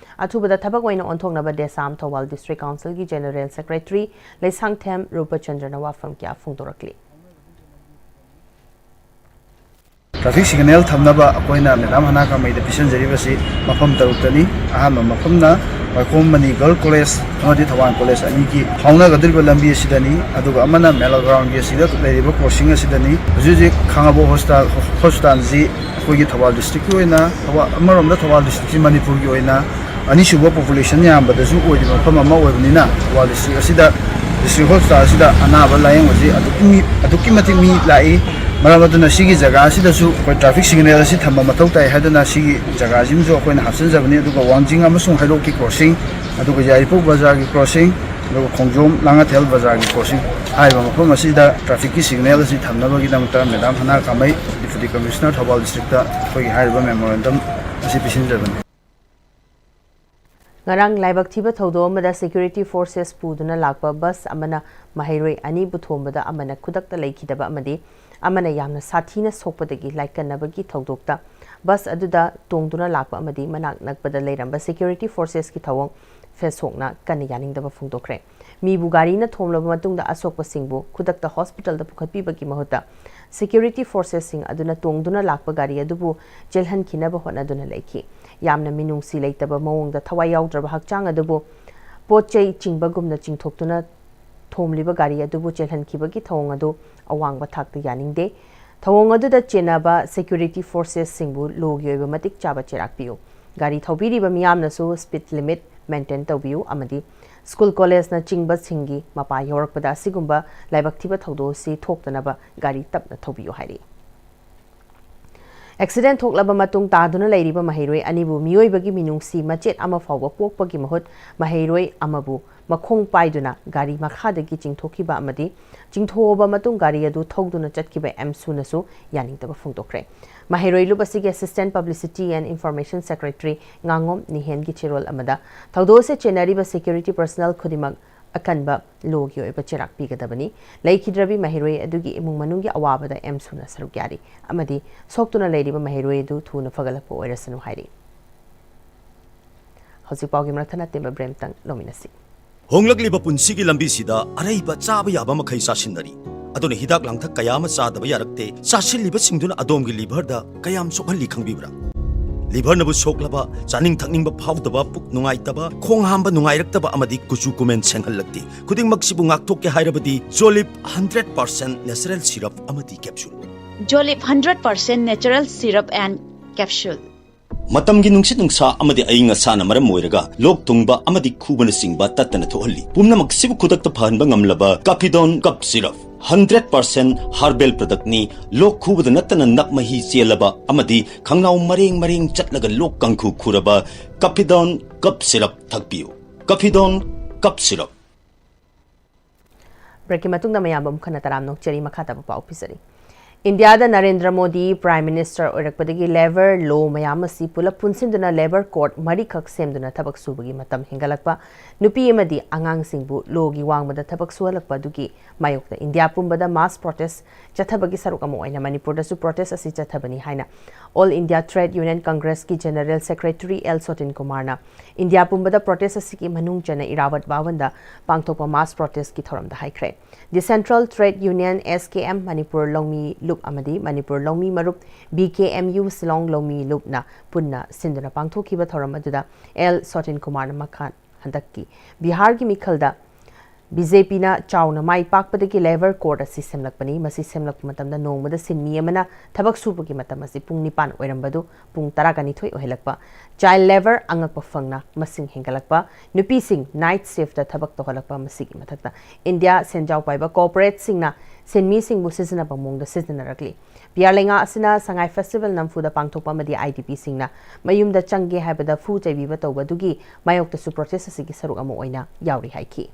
ꯑꯊꯨꯕꯗ ꯊꯕꯛ ꯑꯣꯏꯅ ꯑꯣꯟꯊꯣꯛꯅꯕ DESAM Thoubal District Councilꯒꯤ General Secretary Leishangthem ꯔꯨꯄꯆꯟꯗ꯭ꯔꯅ ꯋꯥꯐꯝ ꯀꯌꯥ ꯐꯣꯡꯗꯣꯔꯛꯂꯤ꯫ Traffic signal ꯊꯝꯅꯕ ꯑꯩꯈꯣꯏꯅ ꯃꯦꯗꯥꯝ ꯍꯅꯥ ꯀꯥꯃꯩꯗ ꯄꯤꯁꯤꯟꯖꯔꯤꯕꯁꯤ ꯃꯐꯝ ꯇꯔꯨꯛꯇꯅꯤ꯫ ꯑꯍꯥꯟꯕ ꯃꯐꯝꯅ ꯋꯥꯏꯈꯣꯝ ꯃꯅꯤ Girls College ꯑꯃꯗꯤ ꯊꯧꯕꯥꯜ College ꯑꯅꯤꯒꯤ ꯐꯥꯎꯅꯒꯗꯧꯔꯤꯕ ꯂꯝꯕꯤ ꯑꯁꯤꯗꯅꯤ꯫ ꯑꯗꯨꯒ ꯑꯃꯅ Mela Groundꯒꯤ ꯑꯁꯤꯗ ꯂꯩꯔꯤꯕ crossing ꯑꯁꯤꯗꯅꯤ꯫ ꯍꯧꯖꯤꯛ ꯍꯧꯖꯤꯛ ꯈꯥꯉꯕꯣꯛ hospital, hospitalꯁꯤ ꯑꯩꯈꯣꯏꯒꯤ ꯊꯧꯕꯥꯜ districtꯀꯤ ꯑꯣꯏꯅ, ꯊꯧꯕꯥꯜ, ꯑꯃꯔꯣꯝꯗ ꯊꯧꯕꯥꯜ districtꯁꯤ ꯃꯅꯤꯄꯨꯔꯒꯤ ꯑꯣꯏꯅ ꯑꯅꯤꯁꯨꯕ population ꯌꯥꯝꯕꯗꯁꯨ ꯑꯣꯏꯔꯤꯕ ꯃꯐꯝ ꯑꯃ ꯑꯣꯏꯕꯅꯤꯅ, ꯊꯧꯕꯥꯜ district ꯑꯁꯤꯗ, district hospital ꯑꯁꯤꯗ ꯑꯅꯥꯕ ꯂꯥꯌꯦꯡꯕꯁꯤ ꯑꯗꯨꯛꯀꯤ ꯃꯤ-, ꯑꯗꯨꯛꯀꯤ ꯃꯇꯤꯛ ꯃꯤ ꯂꯥꯛꯏ꯫ ꯃꯔꯝ ꯑꯗꯨꯅ ꯁꯤꯒꯤ ꯖꯒꯥ ꯑꯁꯤꯗꯁꯨ ꯑꯩꯈꯣꯏ traffic signal ꯑꯁꯤ ꯊꯝꯕ ꯃꯊꯧ ꯇꯥꯏ ꯍꯥꯏꯗꯨꯅ ꯁꯤꯒꯤ ꯖꯒꯥꯁꯤꯃꯁꯨ ꯑꯩꯈꯣꯏꯅ ꯍꯥꯞꯆꯤꯟꯖꯕꯅꯤ꯫ ꯑꯗꯨꯒ ꯋꯥꯡꯖꯤꯡ ꯑꯃꯁꯨꯡ ꯍꯩꯔꯣꯛꯀꯤ crossing, ꯑꯗꯨꯒ ꯌꯥꯏꯔꯤꯄꯣꯛ ꯕꯖꯥꯔꯒꯤ crossing, ꯑꯗꯨꯒ ꯈꯣꯡꯖꯣꯝ ꯂꯥꯡꯉꯊꯦꯜ ꯕꯖꯥꯔꯒꯤ crossing ꯍꯥꯏꯔꯤꯕ ꯃꯐꯝ ꯑꯁꯤꯗ trafficꯀꯤ signal ꯑꯁꯤ ꯊꯝꯅꯕꯒꯤꯗꯃꯛꯇ ꯃꯦꯗꯥꯝ ꯍꯅꯥ ꯀꯥꯃꯩ, Deputy Commissioner ꯊꯧꯕꯥꯜ districtꯇ ꯑꯩꯈꯣꯏꯒꯤ ꯍꯥꯏꯔꯤꯕ memorandum ꯑꯁꯤ ꯄꯤꯁꯤꯟꯖꯕꯅꯤ꯫ ꯉꯔꯥꯡ ꯂꯥꯏꯕꯛ ꯊꯤꯕ ꯊꯧꯗꯣꯛ ꯑꯃꯗ security forces ꯄꯨꯗꯨꯅ ꯂꯥꯛꯄ bus ꯑꯃꯅ ꯃꯍꯩꯔꯣꯏ ꯑꯅꯤꯕꯨ ꯊꯣꯝꯕꯗ ꯑꯃꯅ ꯈꯨꯗꯛꯇ ꯂꯩꯈꯤꯗꯕ ꯑꯃꯗꯤ ꯑꯃꯅ ꯌꯥꯝꯅ ꯁꯥꯊꯤꯅ ꯁꯣꯛꯄꯗꯒꯤ ꯂꯥꯏꯀꯠꯅꯕꯒꯤ ꯊꯧꯗꯣꯛꯇ bus ꯑꯗꯨꯗ ꯇꯣꯡꯗꯨꯅ ꯂꯥꯛꯄ ꯑꯃꯗꯤ ꯃꯅꯥꯛ ꯅꯛꯄꯗ ꯂꯩꯔꯝꯕ security forcesꯀꯤ ꯊꯧꯑꯣꯡ ꯐꯦꯁꯣꯛꯅ ꯀꯟꯅ ꯌꯥꯅꯤꯡꯗꯕ ꯐꯣꯡꯗꯣꯛꯈ꯭ꯔꯦ꯫ ꯃꯤꯕꯨ ꯒꯥꯔꯤꯅ ꯊꯣꯝꯂꯕ ꯃꯇꯨꯡꯗ ꯑꯁꯣꯛꯄꯁꯤꯡꯕꯨ ꯈꯨꯗꯛꯇ hospitalꯗ ꯄꯨꯈꯠꯄꯤꯕꯒꯤ ꯃꯍꯨꯠꯇ security forcesꯁꯤꯡ ꯑꯗꯨꯅ ꯇꯣꯡꯗꯨꯅ ꯂꯥꯛꯄ ꯒꯥꯔꯤ ꯑꯗꯨꯕꯨ ꯆꯦꯜꯍꯟꯈꯤꯅꯕ ꯍꯣꯠꯅꯗꯨꯅ ꯂꯩꯈꯤ꯫ ꯌꯥꯝꯅ ꯃꯤꯅꯨꯡꯁꯤ ꯂꯩꯇꯕ ꯃꯑꯣꯡꯗ ꯊꯋꯥꯏ ꯌꯥꯎꯗ꯭ꯔꯕ ꯍꯛꯆꯥꯡ ꯑꯗꯨꯕꯨ ꯄꯣꯠ ꯆꯩ ꯆꯤꯡꯕꯒꯨꯝꯅ ꯆꯤꯡꯊꯣꯛꯇꯨꯅ ꯊꯣꯝꯂꯤꯕ ꯒꯥꯔꯤ ꯑꯗꯨꯕꯨ ꯆꯦꯜꯍꯟꯈꯤꯕꯒꯤ ꯊꯧꯑꯣꯡ ꯑꯗꯨ ꯑꯋꯥꯡꯕ ꯊꯥꯛꯇ ꯌꯥꯅꯤꯡꯗꯦ꯫ ꯊꯧꯑꯣꯡ ꯑꯗꯨꯗ ꯆꯦꯟꯅꯕ security forcesꯁꯤꯡꯕꯨ lawꯒꯤ ꯑꯣꯏꯕ ꯃꯇꯤꯛ ꯆꯥꯕ ꯆꯩꯔꯥꯛ ꯄꯤꯌꯨ꯫ ꯒꯥꯔꯤ ꯊꯧꯕꯤꯔꯤꯕ ꯃꯤꯌꯥꯝꯅꯁꯨ speed limit maintain ꯇꯧꯕꯤꯌꯨ ꯑꯃꯗꯤ school collegeꯅꯆꯤꯡꯕꯁꯤꯡꯒꯤ ꯃꯄꯥ ꯌꯧꯔꯛꯄꯗ ꯑꯁꯤꯒꯨꯝꯕ ꯂꯥꯏꯕꯛ ꯊꯤꯕ ꯊꯧꯗꯣꯛ ꯑꯁꯤ ꯊꯣꯛꯇꯅꯕ ꯒꯥꯔꯤ ꯇꯞꯅ ꯊꯧꯕꯤꯌꯨ ꯍꯥꯏꯔꯤ꯫ ꯑꯦꯛꯁꯤꯗꯦꯟ ꯊꯣꯛꯂꯕ ꯃꯇꯨꯡ ꯇꯥꯗꯨꯅ ꯂꯩꯔꯤꯕ ꯃꯍꯩꯔꯣꯏ ꯑꯅꯤꯕꯨ ꯃꯤꯑꯣꯏꯕꯒꯤ ꯃꯤꯅꯨꯡꯁꯤ ꯃꯆꯦꯠ ꯑꯃ ꯐꯥꯎꯕ ꯄꯣꯛꯄꯒꯤ ꯃꯍꯨꯠ ꯃꯍꯩꯔꯣꯏ ꯑꯃꯕꯨ ꯃꯈꯣꯡ ꯄꯥꯏꯗꯨꯅ ꯒꯥꯔꯤ ꯃꯈꯥꯗꯒꯤ ꯆꯤꯡꯊꯣꯛꯈꯤꯕ ꯑꯃꯗꯤ ꯆꯤꯡꯊꯣꯛꯑꯕ ꯃꯇꯨꯡ ꯒꯥꯔꯤ ꯑꯗꯨ ꯊꯧꯗꯨꯅ ꯆꯠꯈꯤꯕ ꯑꯦꯝꯁꯨꯅꯁꯨ ꯌꯥꯅꯤꯡꯗꯕ ꯐꯣꯡꯗꯣꯛꯈ꯭ꯔꯦ꯫ ꯃꯍꯩꯔꯣꯏ ꯂꯨꯞ ꯑꯁꯤꯒꯤ Assistant Publicity and Information Secretary ꯉꯥꯉꯣꯝ ꯅꯤꯍꯦꯟꯒꯤ ꯆꯦꯔꯣꯜ ꯑꯃꯗ ꯊꯧꯗꯣꯛ ꯑꯁꯤ ꯆꯦꯟꯅꯔꯤꯕ security personnel ꯈꯨꯗꯤꯡꯃꯛ ꯑꯀꯟꯕ ꯂꯣꯒꯤ ꯑꯣꯏꯕ ꯆꯩꯔꯥꯛ ꯄꯤꯒꯗꯕꯅꯤ꯫ ꯂꯩꯈꯤꯗ꯭ꯔꯕꯤ ꯃꯍꯩꯔꯣꯏ ꯑꯗꯨꯒꯤ ꯏꯃꯨꯡ ꯃꯅꯨꯡꯒꯤ ꯑꯋꯥꯕꯗ ꯑꯦꯝꯁꯨꯅ ꯁꯔꯨꯛ ꯌꯥꯔꯤ ꯑꯃꯗꯤ ꯁꯣꯛꯇꯨꯅ ꯂꯩꯔꯤꯕ ꯃꯍꯩꯔꯣꯏ ꯑꯗꯨ ꯊꯨꯅ ꯐꯒꯠꯂꯛꯄ ꯑꯣꯏꯔꯁꯅꯨ ꯍꯥꯏꯔꯤ꯫ ꯍꯧꯖꯤꯛ ꯄꯥꯎꯒꯤ ꯃꯔꯛ ꯊꯠꯅ ꯑꯇꯦꯟꯕ ꯕ꯭ꯔꯦꯛ ꯑꯃꯇꯪ ꯂꯧꯃꯤꯟꯅꯁꯤ꯫ ꯍꯣꯡꯂꯛꯂꯤꯕ ꯄꯨꯟꯁꯤꯒꯤ ꯂꯝꯕꯤꯁꯤꯗ ꯑꯔꯩꯕ ꯆꯥꯕ ꯌꯥꯕ ꯃꯈꯩ ꯆꯥꯁꯤꯟꯅꯔꯤ꯫ ꯑꯗꯨꯅ ꯍꯤꯗꯥꯛ ꯂꯥꯡꯊꯛ ꯀꯌꯥ ꯑꯃ ꯆꯥꯗꯕ ꯌꯥꯔꯛꯇꯦ꯫ ꯆꯥꯁꯤꯜꯂꯤꯕꯁꯤꯡꯗꯨꯅ ꯑꯗꯣꯝꯒꯤ ꯂꯤꯚꯔꯗ ꯀꯌꯥꯝ ꯁꯣꯛꯍꯜꯂꯤ ꯈꯪꯕꯤꯕ꯭ꯔꯥ? ꯂꯤꯚꯔꯅꯕꯨ ꯁꯣꯛꯂꯕ, ꯆꯥꯅꯤꯡ ꯊꯛꯅꯤꯡꯕ ꯐꯥꯎꯗꯕ, ꯄꯨꯛ ꯅꯨꯡꯉꯥꯏꯇꯕ, ꯈꯣꯡ ꯍꯥꯝꯕ ꯅꯨꯡꯉꯥꯏꯔꯛꯇꯕ ꯑꯃꯗꯤ ꯀꯨꯆꯨ ꯀꯨꯃꯦꯟ ꯁꯦꯡꯍꯜꯂꯛꯇꯦ꯫ ꯈꯨꯗꯤꯡꯃꯛꯁꯤꯕꯨ ꯉꯥꯛꯊꯣꯛꯀꯦ ꯍꯥꯏꯔꯕꯗꯤ ꯖꯣꯂꯤꯞ ꯍꯟꯗ꯭ꯔꯦꯠ ꯄꯥꯔꯁꯦꯟ ꯅꯦꯆꯔꯦꯜ ꯁꯤꯔꯞ ꯑꯃꯗꯤ capsule. Jolib hundred percent natural syrup and capsule. ꯃꯇꯝꯒꯤ ꯅꯨꯡꯁꯤꯠ ꯅꯨꯡꯁꯥ ꯑꯃꯗꯤ ꯑꯏꯪ ꯑꯁꯥꯅ ꯃꯔꯝ ꯑꯣꯏꯔꯒ ꯂꯣꯛ ꯊꯨꯡꯕ ꯑꯃꯗꯤ ꯈꯨꯕꯅꯆꯤꯡꯕ ꯇꯠꯇꯅ ꯊꯣꯛꯍꯜꯂꯤ꯫ ꯄꯨꯝꯅꯃꯛꯁꯤꯕꯨ ꯈꯨꯗꯛꯇ ꯐꯍꯟꯕ ꯉꯝꯂꯕ ꯀꯥꯐꯤꯗꯣꯟ ꯀꯞ ꯁꯤꯔꯞ ꯍꯟꯗ꯭ꯔꯦꯠ ꯄꯥꯔꯁꯦꯟ ꯍꯔꯕꯦꯜ ꯄ꯭ꯔꯗꯛꯅꯤ꯫ ꯂꯣꯛ ꯈꯨꯕꯗ ꯅꯠꯇꯅ ꯅꯞ ꯃꯍꯤ ꯆꯦꯜꯂꯕ ꯑꯃꯗꯤ ꯈꯪꯅꯥꯎ ꯃꯔꯦꯡ ꯃꯔꯦꯡ ꯆꯠꯂꯒ ꯂꯣꯛ ꯀꯥꯡꯈꯨ ꯈꯨꯔꯕ ꯀꯥꯐꯤꯗꯣꯟ ꯀꯞ ꯁꯤꯔꯞ ꯊꯛꯄꯤꯌꯨ꯫ ꯀꯥꯐꯤꯗꯣꯟ ꯀꯞ ꯁꯤꯔꯞ꯫ ꯕ꯭ꯔꯦꯛꯀꯤ ꯃꯇꯨꯡꯗ ꯃꯌꯥꯝꯕꯨ ꯑꯃꯨꯛ ꯍꯟꯅ ꯇꯔꯥꯝꯅ ꯑꯣꯛꯆꯔꯤ꯫ ꯃꯈꯥ ꯇꯥꯕ ꯄꯥꯎ ꯄꯤꯖꯔꯤ꯫ ꯏꯟꯗꯤꯌꯥꯗ ꯅꯔꯦꯟꯗ꯭ꯔ ꯃꯣꯗꯤ ꯄ꯭ꯔꯥꯏꯝ ꯃꯤꯅꯤꯁꯇꯔ ꯑꯣꯏꯔꯛꯄꯗꯒꯤ ꯂꯦꯕꯔ ꯂꯣ ꯃꯌꯥꯝ ꯑꯁꯤ ꯄꯨꯂꯞ ꯄꯨꯟꯁꯤꯟꯗꯨꯅ ꯂꯦꯕꯔ ꯀꯣꯔꯠ ꯃꯔꯤꯈꯛ ꯁꯦꯝꯗꯨꯅ ꯊꯕꯛ ꯁꯨꯕꯒꯤ ꯃꯇꯝ ꯍꯦꯟꯒꯠꯂꯛꯄ, ꯅꯨꯄꯤ ꯑꯃꯗꯤ ꯑꯉꯥꯡꯁꯤꯡꯕꯨ ꯂꯣꯒꯤ ꯋꯥꯡꯃꯗ ꯊꯕꯛ ꯁꯨꯍꯜꯂꯛꯄ ꯑꯗꯨꯒꯤ ꯃꯥꯌꯣꯛꯇ ꯏꯟꯗꯤꯌꯥ ꯄꯨꯝꯕꯗ ꯃꯥꯁ ꯄ꯭ꯔꯣꯇꯦꯁ ꯆꯠꯊꯕꯒꯤ ꯁꯔꯨꯛ ꯑꯃ ꯑꯣꯏꯅ ꯃꯅꯤꯄꯨꯔꯗꯁꯨ ꯄ꯭ꯔꯣꯇꯦꯁ ꯑꯁꯤ ꯆꯠꯊꯕꯅꯤ ꯍꯥꯏꯅ All India Trade Union Congressꯀꯤ ꯖꯦꯅꯔꯦꯜ ꯁꯦꯀ꯭ꯔꯦꯇꯔꯤ ꯑꯦꯜ ꯁꯣꯇꯤꯟ ꯀꯨꯃꯥꯔꯅ ꯏꯟꯗꯤꯌꯥ ꯄꯨꯝꯕꯗ ꯄ꯭ꯔꯣꯇꯦꯁ ꯑꯁꯤꯒꯤ ꯃꯅꯨꯡ ꯆꯟꯅ ꯏꯔꯥꯋꯠ ꯚꯋꯟꯗ ꯄꯥꯡꯊꯣꯛꯄ ꯃꯥꯁ ꯄ꯭ꯔꯣꯇꯦꯁꯀꯤ ꯊꯧꯔꯝꯗ ꯍꯥꯏꯈ꯭ꯔꯦ꯫ The Central Trade Union, S K M, Manipur ꯂꯧꯃꯤ ꯂꯨꯞ ꯑꯃꯗꯤ ꯃꯅꯤꯄꯨꯔ ꯂꯧꯃꯤ ꯃꯔꯨꯞ, B K M U, Shillong ꯂꯧꯃꯤ ꯂꯨꯞꯅ ꯄꯨꯟꯅ ꯁꯤꯟꯗꯨꯅ ꯄꯥꯡꯊꯣꯛꯈꯤꯕ ꯊꯧꯔꯝ ꯑꯗꯨꯗ ꯑꯦꯜ ꯁꯣꯇꯤꯟ ꯀꯨꯃꯥꯔꯅ ꯃꯈꯥ ꯍꯟꯗꯛꯀꯤ ꯕꯤꯍꯥꯔꯒꯤ ꯃꯤꯈꯜꯗ ꯕꯤ ꯖꯦ ꯄꯤꯅ ꯆꯥꯎꯅ ꯃꯥꯏ ꯄꯥꯛꯄꯗꯒꯤ ꯂꯦꯕꯔ ꯀꯣꯔꯠ ꯑꯁꯤ ꯁꯦꯝꯂꯛꯄꯅꯤ꯫ ꯃꯁꯤ ꯁꯦꯝꯂꯛꯄ ꯃꯇꯝꯗ ꯅꯣꯡꯃꯗ ꯁꯤꯟꯃꯤ ꯑꯃꯅ ꯊꯕꯛ ꯁꯨꯕꯒꯤ ꯃꯇꯝ ꯑꯁꯤ ꯄꯨꯡ ꯅꯤꯄꯥꯟ ꯑꯣꯏꯔꯝꯕꯗꯨ ꯄꯨꯡ ꯇꯔꯥꯒ ꯅꯤꯊꯣꯏ ꯑꯣꯏꯍꯜꯂꯛꯄ, ꯆꯥꯏꯜ ꯂꯦꯕꯔ ꯑꯉꯛꯄ ꯐꯪꯅ ꯃꯁꯤꯡ ꯍꯦꯟꯒꯠꯂꯛꯄ, ꯅꯨꯄꯤꯁꯤꯡ ꯅꯥꯏꯠ ꯁꯤꯐꯇ ꯊꯕꯛ ꯇꯧꯍꯜꯂꯛꯄ, ꯃꯁꯤꯒꯤ ꯃꯊꯛꯇ ꯏꯟꯗꯤꯌꯥ ꯁꯦꯟꯖꯥꯎ ꯄꯥꯏꯕ ꯀꯣꯔꯄꯣꯔꯦꯠꯁꯤꯡꯅ ꯁꯤꯟꯃꯤꯁꯤꯡꯕꯨ ꯁꯤꯖꯤꯟꯅꯕ ꯃꯑꯣꯡꯗ ꯁꯤꯖꯤꯟꯅꯔꯛꯂꯤ꯫ ꯕꯤꯍꯥꯔ ꯂꯩꯉꯥꯛ ꯑꯁꯤꯅ ꯁꯉꯥꯏ ꯐꯦꯁꯇꯤꯚꯦꯜ ꯅꯝꯐꯨꯗ ꯄꯥꯡꯊꯣꯛꯄ ꯑꯃꯗꯤ ꯑꯥꯏ ꯗꯤ ꯄꯤꯁꯤꯡꯅ ꯃꯌꯨꯝꯗ ꯆꯪꯒꯦ ꯍꯥꯏꯕꯗ ꯐꯨ ꯆꯩꯕꯤꯕ ꯇꯧꯕ ꯑꯗꯨꯒꯤ ꯃꯥꯌꯣꯛꯇꯁꯨ ꯄ꯭ꯔꯣꯇꯦꯁ ꯑꯁꯤꯒꯤ ꯁꯔꯨꯛ ꯑꯃ ꯑꯣꯏꯅ ꯌꯥꯎꯔꯤ ꯍꯥꯏꯈꯤ꯫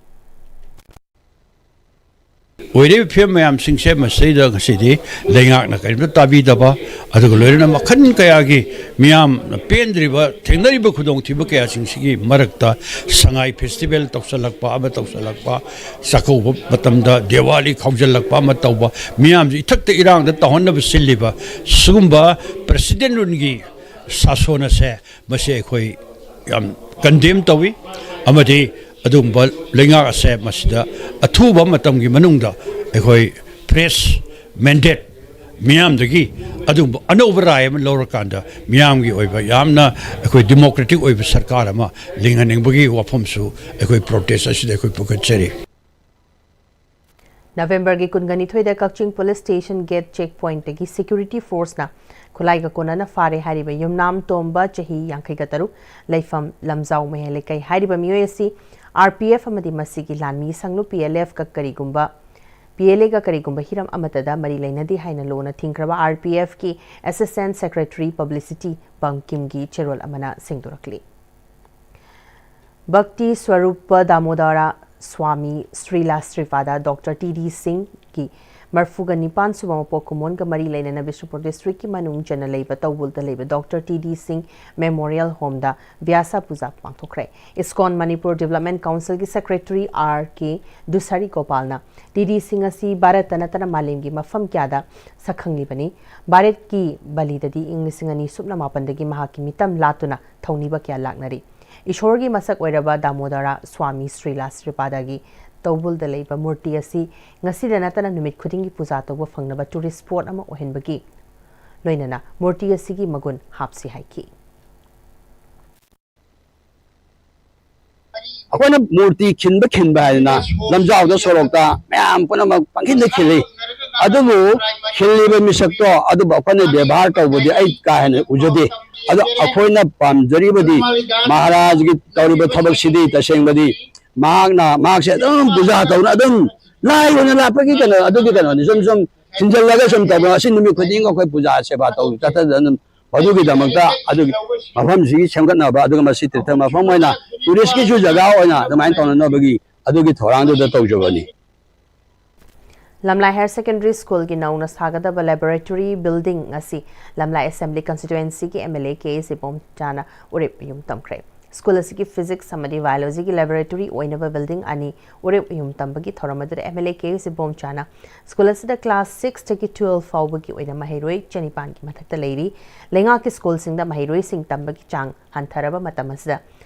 ꯑꯣꯏꯔꯤꯕ ꯐꯤꯕꯝ ꯃꯌꯥꯝꯁꯤꯡꯁꯦ ꯃꯁꯤꯗ ꯉꯁꯤꯗꯤ ꯂꯩꯉꯥꯛꯅ ꯀꯔꯤꯝꯇ ꯇꯥꯕꯤꯗꯕ, ꯑꯗꯨꯒ ꯂꯣꯏꯅꯅ ꯃꯈꯜ ꯀꯌꯥꯒꯤ ꯃꯤꯌꯥꯝꯅ ꯄꯦꯟꯗ꯭ꯔꯤꯕ, ꯊꯦꯡꯅꯔꯤꯕ ꯈꯨꯗꯣꯡꯊꯤꯕ ꯀꯌꯥꯁꯤꯡꯁꯤꯒꯤ ꯃꯔꯛꯇ ꯁꯉꯥꯏ ꯐꯦꯁꯇꯤꯚꯦꯜ ꯇꯧꯁꯜꯂꯛꯄ, ꯑꯃ ꯇꯧꯁꯜꯂꯛꯄ, ꯆꯥꯛꯀꯧꯕ ꯃꯇꯝꯗ ꯗꯤꯋꯥꯂꯤ ꯈꯥꯎꯖꯜꯂꯛꯄ ꯑꯃ ꯇꯧꯕ, ꯃꯤꯌꯥꯝꯁꯤ ꯏꯊꯛꯇ ꯏꯔꯥꯡꯗ ꯇꯧꯍꯟꯅꯕ ꯁꯤꯜꯂꯤꯕ ꯁꯤꯒꯨꯝꯕ ꯄ꯭ꯔꯦꯁꯤꯗꯦꯟ ꯔꯨꯜꯒꯤ ꯁꯥꯁꯣꯟ ꯑꯁꯦ, ꯃꯁꯤ ꯑꯩꯈꯣꯏ ꯌꯥꯝ ꯀꯟꯗꯦꯝ ꯇꯧꯏ꯫ ꯑꯃꯗꯤ ꯑꯗꯨꯒꯨꯝꯕ ꯂꯩꯉꯥꯛ ꯑꯁꯦ ꯃꯁꯤꯗ ꯑꯊꯨꯕ ꯃꯇꯝꯒꯤ ꯃꯅꯨꯡꯗ ꯑꯩꯈꯣꯏ ꯐ꯭ꯔꯦꯁ ꯃꯦꯟꯗꯦꯠ ꯃꯤꯌꯥꯝꯗꯒꯤ ꯑꯗꯨꯒꯨꯝꯕ ꯑꯅꯧꯕ ꯔꯥꯏ ꯑꯃ ꯂꯧꯔꯀꯥꯟꯗ ꯃꯤꯌꯥꯝꯒꯤ ꯑꯣꯏꯕ ꯌꯥꯝꯅ ꯑꯩꯈꯣꯏ ꯗꯤꯃꯣꯀ꯭ꯔꯦꯇꯤꯛ ꯑꯣꯏꯕ ꯁꯔꯀꯥꯔ ꯑꯃ ꯂꯤꯡꯍꯟꯅꯤꯡꯕꯒꯤ ꯋꯥꯐꯝꯁꯨ ꯑꯩꯈꯣꯏ ꯄ꯭ꯔꯣꯇꯦꯁ ꯑꯁꯤꯗ ꯑꯩꯈꯣꯏ ꯄꯨꯈꯠꯆꯔꯤ꯫ ꯅꯕꯦꯝꯕꯔꯒꯤ ꯀꯨꯟꯒ ꯅꯤꯊꯣꯏꯗ Kakching police station gate check ꯄꯣꯏꯟꯠꯇꯒꯤ ꯁꯦꯀ꯭ꯌꯨꯔꯤꯇꯤ ꯐꯣꯔꯁꯅ ꯈꯨꯠꯂꯥꯏꯒ ꯀꯣꯟꯅꯅ ꯐꯥꯔꯦ ꯍꯥꯏꯔꯤꯕ ꯌꯨꯝꯅꯥꯝ ꯇꯣꯝꯕ, ꯆꯍꯤ ꯌꯥꯡꯈꯩꯒ ꯇꯔꯨꯛ, ꯂꯩꯐꯝ ꯂꯝꯖꯥꯎ ꯃꯍꯦꯜ ꯂꯩꯀꯥꯏ ꯍꯥꯏꯔꯤꯕ ꯃꯤꯑꯣꯏ ꯑꯁꯤ ꯑꯥꯔ ꯄꯤ ꯑꯦꯐ ꯑꯃꯗꯤ ꯃꯁꯤꯒꯤ ꯂꯥꯟꯃꯤ ꯁꯪꯅꯨ ꯄꯤ ꯑꯦꯜ ꯑꯦꯐꯀ ꯀꯔꯤꯒꯨꯝꯕ, ꯄꯤ ꯑꯦꯜ ꯑꯦꯒ ꯀꯔꯤꯒꯨꯝꯕ ꯍꯤꯔꯝ ꯑꯃꯠꯇꯗ ꯃꯔꯤ ꯂꯩꯅꯗꯦ ꯍꯥꯏꯅ ꯂꯣꯟꯅ ꯊꯤꯡꯈ꯭ꯔꯕ ꯑꯥꯔ ꯄꯤ ꯑꯦꯐꯀꯤ ꯑꯦꯁꯤꯁꯇꯦꯟꯠ ꯁꯦꯀ꯭ꯔꯦꯇꯔꯤ ꯄꯕ꯭ꯂꯤꯁꯤꯇꯤ ꯕꯪꯀꯤꯝꯒꯤ ꯆꯦꯔꯣꯜ ꯑꯃꯅ ꯁꯦꯡꯗꯣꯔꯛꯂꯤ꯫ Bhakti Swarup Damodar Swami Srila Sripada doctor T D ꯁꯤꯡꯒꯤ ꯃꯔꯐꯨꯒ ꯅꯤꯄꯥꯟ ꯁꯨꯕ ꯃꯄꯣꯛ ꯀꯨꯝꯑꯣꯟꯒ ꯃꯔꯤ ꯂꯩꯅꯅ ꯕꯤꯁꯅꯨꯄꯨꯔ ꯗꯤꯁꯇ꯭ꯔꯤꯛꯀꯤ ꯃꯅꯨꯡ ꯆꯟꯅ ꯂꯩꯕ ꯇꯧꯕꯨꯜꯗ ꯂꯩꯕ ꯗꯣꯛꯇꯔ ꯇꯤ ꯗꯤ ꯁꯤꯡ ꯃꯦꯃꯣꯔꯤꯌꯦꯜ ꯍꯣꯝꯗ ꯚ꯭ꯌꯥꯁꯥ ꯄꯨꯖꯥ ꯄꯥꯡꯊꯣꯛꯈ꯭ꯔꯦ꯫ ꯏꯁꯀꯣꯟ ꯃꯅꯤꯄꯨꯔ ꯗꯤꯕ꯭ꯂꯞꯃꯦꯟꯠ ꯀꯥꯎꯟꯁꯤꯜꯒꯤ ꯁꯦꯀ꯭ꯔꯦꯇꯔꯤ ꯑꯥꯔ ꯀꯦ ꯗꯨꯁꯥꯔꯤ ꯒꯣꯄꯥꯜꯅ ꯇꯤ ꯗꯤ ꯁꯤꯡ ꯑꯁꯤ ꯚꯥꯔꯠꯇ ꯅꯠꯇꯅ ꯃꯥꯂꯦꯝꯒꯤ ꯃꯐꯝ ꯀꯌꯥꯗ ꯁꯛꯈꯪꯂꯤꯕꯅꯤ꯫ ꯚꯥꯔꯠꯀꯤ ꯕꯂꯤꯗꯗꯤ ꯏꯪ ꯂꯤꯁꯤꯡ ꯑꯅꯤ ꯁꯨꯞꯅ ꯃꯥꯄꯟꯗꯒꯤ ꯃꯍꯥꯛꯀꯤ ꯃꯤꯇꯝ ꯂꯥꯠꯇꯨꯅ ꯊꯧꯅꯤꯕ ꯀꯌꯥ ꯂꯥꯛꯅꯔꯤ꯫ ꯏꯁꯣꯔꯒꯤ ꯃꯁꯛ ꯑꯣꯏꯔꯕ ꯗꯥꯃꯣꯗꯔ ꯁ꯭ꯋꯥꯃꯤ ꯁ꯭ꯔꯤꯂꯥ ꯁ꯭ꯔꯤꯄꯥꯗꯒꯤ ꯇꯧꯕꯨꯜꯗ ꯂꯩꯕ ꯃꯨꯔꯇꯤ ꯑꯁꯤ ꯉꯁꯤꯗ ꯅꯠꯇꯅ ꯅꯨꯃꯤꯠ ꯈꯨꯗꯤꯡꯒꯤ ꯄꯨꯖꯥ ꯇꯧꯕ ꯐꯪꯅꯕ ꯇꯨꯔꯤꯁ ꯁ꯭ꯄꯣꯠ ꯑꯃ ꯑꯣꯏꯍꯟꯕꯒꯤ ꯂꯣꯏꯅꯅ ꯃꯨꯔꯇꯤ ꯑꯁꯤꯒꯤ ꯃꯒꯨꯟ ꯍꯥꯞꯁꯤ ꯍꯥꯏꯈꯤ꯫ ꯑꯩꯈꯣꯏꯅ ꯃꯨꯔꯇꯤ ꯈꯤꯟꯕ ꯈꯤꯟꯕ ꯍꯥꯏꯗꯅ ꯂꯝꯖꯥꯎꯗ ꯁꯣꯔꯣꯛꯇ ꯃꯌꯥꯝ ꯄꯨꯝꯅꯃꯛ ꯄꯪꯈꯤꯟꯗ ꯈꯤꯜꯂꯤ꯫ ꯑꯗꯨꯕꯨ ꯈꯤꯜꯂꯤꯕ ꯃꯤꯁꯛꯇꯣ ꯑꯗꯨꯕꯨ ꯑꯩꯈꯣꯏꯅ ꯕꯦꯕꯥꯔ ꯇꯧꯕꯗꯤ ꯑꯩ ꯀꯥ ꯍꯦꯟꯅ ꯎꯖꯗꯦ꯫ ꯑꯗꯣ ꯑꯩꯈꯣꯏꯅ ꯄꯥꯝꯖꯔꯤꯕꯗꯤ ꯃꯍꯥꯔꯥꯖꯒꯤ ꯇꯧꯔꯤꯕ ꯊꯕꯛꯁꯤꯗꯤ ꯇꯁꯦꯡꯕꯗꯤ ꯃꯍꯥꯛꯅ, ꯃꯍꯥꯛꯁꯦ ꯑꯗꯨꯝ ꯄꯨꯖꯥ ꯇꯧꯅ ꯑꯗꯨꯝ ꯂꯥꯏ ꯑꯣꯏꯅ ꯂꯥꯠꯄꯒꯤ ꯀꯩꯅꯣ, ꯑꯗꯨꯒꯤ ꯀꯩꯅꯣꯅꯤ꯫ ꯁꯨꯝ ꯁꯨꯝ ꯊꯤꯟꯖꯜꯂꯒ ꯁꯨꯝ ꯇꯧꯕ, ꯑꯁꯤ ꯅꯨꯃꯤꯠ ꯈꯨꯗꯤꯡꯒꯤ ꯑꯩꯈꯣꯏ ꯄꯨꯖꯥ ꯁꯦꯕꯥ ꯇꯧ ꯆꯠꯊꯗꯅ ꯑꯗꯨꯝ, ꯃꯗꯨꯒꯤꯗꯃꯛꯇ ꯑꯗꯨꯒꯤ ꯃꯐꯝꯁꯤꯒꯤ ꯁꯦꯝꯒꯠꯅꯕ, ꯑꯗꯨꯒ ꯃꯁꯤ ꯇꯤꯔꯊ ꯃꯐꯝ ꯑꯣꯏꯅ ꯇꯨꯔꯤꯁꯀꯤꯁꯨ ꯖꯒꯥ ꯑꯣꯏꯅ ꯑꯗꯨꯃꯥꯏꯅ ꯇꯧꯅꯅꯕꯒꯤ ꯑꯗꯨꯒꯤ ꯊꯧꯔꯥꯡꯗꯨꯗ ꯇꯧꯖꯕꯅꯤ꯫ ꯂꯝꯂꯥꯏ ꯍꯥꯌꯔ ꯁꯦꯀꯦꯟꯗꯔꯤ ꯁ꯭ꯀꯨꯜꯒꯤ ꯅꯧꯅ ꯁꯥꯒꯗꯕ ꯂꯦꯕꯣꯔꯦꯇꯣꯔꯤ ꯕꯤꯜꯗꯤꯡ ꯑꯁꯤ ꯂꯝꯂꯥꯏ ꯑꯦꯁꯦꯝꯕ꯭ꯂꯤ ꯀꯟꯁꯇꯤꯇ꯭ꯋꯦꯟꯁꯤꯒꯤ M L A K A ꯏꯕꯣꯝꯆꯥꯅ ꯎꯔꯤꯞ ꯌꯨꯝ ꯇꯝꯈ꯭ꯔꯦ꯫ ꯁ꯭ꯀꯨꯜ ꯑꯁꯤꯒꯤ ꯐꯤꯖꯤꯛꯁ ꯑꯃꯗꯤ ꯕꯥꯏꯑꯣꯂꯣꯖꯤꯒꯤ ꯂꯦꯕꯣꯔꯦꯇꯣꯔꯤ ꯑꯣꯏꯅꯕ ꯕꯤꯜꯗꯤꯡ ꯑꯅꯤ ꯎꯔꯤꯞ ꯌꯨꯝ ꯇꯝꯕꯒꯤ ꯊꯧꯔꯝ ꯑꯗꯨꯗ M L A K A ꯏꯕꯣꯝꯆꯥꯅ ꯁ꯭ꯀꯨꯜ ꯑꯁꯤꯗ ꯀ꯭ꯂꯥꯁ ꯁꯤꯛꯁꯇꯒꯤ ꯇꯨꯋꯦꯜꯐ ꯐꯥꯎꯕꯒꯤ ꯑꯣꯏꯅ ꯃꯍꯩꯔꯣꯏ ꯆꯅꯤꯄꯥꯟꯒꯤ ꯃꯊꯛꯇ ꯂꯩꯔꯤ꯫ ꯂꯩꯉꯥꯛꯀꯤ ꯁ꯭ꯀꯨꯜꯁꯤꯡꯗ ꯃꯍꯩꯔꯣꯏꯁꯤꯡ ꯇꯝꯕꯒꯤ ꯆꯥꯡ ꯍꯟꯊꯔꯕ ꯃꯇꯝ ꯑꯁꯤꯗ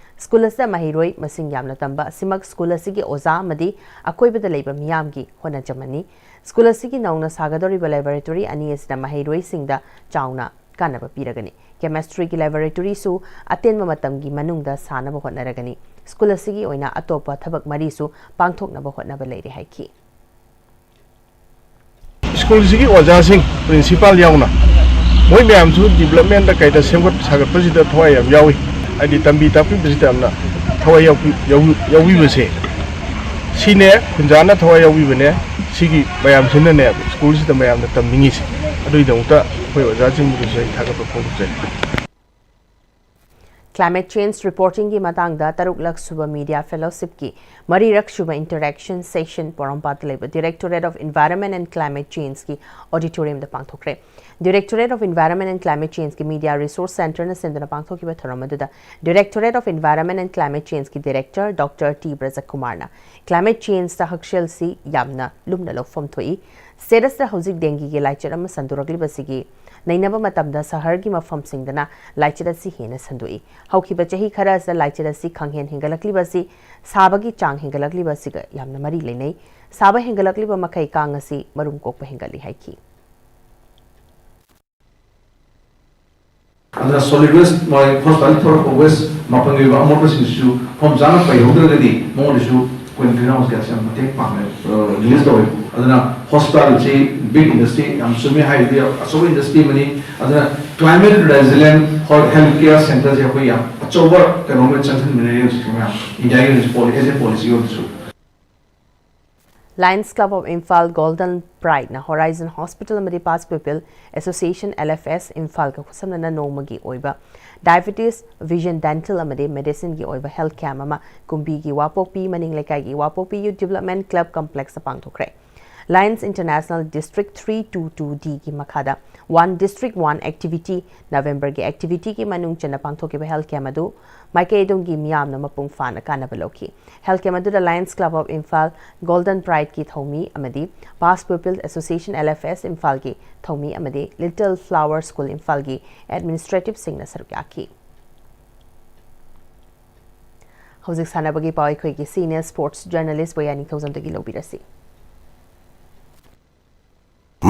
ꯁ꯭ꯀꯨꯜ ꯑꯁꯤꯗ ꯃꯍꯩꯔꯣꯏ ꯃꯁꯤꯡ ꯌꯥꯝꯅ ꯇꯝꯕ ꯑꯁꯤꯃꯛ ꯁ꯭ꯀꯨꯜ ꯑꯁꯤꯒꯤ ꯑꯣꯖꯥ ꯑꯃꯗꯤ ꯑꯀꯣꯏꯕꯗ ꯂꯩꯕ ꯃꯤꯌꯥꯝꯒꯤ ꯍꯣꯠꯅꯖꯃꯟꯅꯤ꯫ ꯁ꯭ꯀꯨꯜ ꯑꯁꯤꯒꯤ ꯅꯧꯅ ꯁꯥꯒꯗꯧꯔꯤꯕ ꯂꯦꯕꯣꯔꯦꯇꯣꯔꯤ ꯑꯅꯤ ꯑꯁꯤꯅ ꯃꯍꯩꯔꯣꯏꯁꯤꯡꯗ ꯆꯥꯎꯅ ꯀꯥꯟꯅꯕ ꯄꯤꯔꯒꯅꯤ꯫ ꯀꯦꯃꯦꯁꯇ꯭ꯔꯤꯒꯤ ꯂꯦꯕꯣꯔꯦꯇꯣꯔꯤꯁꯨ ꯑꯇꯦꯟꯕ ꯃꯇꯝꯒꯤ ꯃꯅꯨꯡꯗ ꯁꯥꯅꯕ ꯍꯣꯠꯅꯔꯒꯅꯤ꯫ ꯁ꯭ꯀꯨꯜ ꯑꯁꯤꯒꯤ ꯑꯣꯏꯅ ꯑꯇꯣꯞꯄ ꯊꯕꯛ ꯃꯔꯤꯁꯨ ꯄꯥꯡꯊꯣꯛꯅꯕ ꯍꯣꯠꯅꯕ ꯂꯩꯔꯤ ꯍꯥꯏꯈꯤ꯫ ꯁ꯭ꯀꯨꯜꯁꯤꯒꯤ ꯑꯣꯖꯥꯁꯤꯡ, ꯄ꯭ꯔꯤꯟꯁꯤꯄꯥꯜ ꯌꯥꯎꯅ ꯃꯣꯏ ꯃꯌꯥꯝꯁꯨ ꯗꯤꯕꯂꯞꯃꯦꯟꯗ ꯀꯩꯗ ꯁꯦꯝꯒꯠ ꯁꯥꯒꯠꯄꯁꯤꯗ ꯊꯋꯥꯏ ꯌꯥꯝ ꯌꯥꯎꯏ꯫ ꯍꯥꯏꯗꯤ ꯇꯝꯕꯤ ꯇꯥꯛꯄꯤꯕꯁꯤꯗ ꯌꯥꯝꯅ ꯊꯋꯥꯏ ꯌꯥꯎꯕꯤ-, ꯌꯥꯎ-, ꯌꯥꯎꯕꯤꯕꯁꯦ ꯁꯤꯅꯦ, ꯈꯨꯟꯖꯥꯅ ꯊꯋꯥꯏ ꯌꯥꯎꯕꯤꯕꯅꯦ꯫ ꯁꯤꯒꯤ ꯃꯌꯥꯝꯁꯤꯅꯅꯦ ꯁ꯭ꯀꯨꯜꯁꯤꯗ ꯃꯌꯥꯝꯅ ꯇꯝꯅꯤꯡꯉꯤꯁꯦ꯫ ꯑꯗꯨꯒꯤꯗꯃꯛꯇ ꯑꯩꯈꯣꯏ ꯑꯣꯖꯥꯁꯤꯡꯕꯨꯗꯁꯨ ꯑꯩ ꯊꯥꯒꯠꯄ ꯐꯣꯡꯗꯣꯛꯆꯔꯤ꯫ Climate change reporting ꯒꯤ ꯃꯇꯥꯡꯗ ꯇꯔꯨꯛꯂꯛ ꯁꯨꯕ ꯃꯤꯗꯤꯌꯥ ꯐꯦꯂꯣꯁꯤꯞꯀꯤ ꯃꯔꯤꯔꯛ ꯁꯨꯕ ꯏꯟꯇꯔꯦꯛꯁꯟ ꯁꯦꯁꯟ ꯄꯣꯔꯣꯝꯄꯥꯠꯇ ꯂꯩꯕ Directorate of Environment and Climate Change ꯒꯤ auditorium the ꯄꯥꯡꯊꯣꯛꯈ꯭ꯔꯦ꯫ Directorate of Environment and Climate Change ꯒꯤ Media Resource Centre ꯅ ꯁꯤꯟꯗꯨꯅ ꯄꯥꯡꯊꯣꯛꯈꯤꯕ ꯊꯧꯔꯝ ꯑꯗꯨꯗ Directorate of Environment and Climate Change ꯒꯤ Director Doctor ꯇꯤ ꯕ꯭ꯔꯖꯀꯨꯃꯥꯔꯅ climate change ꯇ ꯍꯛꯁꯦꯜꯁꯤ ꯌꯥꯝꯅ ꯂꯨꯝꯅ ꯂꯧꯐꯝ ꯊꯣꯛꯏ꯫ State ꯑꯁꯤꯗ ꯍꯧꯖꯤꯛ ꯗꯦꯡꯒꯤꯒꯤ ꯂꯥꯏꯆꯠ ꯑꯃ ꯁꯟꯗꯣꯔꯛꯂꯤꯕꯁꯤꯒꯤ ꯅꯩꯅꯕ ꯃꯇꯝꯗ ꯁꯍꯔꯒꯤ ꯃꯐꯝꯁꯤꯡꯗꯅ ꯂꯥꯏꯆꯠ ꯑꯁꯤ ꯍꯦꯟꯅ ꯁꯟꯗꯣꯛꯏ꯫ ꯍꯧꯈꯤꯕ ꯆꯍꯤ ꯈꯔ ꯑꯁꯤꯗ ꯂꯥꯏꯆꯠ ꯑꯁꯤ ꯈꯪꯍꯦꯟ ꯍꯦꯟꯒꯠꯂꯛꯂꯤꯕ ꯑꯁꯤ ꯁꯥꯕꯒꯤ ꯆꯥꯡ ꯍꯦꯟꯒꯠꯂꯛꯂꯤꯕ ꯑꯁꯤꯒ ꯌꯥꯝꯅ ꯃꯔꯤ ꯂꯩꯅꯩ꯫ ꯁꯥꯕ ꯍꯦꯟꯒꯠꯂꯛꯂꯤꯕ ꯃꯈꯩ ꯀꯥꯡ ꯑꯁꯤ ꯃꯔꯨꯝ ꯀꯣꯛꯄ ꯍꯦꯟꯒꯠꯂꯤ ꯍꯥꯏꯈꯤ꯫ ꯑꯗꯨꯅ solid waste ꯃꯣꯏ ꯍꯣꯁꯄꯤꯇꯥꯜ ꯊꯣꯔꯛꯄ waste ꯃꯐꯝꯒꯤ ꯑꯣꯏꯕ ꯑꯃꯣꯠꯄꯁꯤꯡꯁꯤꯁꯨ ꯃꯐꯝ ꯆꯥꯅ ꯄꯩꯍꯧꯗ꯭ꯔꯒꯗꯤ ꯃꯉꯣꯟꯗꯁꯨ ꯑꯩꯈꯣꯏꯅ ꯒ꯭ꯔꯤꯟ ꯍꯥꯎꯁ ꯒ꯭ꯌꯥꯁ ꯌꯥꯝ ꯃꯇꯦꯡ ꯄꯥꯡꯉꯦ, ꯔꯤꯂꯤꯁ ꯇꯧꯋꯦ꯫ ꯑꯗꯨꯅ ꯍꯣꯁꯄꯤꯇꯥꯜꯁꯤ ꯕꯤꯛ ꯏꯟꯗꯁꯇ꯭ꯔꯤ ꯌꯥꯝ ꯆꯨꯝꯃꯦ, ꯍꯥꯏꯕꯗꯤ ꯑꯆꯧꯕ ꯏꯟꯗꯁꯇ꯭ꯔꯤ ꯑꯃꯅꯤ꯫ ꯑꯗꯨꯅ ꯀ꯭ꯂꯥꯏꯃꯦꯠ ꯔꯦꯖꯤꯂꯦꯟ ꯍꯦꯜꯊ ꯀꯦꯌꯔ ꯁꯦꯟꯇꯔꯁꯦ ꯑꯩꯈꯣꯏ ꯌꯥꯝ ꯑꯆꯧꯕ ꯀꯩꯅꯣꯝꯃ ꯆꯪꯁꯤꯟꯃꯤꯟꯅꯔꯤ ꯍꯧꯖꯤꯛꯁꯦ ꯃꯌꯥꯝ, ꯏꯟꯗꯤꯌꯥꯒꯤ ꯍꯧꯖꯤꯛ ꯄꯣꯂꯤ ꯑꯦꯖ ꯑꯦ ꯄꯣꯂꯤꯁꯤ ꯑꯣꯏꯕꯁꯨ꯫ Lions Club of Imphal Golden Prideꯅ Horizon Hospital ꯑꯃꯗꯤ Past Pupil Association, L F S, ꯏꯝꯐꯥꯜꯒ ꯈꯨꯠꯁꯝꯅꯅ ꯅꯣꯡꯃꯒꯤ ꯑꯣꯏꯕ Diabetes Vision Dental ꯑꯃꯗꯤ Medicineꯒꯤ ꯑꯣꯏꯕ health camp ꯑꯃ ꯀꯨꯝꯕꯤꯒꯤ ꯋꯥꯄꯣꯛꯄꯤ ꯃꯅꯤꯡ ꯂꯩꯀꯥꯏꯒꯤ ꯋꯥꯄꯣꯛꯄꯤ Youth Development Club Complexꯇ ꯄꯥꯡꯊꯣꯛꯈ꯭ꯔꯦ꯫ Lions International District three two two Dꯒꯤ ꯃꯈꯥꯗ One District One Activity Novemberꯒꯤ activityꯒꯤ ꯃꯅꯨꯡ ꯆꯟꯅ ꯄꯥꯡꯊꯣꯛꯈꯤꯕ health camp ꯑꯗꯨ ꯃꯥꯏꯀꯩ ꯑꯗꯨꯝꯒꯤ ꯃꯤꯌꯥꯝꯅ ꯃꯄꯨꯡ ꯐꯥꯅ ꯀꯥꯟꯅꯕ ꯂꯧꯈꯤ꯫ Health camp ꯑꯗꯨꯗ Lions Club of Imphal Golden Prideꯀꯤ ꯊꯧꯃꯤ ꯑꯃꯗꯤ Past Pupil Association, L F S, ꯏꯝꯐꯥꯜꯒꯤ ꯊꯧꯃꯤ ꯑꯃꯗꯤ Little Flower School ꯏꯝꯐꯥꯜꯒꯤ administrativeꯁꯤꯡꯅ ꯁꯔꯨꯛ ꯌꯥꯈꯤ꯫ ꯍꯧꯖꯤꯛ ꯁꯥꯟꯅꯕꯒꯤ ꯄꯥꯎ ꯑꯩꯈꯣꯏꯒꯤ senior sports journalist ꯕꯣꯌꯥꯅꯤ ꯊꯧꯖꯝꯗꯒꯤ ꯂꯧꯕꯤꯔꯁꯤ꯫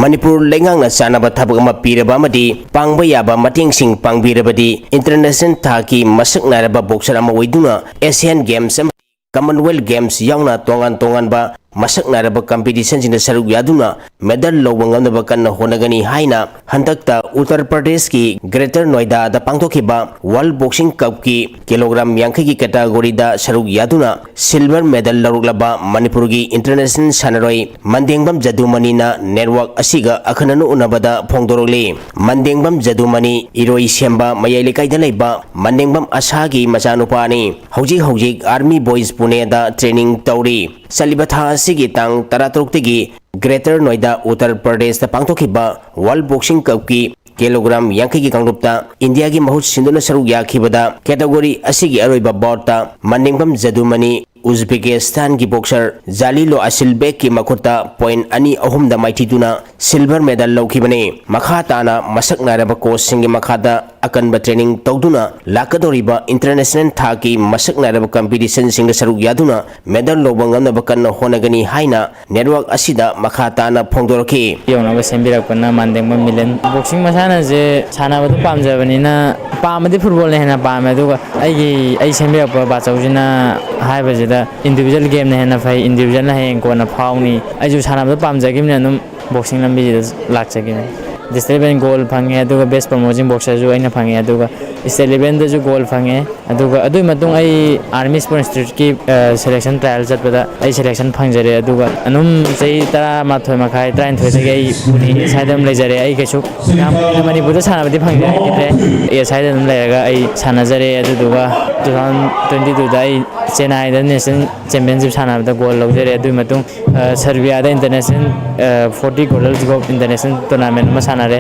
ꯃꯅꯤꯄꯨꯔ ꯂꯩꯉꯥꯛꯅ ꯆꯥꯅꯕ ꯊꯕꯛ ꯑꯃ ꯄꯤꯔꯕ ꯑꯃꯗꯤ ꯄꯥꯡꯕ ꯌꯥꯕ ꯃꯇꯦꯡꯁꯤꯡ ꯄꯥꯡꯕꯤꯔꯕꯗꯤ international ꯊꯥꯛꯀꯤ ꯃꯁꯛ ꯅꯥꯏꯔꯕ boxer ꯑꯃ ꯑꯣꯏꯗꯨꯅ Asian Games ꯑꯃꯗꯤ Commonwealth Games ꯌꯥꯎꯅ ꯇꯣꯉꯥꯟ ꯇꯣꯉꯥꯟꯕ ꯃꯁꯛ ꯅꯥꯏꯔꯕ competitionꯁꯤꯡꯗ ꯁꯔꯨꯛ ꯌꯥꯗꯨꯅ medal ꯂꯧꯕ ꯉꯝꯅꯕ ꯀꯟꯅ ꯍꯣꯠꯅꯒꯅꯤ ꯍꯥꯏꯅ ꯍꯟꯗꯛꯇ ꯎꯠꯇꯔ ꯄ꯭ꯔꯗꯦꯁꯀꯤ Greater Noidaꯗ ꯄꯥꯡꯊꯣꯛꯈꯤꯕ World Boxing Cupꯀꯤ kilogram ꯌꯥꯡꯈꯩꯒꯤ categoryꯗ ꯁꯔꯨꯛ ꯌꯥꯗꯨꯅ silver medal ꯂꯧꯔꯛꯂꯕ ꯃꯅꯤꯄꯨꯔꯒꯤ international ꯁꯥꯟꯅꯔꯣꯏ ꯃꯟꯗꯦꯡꯕꯝ ꯖꯗꯨꯃꯅꯤꯅ network ꯑꯁꯤꯒ ꯑꯈꯟꯅꯅ ꯎꯅꯕꯗ ꯐꯣꯡꯗꯣꯔꯛꯂꯤ꯫ ꯃꯟꯗꯦꯡꯕꯝ ꯖꯗꯨꯃꯅꯤ ꯏꯔꯣꯏ ꯁꯦꯝꯕ ꯃꯌꯥꯏ ꯂꯩꯀꯥꯏꯗ ꯂꯩꯕ ꯃꯟꯗꯦꯡꯕꯝ ꯑꯁꯥꯒꯤ ꯃꯆꯥꯅꯨꯄꯥꯅꯤ꯫ ꯍꯧꯖꯤꯛ ꯍꯧꯖꯤꯛ Army Boys Puneꯗ training ꯇꯧꯔꯤ꯫ ꯆꯠꯂꯤꯕ ꯊꯥ ꯑꯁꯤꯒꯤ ꯇꯥꯡ ꯇꯔꯥꯇꯔꯨꯛꯇꯒꯤ Greater Noida, ꯎꯠꯇꯔ ꯄ꯭ꯔꯗꯦꯁꯇ ꯄꯥꯡꯊꯣꯛꯈꯤꯕ World Boxing Cupꯀꯤ kilogram ꯌꯥꯡꯈꯩꯒꯤ ꯀꯥꯡꯂꯨꯞꯇ ꯏꯟꯗꯤꯌꯥꯒꯤ ꯃꯍꯨꯠ ꯁꯤꯟꯗꯨꯅ ꯁꯔꯨꯛ ꯌꯥꯈꯤꯕꯗ category ꯑꯁꯤꯒꯤ ꯑꯔꯣꯏꯕ boutꯇ ꯃꯟꯗꯦꯡꯕꯝ ꯖꯗꯨꯃꯅꯤ ꯎꯖꯕꯦꯀꯤꯁꯇꯥꯟꯒꯤ boxer ꯖꯥꯂꯤꯂꯣ ꯑꯁꯤꯜꯕꯦꯛꯀꯤ ꯃꯈꯨꯠꯇ point ꯑꯅꯤ ꯑꯍꯨꯝꯗ ꯃꯥꯏꯊꯤꯗꯨꯅ silver medal ꯂꯧꯈꯤꯕꯅꯤ꯫ ꯃꯈꯥ ꯇꯥꯅ ꯃꯁꯛ ꯅꯥꯏꯔꯕ coachꯁꯤꯡꯒꯤ ꯃꯈꯥꯗ ꯑꯀꯟꯕ training ꯇꯧꯗꯨꯅ ꯂꯥꯛꯀꯗꯧꯔꯤꯕ international ꯊꯥꯛꯀꯤ ꯃꯁꯛ ꯅꯥꯏꯔꯕ competitionꯁꯤꯡꯗ ꯁꯔꯨꯛ ꯌꯥꯗꯨꯅ medal ꯂꯧꯕ ꯉꯝꯅꯕ ꯀꯟꯅ ꯍꯣꯠꯅꯒꯅꯤ ꯍꯥꯏꯅ network ꯑꯁꯤꯗ ꯃꯈꯥ ꯇꯥꯅ ꯐꯣꯡꯗꯣꯔꯛꯈꯤ꯫ ꯌꯧꯅꯕ ꯁꯦꯝꯕꯤꯔꯛꯄꯅ ꯃꯥꯟꯗꯦꯡꯕ ꯃꯤꯂꯟ꯫ Boxing ꯃꯁꯥꯟꯅꯁꯦ ꯁꯥꯟꯅꯕꯗꯨ ꯄꯥꯝꯖꯕꯅꯤꯅ, ꯄꯥꯝꯕꯗꯤ footballꯅ ꯍꯦꯟꯅ ꯄꯥꯝꯃꯦ, ꯑꯗꯨꯒ ꯑꯩꯒꯤ, ꯑꯩ ꯁꯦꯝꯕꯤꯔꯛꯄ ꯕꯥꯆꯧꯁꯤꯅ ꯍꯥꯏꯕꯁꯤꯗ individual gameꯅ ꯍꯦꯟꯅ ꯐꯩ, individualꯅ ꯍꯌꯦꯡ ꯀꯣꯟꯅ ꯐꯥꯎꯅꯤ꯫ ꯑꯩꯁꯨ ꯁꯥꯟꯅꯕꯗ ꯄꯥꯝꯖꯈꯤꯕꯅꯤꯅ ꯑꯗꯨꯝ boxing ꯂꯝꯕꯤꯁꯤꯗ ꯂꯥꯛꯆꯈꯤꯕꯅꯤ꯫ District level gold ꯐꯪꯉꯦ, ꯑꯗꯨꯒ best promising boxerꯁꯨ ꯑꯩꯅ ꯐꯪꯉꯦ, ꯑꯗꯨꯒ state levelꯗꯁꯨ gold ꯐꯪꯉꯦ꯫ ꯑꯗꯨꯒ ꯑꯗꯨꯒꯤ ꯃꯇꯨꯡ ꯑꯩ Army Sports Instituteꯀꯤ, ꯑ, selection trial ꯆꯠꯄꯗ ꯑꯩ selection ꯐꯪꯖꯔꯦ꯫ ꯑꯗꯨꯒ ꯑꯗꯨꯝ ꯆꯍꯤ ꯇꯔꯥꯃꯥꯊꯣꯏ ꯃꯈꯥꯏ, ꯇꯔꯥꯅꯤꯊꯣꯏꯗꯒꯤ ꯑꯩ ꯄꯨꯅꯦ ꯁ꯭ꯋꯥꯏꯗ ꯑꯗꯨꯝ ꯂꯩꯖꯔꯦ꯫ ꯑꯩ ꯀꯩꯁꯨ ꯌꯥꯝ ꯀꯨꯏꯅ ꯃꯅꯤꯄꯨꯔꯗ ꯁꯥꯟꯅꯕꯗꯤ ꯐꯪꯖꯔꯛꯈꯤꯗ꯭ꯔꯦ꯫ ꯑꯦ, ꯁ꯭ꯋꯥꯏꯗ ꯑꯗꯨꯝ ꯂꯩꯔꯒ ꯑꯩ ꯁꯥꯟꯅꯖꯔꯦ꯫ ꯑꯗꯨꯗꯨꯒ two thousand twenty twoꯗ ꯑꯩ ꯆꯦꯟꯅꯥꯏꯗ national championship ꯁꯥꯟꯅꯕꯗ gold ꯂꯧꯖꯔꯦ꯫ ꯑꯗꯨꯒꯤ ꯃꯇꯨꯡ ꯑ, ꯁꯔꯕꯤꯌꯥꯗ international, ꯑ, forty Goddess Cup international tournament ꯑꯃ ꯁꯥꯟꯅꯔꯦ꯫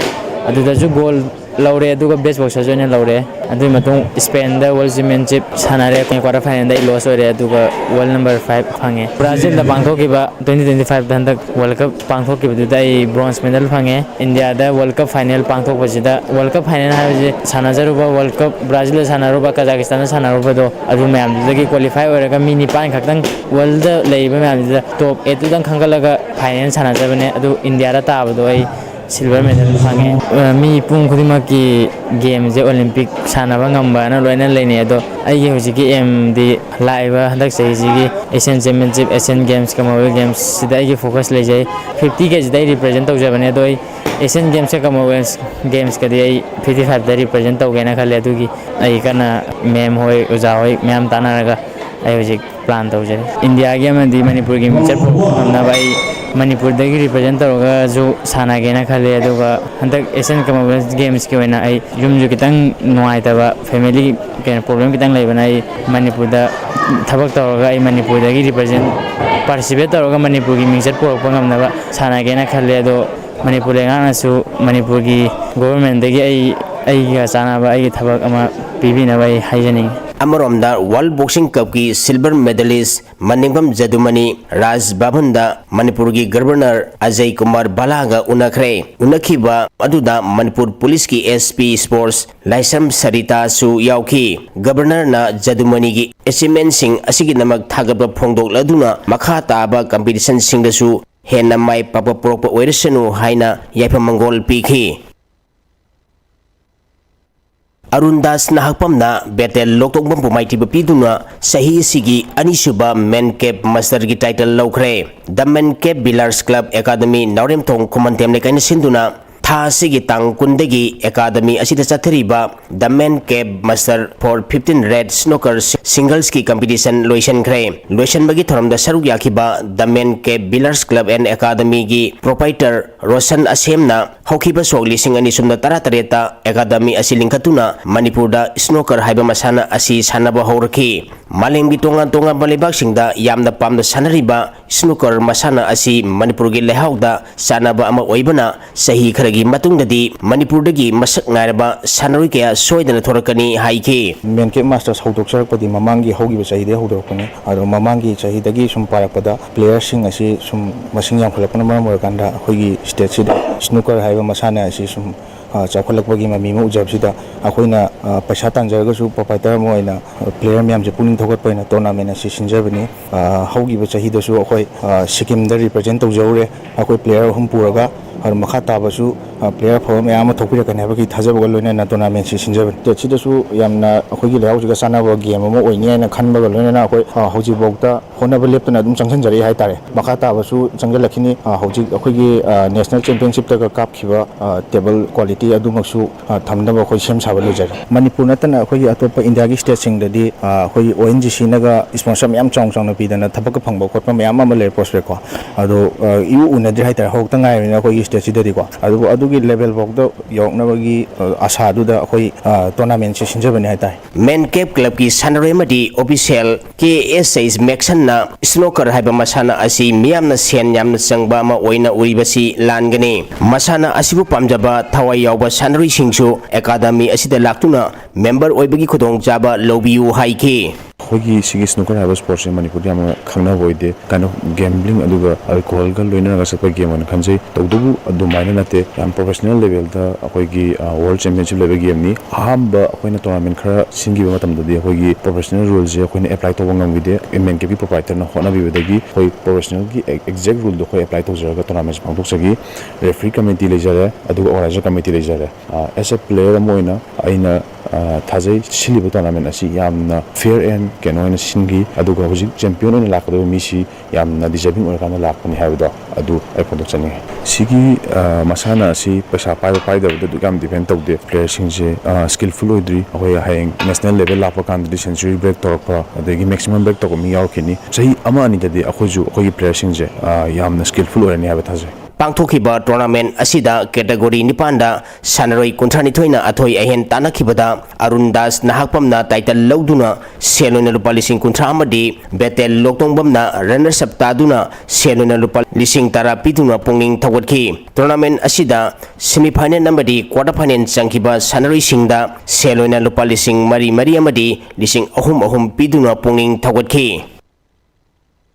ꯑꯗꯨꯗꯁꯨ gold ꯂꯧꯔꯦ, ꯑꯗꯨꯒ best boxerꯁꯨ ꯑꯩꯅ ꯂꯧꯔꯦ꯫ ꯑꯗꯨꯒꯤ ꯃꯇꯨꯡ Spainꯗ World Championship ꯁꯥꯟꯅꯔꯦ, quarter finalꯗ ꯑꯩ loss ꯑꯣꯏꯔꯦ, ꯑꯗꯨꯒ world number five ꯐꯪꯉꯦ꯫ Brazilꯗ ꯄꯥꯡꯊꯣꯛꯈꯤꯕ twenty twenty fiveꯇ ꯍꯟꯗꯛ World Cup ꯄꯥꯡꯊꯣꯛꯈꯤꯕꯗꯨꯗ ꯑꯩ bronze medal ꯐꯪꯉꯦ꯫ ꯏꯟꯗꯤꯌꯥꯗ World Cup final ꯄꯥꯡꯊꯣꯛꯄꯁꯤꯗ, World Cup final ꯍꯥꯏꯕꯁꯤ ꯁꯥꯟꯅꯖꯔꯨꯕ World Cup Brazilꯗ ꯁꯥꯟꯅꯔꯨꯕ, Kazakhstanꯗ ꯁꯥꯟꯅꯔꯨꯕꯗꯣ, ꯑꯗꯨ ꯃꯌꯥꯝꯗꯨꯗꯒꯤ qualify ꯑꯣꯏꯔꯒ ꯃꯤ ꯅꯤꯄꯥꯟ ꯈꯛꯇꯪ, worldꯗ ꯂꯩꯔꯤꯕ ꯃꯌꯥꯝꯁꯤꯗ top eightꯇꯨꯗꯪ ꯈꯟꯒꯠꯂꯒ final ꯁꯥꯟꯅꯖꯕꯅꯦ꯫ ꯑꯗꯨ ꯏꯟꯗꯤꯌꯥꯗ ꯇꯥꯕꯗꯣ ꯑꯩ silver medal ꯐꯪꯉꯦ꯫ ꯑ, ꯃꯤ ꯄꯨꯝ ꯈꯨꯗꯤꯡꯃꯛꯀꯤ gameꯁꯦ Olympic ꯁꯥꯟꯅꯕ ꯉꯝꯕꯅ ꯂꯣꯏꯅ ꯂꯩꯅꯩ, ꯑꯗꯣ ꯑꯩꯒꯤ ꯍꯧꯖꯤꯛꯀꯤ aimꯗꯤ ꯂꯥꯛꯏꯕ ꯍꯟꯗꯛ ꯆꯍꯤꯁꯤꯒꯤ Asian Championship, Asian Games, Commonwealth Games ꯁꯤꯗ ꯑꯩꯒꯤ focus ꯂꯩꯖꯩ꯫ Fifty ꯀꯦꯖꯤꯗ ꯑꯩ represent ꯇꯧꯖꯕꯅꯦ, ꯑꯗꯣ ꯑꯩ Asian Gamesꯀ Commonwealth Gamesꯀꯗꯤ ꯑꯩ fifty fiveꯇ represent ꯇꯧꯒꯦꯅ ꯈꯜꯂꯦ꯫ ꯑꯗꯨꯒꯤ ꯑꯩ ꯀꯟꯅ ma'am ꯍꯣꯏ, ꯑꯣꯖꯥ ꯍꯣꯏ ꯃꯌꯥꯝ ꯇꯥꯟꯅꯔꯒ ꯑꯩ ꯍꯧꯖꯤꯛ plan ꯇꯧꯖꯔꯤ꯫ ꯏꯟꯗꯤꯌꯥꯒꯤ ꯑꯃꯗꯤ ꯃꯅꯤꯄꯨꯔꯒꯤ ꯃꯤꯡꯆꯠ ꯄꯨꯔꯛꯄ ꯉꯝꯅꯕ ꯑꯩ ꯃꯅꯤꯄꯨꯔꯗꯒꯤ represent ꯇꯧꯔꯒꯁꯨ ꯁꯥꯟꯅꯒꯦꯅ ꯈꯜꯂꯦ꯫ ꯑꯗꯨꯒ ꯍꯟꯗꯛ Asian Commonwealth Gamesꯀꯤ ꯑꯣꯏꯅ ꯑꯩ ꯌꯨꯝꯁꯨ ꯈꯤꯇꯪ ꯅꯨꯡꯉꯥꯏꯇꯕ, family ꯀꯩꯅꯣ problem ꯈꯤꯇꯪ ꯂꯩꯕꯅ, ꯑꯩ ꯃꯅꯤꯄꯨꯔꯗ ꯊꯕꯛ ꯇꯧꯔꯒ ꯑꯩ ꯃꯅꯤꯄꯨꯔꯗꯒꯤ represent, participate ꯇꯧꯔꯒ ꯃꯅꯤꯄꯨꯔꯒꯤ ꯃꯤꯡꯆꯠ ꯄꯨꯔꯛꯄ ꯉꯝꯅꯕ ꯁꯥꯟꯅꯒꯦꯅ ꯈꯜꯂꯦ꯫ ꯑꯗꯣ ꯃꯅꯤꯄꯨꯔ ꯂꯩꯉꯥꯛꯅꯁꯨ ꯃꯅꯤꯄꯨꯔꯒꯤ governmentꯗꯒꯤ ꯑꯩ, ꯑꯩꯒ ꯆꯥꯟꯅꯕ ꯑꯩꯒꯤ ꯊꯕꯛ ꯑꯃ ꯄꯤꯕꯤꯅꯕ ꯑꯩ ꯍꯥꯏꯖꯅꯤꯡꯉꯤ꯫ ꯑꯃꯔꯣꯝꯗ World Boxing Cupꯀꯤ silver medalist ꯃꯅꯤꯡꯕꯝ ꯖꯗꯨꯃꯅꯤ ꯔꯥꯖ ꯚꯕꯟꯗ ꯃꯅꯤꯄꯨꯔꯒꯤ Governor ꯑꯖꯌ ꯀꯨꯃꯥꯔ ꯚꯜꯂꯥꯒ ꯎꯅꯈ꯭ꯔꯦ꯫ ꯎꯅꯈꯤꯕ ꯑꯗꯨꯗ ꯃꯅꯤꯄꯨꯔ ꯄꯨꯂꯤꯁꯀꯤ SP Sports ꯂꯥꯏꯁ꯭ꯔꯝ ꯁꯔꯤꯇꯥꯁꯨ ꯌꯥꯎꯈꯤ꯫ Governorꯅ ꯖꯗꯨꯃꯅꯤꯒꯤ achievementꯁꯤꯡ ꯑꯁꯤꯒꯤꯗꯃꯛ ꯊꯥꯒꯠꯄ ꯐꯣꯡꯗꯣꯛꯂꯗꯨꯅ ꯃꯈꯥ ꯇꯥꯕ competitionꯁꯤꯡꯗꯁꯨ ꯍꯦꯟꯅ ꯃꯥꯏ ꯄꯥꯛꯄ ꯄꯨꯔꯛꯄ ꯑꯣꯏꯔꯁꯅꯨ ꯍꯥꯏꯅ ꯌꯥꯏꯐ ꯃꯪꯒꯣꯜ ꯄꯤꯈꯤ꯫ ꯑꯔꯨꯟ ꯗꯥꯁ ꯅꯍꯥꯛꯄꯝꯅ ꯕꯦꯇꯦꯜ ꯂꯣꯛꯇꯣꯡꯕꯝꯕꯨ ꯃꯥꯏꯊꯤꯕ ꯄꯤꯗꯨꯅ ꯆꯍꯤ ꯑꯁꯤꯒꯤ ꯑꯅꯤꯁꯨꯕ Men Cup Masterꯒꯤ title ꯂꯧꯈ꯭ꯔꯦ꯫ The Men Cup Billiards Club Academy ꯅꯥꯎꯔꯦꯝꯊꯣꯡ ꯈꯨꯃꯟꯊꯦꯝ ꯂꯩꯀꯥꯏꯅ ꯁꯤꯟꯗꯨꯅ ꯊꯥ ꯑꯁꯤꯒꯤ ꯇꯥꯡ ꯀꯨꯟꯗꯒꯤ academy ꯑꯁꯤꯗ ꯆꯠꯊꯔꯤꯕ The Men Cup Master for fifteen Red Snooker Singlesꯀꯤ competition ꯂꯣꯏꯁꯤꯟꯈ꯭ꯔꯦ꯫ ꯂꯣꯏꯁꯤꯟꯕꯒꯤ ꯊꯧꯔꯝꯗ ꯁꯔꯨꯛ ꯌꯥꯈꯤꯕ The Men Cup Billiards Club and Academyꯒꯤ proprietor Roshan ꯑꯁꯦꯝꯅ ꯍꯧꯈꯤꯕ ꯁꯣꯛ ꯂꯤꯁꯤꯡ ꯑꯅꯤ ꯁꯨꯞꯅ ꯇꯔꯥ ꯇꯔꯦꯠꯇ academy ꯑꯁꯤ ꯂꯤꯡꯈꯠꯇꯨꯅ ꯃꯅꯤꯄꯨꯔꯗ snooker ꯍꯥꯏꯕ ꯃꯁꯥꯟꯅ ꯑꯁꯤ ꯁꯥꯟꯅꯕ ꯍꯧꯔꯛꯈꯤ꯫ ꯃꯥꯂꯦꯝꯒꯤ ꯇꯣꯉꯥꯟ ꯇꯣꯉꯥꯟꯕ ꯂꯩꯕꯥꯛꯁꯤꯡꯗ ꯌꯥꯝꯅ ꯄꯥꯝꯅ ꯁꯥꯟꯅꯔꯤꯕ snooker ꯃꯁꯥꯟꯅ ꯑꯁꯤ ꯃꯅꯤꯄꯨꯔꯒꯤ ꯂꯩꯍꯥꯎꯗ ꯆꯥꯟꯅꯕ ꯑꯃ ꯑꯣꯏꯕꯅ ꯆꯍꯤ ꯈꯔꯒꯤ ꯃꯇꯨꯡꯗꯗꯤ ꯃꯅꯤꯄꯨꯔꯗꯒꯤ ꯃꯁꯛ ꯅꯥꯏꯔꯕ ꯁꯥꯟꯅꯔꯣꯏ ꯀꯌꯥ ꯁꯣꯏꯗꯅ ꯊꯣꯔꯛꯀꯅꯤ ꯍꯥꯏꯈꯤ꯫ Men Cup Masters ꯍꯧꯗꯣꯛꯆꯔꯛꯄꯗꯤ ꯃꯃꯥꯡꯒꯤ ꯍꯧꯈꯤꯕ ꯆꯍꯤꯗꯒꯤ ꯍꯧꯗꯣꯔꯛꯄꯅꯤ꯫ ꯑꯗꯣ ꯃꯃꯥꯡꯒꯤ ꯆꯍꯤꯗꯒꯤ ꯁꯨꯝ ꯄꯥꯔꯛꯄꯗ playerꯁꯤꯡ ꯑꯁꯤ ꯁꯨꯝ ꯃꯁꯤꯡ ꯌꯥꯝꯈꯠꯂꯛꯄꯅ ꯃꯔꯝ ꯑꯣꯏꯔꯀꯥꯟꯗ ꯑꯩꯈꯣꯏꯒꯤ stateꯁꯤꯗ snooker ꯍꯥꯏꯕ ꯃꯁꯥꯟꯅ ꯑꯁꯤ ꯁꯨꯝ, ꯑ, ꯆꯥꯎꯈꯠꯂꯛꯄꯒꯤ ꯃꯃꯤ ꯑꯃ ꯎꯖꯕꯁꯤꯗ ꯑꯩꯈꯣꯏꯅ, ꯑ, ꯄꯩꯁꯥ ꯇꯥꯟꯖꯔꯒꯁꯨ proprietor ꯑꯃ ꯑꯣꯏꯅ, ꯑ, player ꯃꯌꯥꯝꯁꯦ ꯄꯨꯛꯅꯤꯡ ꯊꯧꯒꯠꯄ ꯑꯣꯏꯅ tournament ꯑꯁꯤ ꯁꯤꯟꯖꯕꯅꯤ꯫ ꯑ, ꯍꯧꯈꯤꯕ ꯆꯍꯤꯗꯁꯨ ꯑꯩꯈꯣꯏ, ꯑ, ꯁꯤꯀꯤꯝꯗ represent ꯇꯧꯖꯍꯧꯔꯦ꯫ ꯑꯩꯈꯣꯏ player ꯑꯍꯨꯝ ꯄꯨꯔꯒ, ꯑꯗꯨ ꯃꯈꯥ ꯇꯥꯕꯁꯨ, ꯑ, player ꯑꯐꯕ ꯃꯌꯥꯝ ꯑꯃ ꯊꯣꯛꯄꯤꯔꯛꯀꯅꯤ ꯍꯥꯏꯕꯒꯤ ꯊꯥꯖꯕꯒ ꯂꯣꯏꯅꯅ tournament ꯁꯤ ꯁꯤꯟꯖꯕꯅꯤ꯫ Stateꯁꯤꯗꯁꯨ ꯌꯥꯝꯅ ꯑꯩꯈꯣꯏꯒꯤ ꯂꯩꯍꯥꯎꯁꯤꯒ ꯆꯥꯟꯅꯕ game ꯑꯃ ꯑꯣꯏꯅꯤ ꯍꯥꯏꯅ ꯈꯟꯕꯒ ꯂꯣꯏꯅꯅ ꯑꯩꯈꯣꯏ, ꯑ, ꯍꯧꯖꯤꯛꯐꯥꯎꯗ ꯍꯣꯠꯅꯕ ꯂꯦꯞꯇꯅ ꯑꯗꯨꯝ ꯆꯪꯁꯤꯟꯖꯔꯛꯏ ꯍꯥꯏꯇꯥꯔꯦ꯫ ꯃꯈꯥ ꯇꯥꯕꯁꯨ ꯆꯪꯁꯤꯜꯂꯛꯈꯤꯅꯤ꯫ ꯑ, ꯍꯧꯖꯤꯛ ꯑꯩꯈꯣꯏꯒꯤ, ꯑ, national championshipꯇꯒ ꯀꯥꯞꯈꯤꯕ, ꯑ, table quality ꯑꯗꯨꯃꯛꯁꯨ, ꯑ, ꯊꯝꯅꯕ ꯑꯩꯈꯣꯏ ꯁꯦꯝ ꯁꯥꯕ ꯂꯣꯏꯖꯔꯦ꯫ ꯃꯅꯤꯄꯨꯔ ꯅꯠꯇꯅ ꯑꯩꯈꯣꯏꯒꯤ ꯑꯇꯣꯞꯄ ꯏꯟꯗꯤꯌꯥꯒꯤ stateꯁꯤꯡꯗꯗꯤ, ꯑ, ꯑꯩꯈꯣꯏꯒꯤ ONGCꯅꯒ sponsor ꯃꯌꯥꯝ ꯆꯥꯎꯅ ꯆꯥꯎꯅ ꯄꯤꯗꯅ ꯊꯕꯛꯀ ꯐꯪꯕ ꯈꯣꯠꯄ ꯃꯌꯥꯝ ꯑꯃ ꯂꯩꯔꯦ prospect ꯀꯣ꯫ ꯑꯗꯣ, ꯑ, ꯏꯎ ꯎꯅꯗ꯭ꯔꯤ ꯍꯥꯏꯇꯥꯔꯦ꯫ ꯍꯧꯔꯛꯇ ꯉꯥꯏꯔꯤꯕꯅꯤꯅ ꯑꯩꯈꯣꯏꯒꯤ ꯁꯤꯗꯗꯤꯀꯣ, ꯑꯗꯨꯕꯨ ꯑꯗꯨꯒꯤ ꯂꯦꯚꯦꯜ ꯐꯥꯎꯗ ꯌꯧꯔꯛꯅꯕꯒꯤ ꯑ, ꯑꯥꯁꯥꯗꯨꯗ ꯑꯩꯈꯣꯏ ꯇꯣꯔꯅꯥꯃꯦꯟꯁꯦ ꯁꯤꯟꯖꯕꯅꯤ ꯍꯥꯏꯇꯥꯔꯦ꯫ ꯃꯦꯟ ꯀꯦꯞ ꯀ꯭ꯂꯕꯀꯤ ꯁꯥꯟꯅꯔꯣꯏ ꯑꯃꯗꯤ ꯑꯣꯐꯤꯁꯤꯌꯦꯜ ꯀꯦ ꯑꯦꯁ ꯑꯩꯆ ꯃꯦꯛꯁꯟꯅ ꯁ꯭ꯅꯣꯀꯔ ꯍꯥꯏꯕ ꯃꯁꯥꯟꯅ ꯑꯁꯤ ꯃꯤꯌꯥꯝꯅ ꯁꯦꯟ ꯌꯥꯝꯅ ꯆꯪꯕ ꯑꯃ ꯑꯣꯏꯅ ꯎꯔꯤꯕꯁꯤ ꯂꯥꯟꯒꯅꯤ꯫ ꯃꯁꯥꯟꯅ ꯑꯁꯤꯕꯨ ꯄꯥꯝꯖꯕ ꯊꯋꯥꯏ ꯌꯥꯎꯕ ꯁꯥꯟꯅꯔꯣꯏꯁꯤꯡꯁꯨ ꯑꯦꯀꯥꯗꯃꯤ ꯑꯁꯤꯗ ꯂꯥꯛꯇꯨꯅ ꯃꯦꯝꯕꯔ ꯑꯣꯏꯕꯒꯤ ꯈꯨꯗꯣꯡꯆꯥꯕ ꯂꯧꯕꯤꯌꯨ ꯍꯥꯏꯈꯤ꯫ ꯑꯩꯈꯣꯏꯒꯤ ꯁꯤꯒꯤ ꯁ꯭ꯅꯨꯀꯔ ꯍꯥꯏꯕ ꯁ꯭ꯄꯣꯔꯠꯁꯦ ꯃꯅꯤꯄꯨꯔꯗ ꯌꯥꯝꯅ ꯈꯪꯅꯕ ꯑꯣꯏꯗꯦ, ꯀꯥꯏꯟ ꯑꯣꯐ ꯒꯦꯝꯕ꯭ꯂꯤꯡ ꯑꯗꯨꯒ ꯑꯜꯀꯣꯍꯣꯜꯒ ꯂꯣꯏꯅꯔꯒ ꯆꯠꯄ ꯒꯦꯝ ꯑꯣꯏꯅ ꯈꯟꯖꯩ꯫ ꯇꯧꯕꯇꯕꯨ ꯑꯗꯨꯃꯥꯏꯅ ꯅꯠꯇꯦ, ꯌꯥꯝ ꯄ꯭ꯔꯣꯐꯦꯁꯅꯦꯜ ꯂꯦꯚꯦꯜꯗ ꯑꯩꯈꯣꯏꯒꯤ ꯋꯥꯔꯜ ꯆꯦꯝꯄꯤꯌꯟꯁꯤꯞ ꯂꯩꯕ ꯒꯦꯝꯅꯤ꯫ ꯑꯍꯥꯟꯕ ꯑꯩꯈꯣꯏꯅ ꯇꯣꯔꯅꯥꯃꯦꯟ ꯈꯔ ꯁꯤꯟꯈꯤꯕ ꯃꯇꯝꯗꯗꯤ ꯑꯩꯈꯣꯏꯒꯤ ꯄ꯭ꯔꯣꯐꯦꯁꯅꯦꯜ ꯔꯨꯜꯁꯦ ꯑꯩꯈꯣꯏꯅ ꯑꯦꯄ꯭ꯂꯥꯏ ꯇꯧꯕ ꯉꯝꯈꯤꯗꯦ꯫ ꯃꯦꯟ ꯀꯦꯞꯀꯤ ꯄ꯭ꯔꯣꯄꯥꯏꯇꯔꯅ ꯍꯣꯠꯅꯕꯤꯕꯗꯒꯤ ꯑꯩꯈꯣꯏ ꯄ꯭ꯔꯣꯐꯦꯁꯅꯦꯜꯒꯤ ꯑꯦꯛꯖꯦꯛ ꯔꯨꯜꯗꯣ ꯑꯩꯈꯣꯏ ꯑꯦꯄ꯭ꯂꯥꯏ ꯇꯧꯖꯔꯒ ꯇꯣꯔꯅꯥꯃꯦꯟꯁꯦ ꯄꯥꯡꯊꯣꯛꯆꯈꯤ꯫ ꯔꯦꯐ꯭ꯔꯤ ꯀꯃꯤꯇꯤ ꯂꯩꯖꯔꯦ, ꯑꯗꯨꯒ ꯑꯣꯔꯒꯅꯥꯏꯖꯔ ꯀꯃꯤꯇꯤ ꯂꯩꯖꯔꯦ꯫ ꯑꯦꯁ ꯑꯦ ꯄ꯭ꯂꯦꯌꯔ ꯑꯃ ꯑꯣꯏꯅ ꯑꯩꯅ ꯑ, ꯊꯥꯖꯩ꯫ ꯁꯤꯜꯂꯤꯕ ꯇꯣꯔꯅꯥꯃꯦꯟ ꯑꯁꯤ ꯌꯥꯝꯅ ꯐꯤꯌꯔ ꯑꯦꯟ ꯀꯩꯅꯣ ꯑꯣꯏꯅ ꯁꯤꯟꯈꯤ, ꯑꯗꯨꯒ ꯍꯧꯖꯤꯛ ꯆꯦꯝꯄꯤꯌꯟ ꯑꯣꯏꯅ ꯂꯥꯛꯀꯗꯧꯕ ꯃꯤꯁꯤ ꯌꯥꯝꯅ ꯗꯤꯖꯔꯚꯤꯡ ꯑꯣꯏꯔꯀꯥꯟꯗ ꯂꯥꯛꯄꯅꯤ ꯍꯥꯏꯕꯗꯣ ꯑꯗꯨ ꯑꯩ ꯐꯣꯡꯗꯣꯛꯆꯅꯤꯡꯉꯤ꯫ ꯁꯤꯒꯤ ꯑ, ꯃꯁꯥꯟꯅ ꯑꯁꯤ ꯄꯩꯁꯥ ꯄꯥꯏꯕ ꯄꯥꯏꯗꯕꯗ ꯑꯗꯨꯛ ꯌꯥꯝ ꯗꯤꯄꯦꯟ ꯇꯧꯗꯦ꯫ ꯄ꯭ꯂꯦꯌꯔꯁꯤꯡꯁꯦ ꯁ꯭ꯀꯤꯜꯐꯨꯜ ꯑꯣꯏꯗ꯭ꯔꯤ꯫ ꯑꯩꯈꯣꯏ ꯍꯌꯦꯡ ꯅꯦꯁꯅꯦꯜ ꯂꯦꯚꯦꯜ ꯂꯥꯛꯄ ꯀꯥꯟꯗꯗꯤ ꯁꯦꯟꯆꯨꯔꯤ ꯕ꯭ꯔꯦꯛ ꯇꯧꯔꯛꯄ, ꯑꯗꯒꯤ ꯃꯦꯛꯁꯤꯃꯝ ꯕ꯭ꯔꯦꯛ ꯇꯧꯕ ꯃꯤ ꯌꯥꯎꯔꯛꯈꯤꯅꯤ꯫ ꯆꯍꯤ ꯑꯃ ꯑꯅꯤꯗꯗꯤ ꯑꯩꯈꯣꯏꯁꯨ ꯑꯩꯈꯣꯏꯒꯤ ꯄ꯭ꯂꯦꯌꯔꯁꯤꯡꯁꯦ ꯑ, ꯌꯥꯝꯅ ꯁ꯭ꯀꯤꯜꯐꯨꯜ ꯑꯣꯏꯔꯅꯤ ꯍꯥꯏꯕ ꯊꯥꯖꯩ꯫ ꯄꯥꯡꯊꯣꯛꯈꯤꯕ ꯇꯣꯔꯅꯥꯃꯦꯟ ꯑꯁꯤꯗ ꯀꯦꯇꯒꯣꯔꯤ ꯅꯤꯄꯥꯟꯗ ꯁꯥꯟꯅꯔꯣꯏ ꯀꯨꯟꯊ꯭ꯔꯥꯅꯤꯊꯣꯏꯅ ꯑꯊꯣꯏ ꯑꯍꯦꯟ ꯇꯥꯟꯅꯈꯤꯕꯗ ꯑꯔꯨꯟ ꯗꯥꯁ ꯅꯍꯥꯛꯄꯝꯅ ꯇꯥꯏꯇꯜ ꯂꯧꯗꯨꯅ ꯁꯦꯜ ꯑꯣꯏꯅ ꯂꯨꯄꯥ ꯂꯤꯁꯤꯡ ꯀꯨꯟꯊ꯭ꯔꯥ ꯑꯃꯗꯤ ꯕꯦꯇꯦꯜ ꯂꯣꯛꯇꯣꯡꯕꯝꯅ ꯔꯟꯅꯔꯁ ꯑꯞ ꯇꯥꯗꯨꯅ ꯁꯦꯜ ꯑꯣꯏꯅ ꯂꯨꯄꯥ ꯂꯤꯁꯤꯡ ꯇꯔꯥ ꯄꯤꯗꯨꯅ ꯄꯨꯛꯅꯤꯡ ꯊꯧꯒꯠꯈꯤ꯫ ꯇꯣꯔꯅꯥꯃꯦꯟ ꯑꯁꯤꯗ ꯁꯦꯃꯤꯐꯥꯏꯅꯦꯜ ꯑꯃꯗꯤ ꯀ꯭ꯋꯥꯇꯔ ꯐꯥꯏꯅꯦꯜ ꯆꯪꯈꯤꯕ ꯁꯥꯟꯅꯔꯣꯏꯁꯤꯡꯗ ꯁꯦꯜ ꯑꯣꯏꯅ ꯂꯨꯄꯥ ꯂꯤꯁꯤꯡ ꯃꯔꯤ ꯃꯔꯤ ꯑꯃꯗꯤ ꯂꯤꯁꯤꯡ ꯑꯍꯨꯝ ꯑꯍꯨꯝ ꯄꯤꯗꯨꯅ ꯄꯨꯛꯅꯤꯡ ꯊꯧꯒꯠꯈꯤ꯫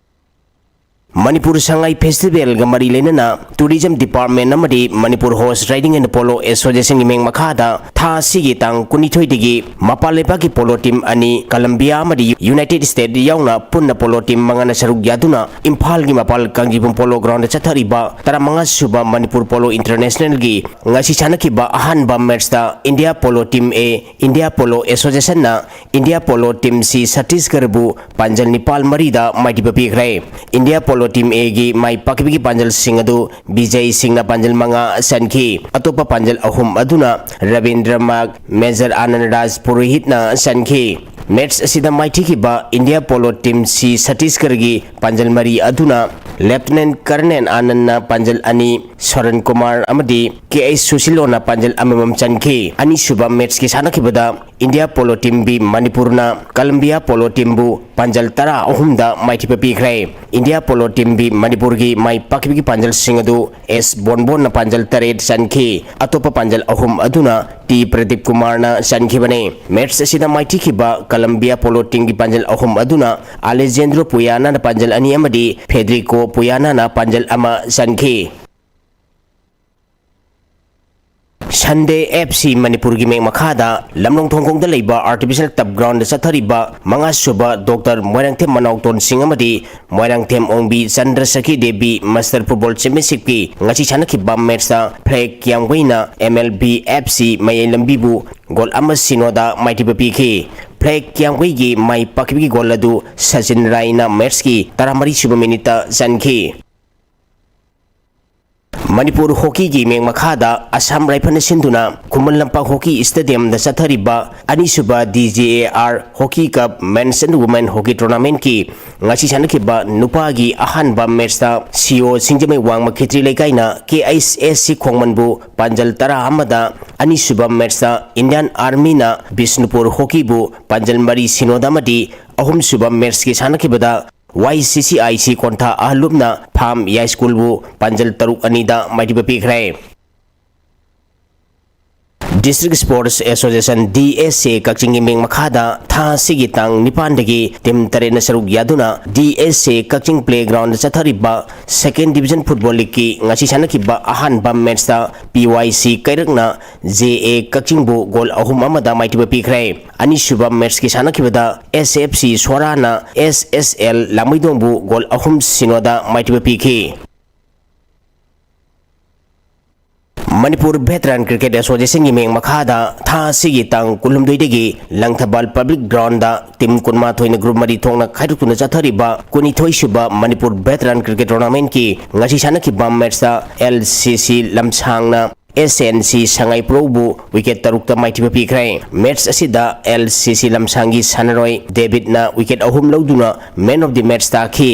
ꯃꯅꯤꯄꯨꯔ ꯁꯉꯥꯏ ꯐꯦꯁꯇꯤꯚꯦꯜꯒ ꯃꯔꯤ ꯂꯩꯅꯅ ꯇꯨꯔꯤꯖꯝ ꯗꯤꯄꯥꯔꯠꯃꯦꯟ ꯑꯃꯗꯤ Manipur horse riding and polo ꯑꯦꯁꯣꯁꯤꯌꯦꯁꯟꯒꯤ ꯃꯤꯡ ꯃꯈꯥꯗ ꯊꯥ ꯑꯁꯤꯒꯤ ꯇꯥꯡ ꯀꯨꯟꯅꯤꯊꯣꯏꯗꯒꯤ ꯃꯄꯥꯟ ꯂꯩꯕꯥꯛꯀꯤ ꯄꯣꯂꯣ ꯇꯤꯝ ꯑꯅꯤ, ꯀꯂꯝꯕꯤꯌꯥ ꯑꯃꯗꯤ ꯌꯨꯅꯥꯏꯇꯦꯗ ꯁ꯭ꯇꯦꯠ ꯌꯥꯎꯅ ꯄꯨꯟꯅ ꯄꯣꯂꯣ ꯇꯤꯝ ꯃꯉꯥꯅ ꯁꯔꯨꯛ ꯌꯥꯗꯨꯅ ꯏꯝꯐꯥꯜꯒꯤ ꯃꯄꯥꯜ ꯀꯥꯡꯖꯤꯕꯨꯡ ꯄꯣꯂꯣ ꯒ꯭ꯔꯥꯎꯟꯗ ꯆꯠꯊꯔꯤꯕ ꯇꯔꯥꯃꯉꯥ ꯁꯨꯕ ꯃꯅꯤꯄꯨꯔ ꯄꯣꯂꯣ ꯏꯟꯇꯔꯅꯦꯁꯅꯦꯜꯒꯤ ꯉꯁꯤ ꯁꯥꯟꯅꯈꯤꯕ ꯑꯍꯥꯟꯕ ꯃꯦꯠꯁꯇ India polo team A, India polo ꯑꯦꯁꯣꯁꯤꯌꯦꯁꯟꯅ ꯏꯟꯗꯤꯌꯥ ꯄꯣꯂꯣ ꯇꯤꯝ ꯁꯤ ꯁꯠꯇꯤꯁꯒꯔꯕꯨ ꯄꯥꯟꯖꯜ ꯅꯤꯄꯥꯜ ꯃꯔꯤꯗ ꯃꯥꯏꯊꯤꯕ ꯄꯤꯈ꯭ꯔꯦ꯫ ꯏꯟꯗꯤꯌꯥ ꯄꯣꯂꯣ ꯇꯤꯝ ꯑꯦꯒꯤ ꯃꯥꯏ ꯄꯥꯛꯈꯤꯕꯒꯤ ꯄꯥꯟꯖꯜꯁꯤꯡ ꯑꯗꯨ ꯕꯤꯖꯩ ꯁꯤꯡꯅ ꯄꯥꯟꯖꯜ ꯃꯉꯥ ꯆꯟꯈꯤ꯫ ꯑꯇꯣꯞꯄ ꯄꯥꯟꯖꯜ ꯑꯍꯨꯝ ꯑꯗꯨꯅ ꯔꯕꯤꯟꯗ꯭ꯔ ꯃꯥꯛ, ꯃꯦꯖꯔ ꯑꯥꯅꯟꯗ ꯔꯥꯖ ꯄꯨꯔꯣꯍꯤꯠꯅ ꯆꯟꯈꯤ꯫ Match ꯑꯁꯤꯗ ꯃꯥꯏꯊꯤꯈꯤꯕ India Polo Team C Chhattisgarhꯒꯤ ꯄꯥꯟꯖꯜ ꯃꯔꯤ ꯑꯗꯨꯅ Lieutenant Colonel ꯑꯥꯅꯟꯗꯅ ꯄꯥꯟꯖꯜ ꯑꯅꯤ, ꯁꯣꯔꯟ ꯀꯨꯃꯥꯔ ꯑꯃꯗꯤ ꯀꯦ ꯑꯩꯆ ꯁꯨꯁꯤꯜꯂꯣꯅ ꯄꯥꯟꯖꯜ ꯑꯃꯃꯝ ꯆꯟꯈꯤ꯫ ꯑꯅꯤꯁꯨꯕ matchꯀꯤ ꯁꯥꯟꯅꯈꯤꯕꯗ India Polo Team B ꯃꯅꯤꯄꯨꯔꯅ Columbia Polo Teamꯕꯨ ꯄꯥꯟꯖꯜ ꯇꯔꯥ ꯑꯍꯨꯝꯗ ꯃꯥꯏꯊꯤꯕ ꯄꯤꯈ꯭ꯔꯦ꯫ India Polo Team B ꯃꯅꯤꯄꯨꯔꯒꯤ ꯃꯥꯏ ꯄꯥꯛꯈꯤꯕꯒꯤ ꯄꯥꯟꯖꯜꯁꯤꯡ ꯑꯗꯨ ꯑꯦꯁ ꯕꯣꯟꯕꯣꯟꯅ ꯄꯥꯟꯖꯜ ꯇꯔꯦꯠ ꯆꯟꯈꯤ꯫ ꯑꯇꯣꯞꯄ ꯄꯥꯟꯖꯜ ꯑꯍꯨꯝ ꯑꯗꯨꯅ ꯇꯤ ꯄ꯭ꯔꯗꯤꯞ ꯀꯨꯃꯥꯔꯅ ꯆꯟꯈꯤꯕꯅꯤ꯫ Match ꯑꯁꯤꯗ ꯃꯥꯏꯊꯤꯈꯤꯕ Columbia Polo Teamꯒꯤ ꯄꯥꯟꯖꯜ ꯑꯍꯨꯝ ꯑꯗꯨꯅ Alejandro Puyanaꯅ ꯄꯥꯟꯖꯜ ꯑꯅꯤ ꯑꯃꯗꯤ Federico Puyanaꯅ ꯄꯥꯟꯖꯜ ꯑꯃ ꯆꯟꯈꯤ꯫ Sunday F C ꯃꯅꯤꯄꯨꯔꯒꯤ ꯃꯦꯛ ꯃꯈꯥꯗ ꯂꯝꯂꯣꯡ ꯊꯣꯡꯈꯣꯡꯗ ꯂꯩꯕ Artificial Turf Groundꯗ ꯆꯠꯊꯔꯤꯕ ꯃꯉꯥꯁꯨꯕ ꯗꯣꯛꯇꯔ ꯃꯣꯏꯔꯥꯡꯊꯦꯝ ꯃꯅꯥꯎꯇꯣꯟ ꯁꯤꯡ ꯑꯃꯗꯤ ꯃꯣꯏꯔꯥꯡꯊꯦꯝ ꯑꯣꯡꯕꯤ ꯆꯟꯗ꯭ꯔ ꯁꯈꯤ ꯗꯦꯕꯤ Master Football Championshipꯀꯤ ꯉꯁꯤ ꯁꯥꯟꯅꯈꯤꯕ matchꯇ ꯐ꯭ꯂꯦꯛ ꯀꯤꯌꯥꯝꯒꯩꯅ M L B F C ꯃꯌꯥꯏ ꯂꯝꯕꯤꯕꯨ goal ꯑꯃ ꯁꯤꯅꯣꯗ ꯃꯥꯏꯊꯤꯕ ꯄꯤꯈꯤ꯫ ꯐ꯭ꯂꯦꯛ ꯀꯤꯌꯥꯝꯒꯩꯒꯤ ꯃꯥꯏ ꯄꯥꯛꯈꯤꯕꯒꯤ goal ꯑꯗꯨ ꯁꯆꯤꯟ ꯔꯥꯏꯅ matchꯀꯤ ꯇꯔꯥꯃꯔꯤ ꯁꯨꯕ minuteꯇ ꯆꯟꯈꯤ꯫ ꯃꯅꯤꯄꯨꯔ ꯍꯣꯀꯤꯒꯤ ꯃꯦꯛ ꯃꯈꯥꯗ ꯑꯁꯥꯝ ꯔꯥꯏꯐꯜꯅ ꯁꯤꯟꯗꯨꯅ ꯈꯨꯃꯟ ꯂꯝꯄꯥꯛ ꯍꯣꯀꯤ ꯁ꯭ꯇꯦꯗꯤꯌꯝꯗ ꯆꯠꯊꯔꯤꯕ ꯑꯅꯤꯁꯨꯕ D G A R Hockey Cup Men's and Women Hockey Tournamentꯀꯤ ꯉꯁꯤ ꯁꯥꯟꯅꯈꯤꯕ ꯅꯨꯄꯥꯒꯤ ꯑꯍꯥꯟꯕ matchꯇ C O Singjamei ꯋꯥꯡꯃ Khetri ꯂꯩꯀꯥꯏꯅ K I S C ꯈꯣꯡꯃꯟꯕꯨ ꯄꯥꯟꯖꯜ ꯇꯔꯥ ꯑꯃꯗ, ꯑꯅꯤꯁꯨꯕ matchꯇ Indian Armyꯅ ꯕꯤꯁꯅꯨꯄꯨꯔ ꯍꯣꯀꯤꯕꯨ ꯄꯥꯟꯖꯜ ꯃꯔꯤ ꯁꯤꯅꯣꯗ ꯑꯃꯗꯤ ꯑꯍꯨꯝꯁꯨꯕ matchꯀꯤ ꯁꯥꯟꯅꯈꯤꯕꯗ Y C C I C Kontha ꯑꯍꯜꯂꯨꯞꯅ ꯐꯥꯝ ꯌꯥꯏꯁ꯭ꯀꯨꯜꯕꯨ ꯄꯥꯟꯖꯜ ꯇꯔꯨꯛ ꯑꯅꯤꯗ ꯃꯥꯏꯊꯤꯕ ꯄꯤꯈ꯭ꯔꯦ꯫ District Sports Association D S A ꯀꯛꯆꯤꯡꯒꯤ ꯃꯤꯡ ꯃꯈꯥꯗ ꯊꯥ ꯑꯁꯤꯒꯤ ꯇꯥꯡ ꯅꯤꯄꯥꯟꯗꯒꯤ team ꯇꯔꯦꯠꯅ ꯁꯔꯨꯛ ꯌꯥꯗꯨꯅ D S A ꯀꯛꯆꯤꯡ Playgroundꯗ ꯆꯠꯊꯔꯤꯕ Second Division Football Leagueꯀꯤ ꯉꯁꯤ ꯁꯥꯟꯅꯈꯤꯕ ꯑꯍꯥꯟꯕ matchꯇ P Y C ꯀꯩꯔꯛꯅ J A ꯀꯛꯆꯤꯡꯕꯨ goal ꯑꯍꯨꯝ ꯑꯃꯗ ꯃꯥꯏꯊꯤꯕ ꯄꯤꯈ꯭ꯔꯦ꯫ ꯑꯅꯤꯁꯨꯕ matchꯀꯤ ꯁꯥꯟꯅꯈꯤꯕꯗ S F C ꯁꯣꯔꯥꯅ S S L ꯂꯥꯡꯃꯩꯗꯣꯡꯕꯨ goal ꯑꯍꯨꯝ ꯁꯤꯅꯣꯗ ꯃꯥꯏꯊꯤꯕ ꯄꯤꯈꯤ꯫ ꯃꯅꯤꯄꯨꯔ Veteran Cricket Associationꯒꯤ ꯃꯤꯡ ꯃꯈꯥꯗ ꯊꯥ ꯑꯁꯤꯒꯤ ꯇꯥꯡ ꯀꯨꯟꯍꯨꯝꯗꯣꯏꯗꯒꯤ ꯂꯪꯊꯕꯥꯜ Public Groundꯗ team ꯀꯨꯟꯃꯥꯊꯣꯏꯅ group ꯃꯔꯤ ꯊꯣꯛꯅ ꯈꯥꯏꯗꯣꯛꯇꯨꯅ ꯆꯠꯊꯔꯤꯕ ꯀꯨꯟꯅꯤꯊꯣꯏꯁꯨꯕ ꯃꯅꯤꯄꯨꯔ Veteran Cricket Tournamentꯀꯤ ꯉꯁꯤ ꯁꯥꯟꯅꯈꯤꯕ matchꯇ L C C ꯂꯝꯁꯥꯡꯅ ꯑꯦꯁ ꯑꯦꯟ ꯁꯤ ꯁꯉꯥꯏꯄ꯭ꯔꯧꯕꯨ ꯋꯤꯀꯦꯠ ꯇꯔꯨꯛꯇ ꯃꯥꯏꯊꯤꯕ ꯄꯤꯈ꯭ꯔꯦ꯫ ꯃꯦꯠꯆ ꯑꯁꯤꯗ ꯑꯦꯜ ꯁꯤ ꯁꯤ ꯂꯝꯁꯥꯡꯒꯤ ꯁꯥꯟꯅꯔꯣꯏ ꯗꯦꯕꯤꯠꯅ ꯋꯤꯀꯦꯠ ꯑꯍꯨꯝ ꯂꯧꯗꯨꯅ Man of the Match ꯇꯥꯈꯤ꯫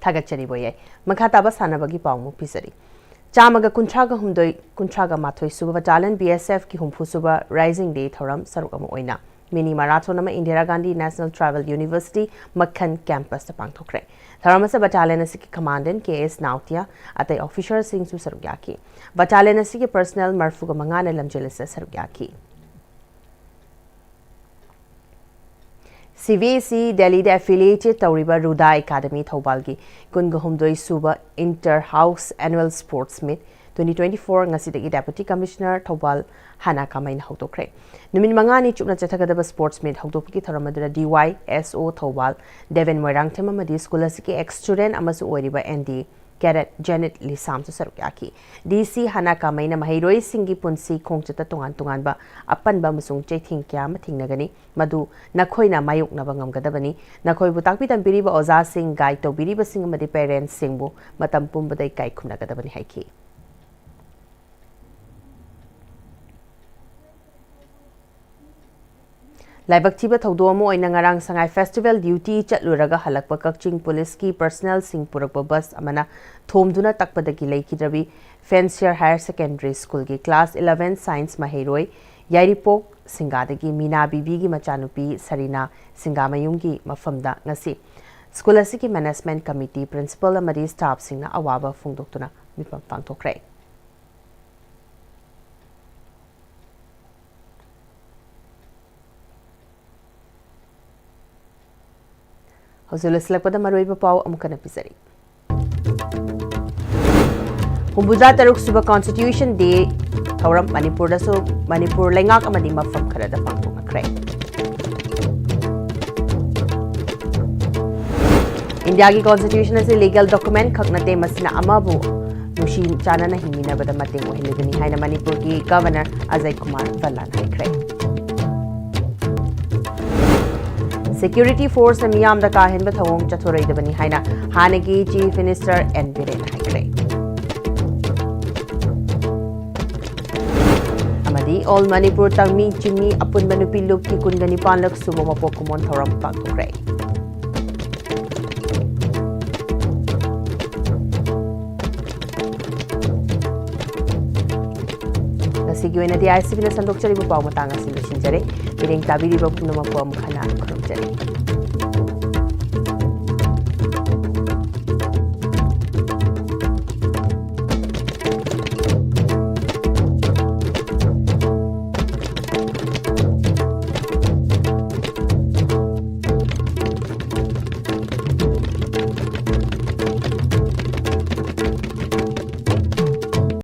ꯊꯥꯒꯠꯆꯔꯤ ꯕꯣꯌꯥꯏ꯫ ꯃꯈꯥ ꯇꯥꯕ ꯁꯥꯟꯅꯕꯒꯤ ꯄꯥꯎ ꯑꯃꯨꯛ ꯄꯤꯖꯔꯤ꯫ ꯆꯥꯝꯃꯒ ꯀꯨꯟꯊ꯭ꯔꯥꯒ ꯍꯨꯝꯗꯣꯏ, ꯀꯨꯟꯊ꯭ꯔꯥꯒ ꯃꯥꯊꯣꯏ ꯁꯨꯕ ꯕꯇꯥꯂꯤꯌꯟ ꯕꯤ ꯑꯦꯁ ꯑꯦꯐꯀꯤ ꯍꯨꯝꯐꯨ ꯁꯨꯕ ꯔꯥꯏꯖꯤꯡ ꯗꯦ ꯊꯧꯔꯝ ꯁꯔꯨꯛ ꯑꯃ ꯑꯣꯏꯅ ꯃꯤꯅꯤ ꯃꯔꯥꯊꯣꯟ ꯑꯃ Indira Gandhi national tribal university ꯃꯈꯟ ꯀꯦꯝꯄꯁꯇ ꯄꯥꯡꯊꯣꯛꯈ꯭ꯔꯦ꯫ ꯊꯧꯔꯝ ꯑꯁꯤꯗ ꯕꯇꯥꯂꯤꯌꯟ ꯑꯁꯤꯒꯤ ꯀꯃꯥꯟꯗꯦꯟ ꯀꯦ ꯑꯦꯁ ꯅꯥꯎꯇꯤꯌꯥ, ꯑꯇꯩ ꯑꯣꯐꯤꯁꯔꯁꯤꯡꯁꯨ ꯁꯔꯨꯛ ꯌꯥꯈꯤ꯫ ꯕꯇꯥꯂꯤꯌꯟ ꯑꯁꯤꯒꯤ ꯄꯔꯁꯅꯦꯜ ꯃꯔꯐꯨꯒ ꯃꯉꯥꯅ ꯂꯝꯖꯦꯜ ꯑꯁꯤꯗ ꯁꯔꯨꯛ ꯌꯥꯈꯤ꯫ ꯁꯤ ꯕꯤ ꯑꯦꯁ ꯏ ꯗꯦꯜꯂꯤꯗ ꯑꯦꯐꯤꯂꯤꯌꯦꯇꯦꯗ ꯇꯧꯔꯤꯕ ꯔꯨꯗꯥ ꯑꯦꯀꯥꯗꯃꯤ ꯊꯧꯕꯥꯜꯒꯤ ꯀꯨꯟꯒ ꯍꯨꯝꯗꯣꯏ ꯁꯨꯕ enter house annual sports meet twenty twenty four ꯉꯁꯤꯗꯒꯤ ꯗꯦꯄꯨꯇꯤ ꯀꯃꯤꯁꯅꯔ ꯊꯧꯕꯥꯜ ꯍꯥꯅꯥ ꯀꯥꯃꯩꯅ ꯍꯧꯗꯣꯛꯈ꯭ꯔꯦ꯫ ꯅꯨꯃꯤꯠ ꯃꯉꯥꯅꯤ ꯆꯨꯞꯅ ꯆꯠꯊꯒꯗꯕ ꯁ꯭ꯄꯣꯔꯠꯁ ꯃꯤꯠ ꯍꯧꯗꯣꯛꯄꯒꯤ ꯊꯧꯔꯝ ꯑꯗꯨꯗ ꯗꯤ ꯋꯥꯏ ꯑꯦꯁ ꯑꯣ ꯊꯧꯕꯥꯜ ꯗꯦꯕꯦꯟ ꯃꯣꯏꯔꯥꯡꯊꯦꯝ ꯑꯃꯗꯤ ꯁ꯭ꯀꯨꯜ ꯑꯁꯤꯒꯤ ꯑꯦꯛꯁ ꯁ꯭ꯇꯨꯗꯦꯟꯠ ꯑꯃꯁꯨ ꯑꯣꯏꯔꯤꯕ ꯑꯦꯟ ꯗꯤ ꯀꯦꯗꯦꯠ ꯖꯦꯅꯤꯠ ꯂꯤꯁꯥꯝꯁꯨ ꯁꯔꯨꯛ ꯌꯥꯈꯤ꯫ ꯗꯤ ꯁꯤ ꯍꯥꯅꯥ ꯀꯥꯃꯩꯅ ꯃꯍꯩꯔꯣꯏꯁꯤꯡꯒꯤ ꯄꯨꯟꯁꯤ ꯈꯣꯡꯆꯠꯇ ꯇꯣꯉꯥꯟ ꯇꯣꯉꯥꯟꯕ ꯑꯄꯟꯕ ꯑꯃꯁꯨꯡ ꯆꯩꯊꯦꯡ ꯀꯌꯥ ꯑꯃ ꯊꯦꯡꯅꯒꯅꯤ, ꯃꯗꯨ ꯅꯈꯣꯏꯅ ꯃꯥꯌꯣꯛꯅꯕ ꯉꯝꯒꯗꯕꯅꯤ꯫ ꯅꯈꯣꯏꯕꯨ ꯇꯥꯛꯄꯤ ꯇꯝꯕꯤꯔꯤꯕ ꯑꯣꯖꯥꯁꯤꯡ, ꯒꯥꯏꯗ ꯇꯧꯕꯤꯔꯤꯕꯁꯤꯡ ꯑꯃꯗꯤ ꯄꯦꯔꯦꯟꯠꯁꯤꯡꯕꯨ ꯃꯇꯝ ꯄꯨꯝꯕꯗ ꯏꯀꯥꯏ ꯈꯨꯝꯅꯒꯗꯕꯅꯤ ꯍꯥꯏꯈꯤ꯫ ꯂꯥꯏꯕꯛ ꯊꯤꯕ ꯊꯧꯗꯣꯛ ꯑꯃ ꯑꯣꯏꯅ ꯉꯔꯥꯡ ꯁꯉꯥꯏ ꯐꯦꯁꯇꯤꯚꯦꯜ ꯗ꯭ꯌꯨꯇꯤ ꯆꯠꯂꯨꯔꯒ ꯍꯜꯂꯛꯄ ꯀꯛꯆꯤꯡ ꯄꯨꯂꯤꯁꯀꯤ ꯄꯔꯁꯅꯦꯜꯁꯤꯡ ꯄꯨꯔꯛꯄ ꯕꯁ ꯑꯃꯅ ꯊꯣꯝꯗꯨꯅ ꯇꯛꯄꯗꯒꯤ ꯂꯩꯈꯤꯗ꯭ꯔꯕꯤ ꯐꯦꯟꯁꯤꯌꯔ ꯍꯥꯌꯔ ꯁꯦꯀꯦꯟꯗꯔꯤ ꯁ꯭ꯀꯨꯜꯒꯤ ꯀ꯭ꯂꯥꯁ ꯏꯂꯦꯚꯦꯟ ꯁꯥꯏꯟꯁ ꯃꯍꯩꯔꯣꯏ ꯌꯥꯏꯔꯤꯄꯣꯛ ꯁꯤꯡꯒꯥꯗꯒꯤ ꯃꯤꯅꯥ ꯕꯤꯕꯤꯒꯤ ꯃꯆꯥꯅꯨꯄꯤ ꯁꯔꯤꯅꯥ ꯁꯤꯡꯒꯥꯃꯌꯨꯝꯒꯤ ꯃꯐꯝꯗ ꯉꯁꯤ ꯁ꯭ꯀꯨꯜ ꯑꯁꯤꯒꯤ ꯃꯦꯅꯦꯖꯃꯦꯟꯠ ꯀꯃꯤꯇꯤ, ꯄ꯭ꯔꯤꯟꯁꯤꯄꯜ ꯑꯃꯗꯤ ꯁ꯭ꯇꯥꯐꯁꯤꯡꯅ ꯑꯋꯥꯕ ꯐꯣꯡꯗꯣꯛꯇꯨꯅ ꯃꯤꯐꯝ ꯄꯥꯡꯊꯣꯛꯈ꯭ꯔꯦ꯫ ꯍꯧꯖꯤꯛ ꯂꯣꯏꯁꯤꯜꯂꯛꯄꯗ ꯃꯔꯨꯑꯣꯏꯕ ꯄꯥꯎ ꯑꯃꯨꯛ ꯍꯟꯅ ꯄꯤꯖꯔꯤ꯫ ꯍꯨꯝꯐꯨꯇꯔꯥ ꯇꯔꯨꯛ ꯁꯨꯕ ꯀꯣꯟꯁꯇꯤꯇ꯭ꯌꯨꯁꯟ ꯗꯦ ꯊꯧꯔꯝ ꯃꯅꯤꯄꯨꯔꯗꯁꯨ, ꯃꯅꯤꯄꯨꯔ ꯂꯩꯉꯥꯛ ꯑꯃꯗꯤ ꯃꯐꯝ ꯈꯔꯗ ꯄꯥꯡꯊꯣꯛꯅꯈ꯭ꯔꯦ꯫ ꯏꯟꯗꯤꯌꯥꯒꯤ ꯀꯣꯟꯁꯇꯤꯇ꯭ꯌꯨꯁꯟ ꯑꯁꯤ ꯂꯤꯒꯦꯜ ꯗꯣꯀꯨꯃꯦꯟ ꯈꯛ ꯅꯠꯇꯦ, ꯃꯁꯤꯅ ꯑꯃꯕꯨ ꯅꯨꯡꯁꯤ ꯆꯥꯟꯅꯅ ꯍꯤꯡꯃꯤꯟꯅꯕꯗ ꯃꯇꯦꯡ ꯑꯣꯏꯍꯜꯂꯤꯕꯅꯤ ꯍꯥꯏꯅ ꯃꯅꯤꯄꯨꯔꯒꯤ ꯒꯚꯔꯅꯔ ꯑꯖꯌ ꯀꯨꯃꯥꯔ ꯚꯜꯂꯥꯟ ꯍꯥꯏꯈ꯭ꯔꯦ꯫ ꯁꯦꯀ꯭ꯌꯨꯔꯤꯇꯤ ꯐꯣꯔꯁꯅ ꯃꯤꯌꯥꯝꯗ ꯀꯥ ꯍꯦꯟꯕ ꯊꯧꯑꯣꯡ ꯆꯠꯊꯔꯣꯏꯗꯕꯅꯤ ꯍꯥꯏꯅ ꯍꯥꯟꯅꯒꯤ ꯆꯤꯐ ꯃꯤꯅꯤꯁꯇꯔ ꯑꯦꯟ ꯕꯤꯔꯦꯟꯅ ꯍꯥꯏꯈ꯭ꯔꯦ꯫ All Manipur ꯇꯥꯡꯃꯤ ꯆꯤꯡꯃꯤ ꯑꯄꯨꯟꯕ ꯅꯨꯄꯤ ꯂꯨꯞꯀꯤ ꯀꯨꯟꯒ ꯅꯤꯄꯥꯟꯂꯛ ꯁꯨꯕ ꯃꯄꯣꯛ ꯀꯨꯝꯑꯣꯟ ꯊꯧꯔꯝ ꯄꯥꯡꯊꯣꯛꯈ꯭ꯔꯦ꯫ ꯉꯁꯤꯒꯤ ꯑꯣꯏꯅꯗꯤ ICBꯅ ꯁꯟꯗꯣꯛꯆꯔꯤꯕ ꯄꯥꯎ ꯃꯇꯥꯡ ꯑꯁꯤ ꯂꯣꯏꯁꯤꯟꯖꯔꯦ꯫ ꯃꯤꯠꯌꯦꯡ ꯇꯥꯕꯤꯔꯤꯕ ꯄꯨꯝꯅꯃꯛꯄꯨ ꯑꯃꯨꯛ ꯍꯟꯅ ꯈꯨꯔꯨꯝꯖꯔꯤ꯫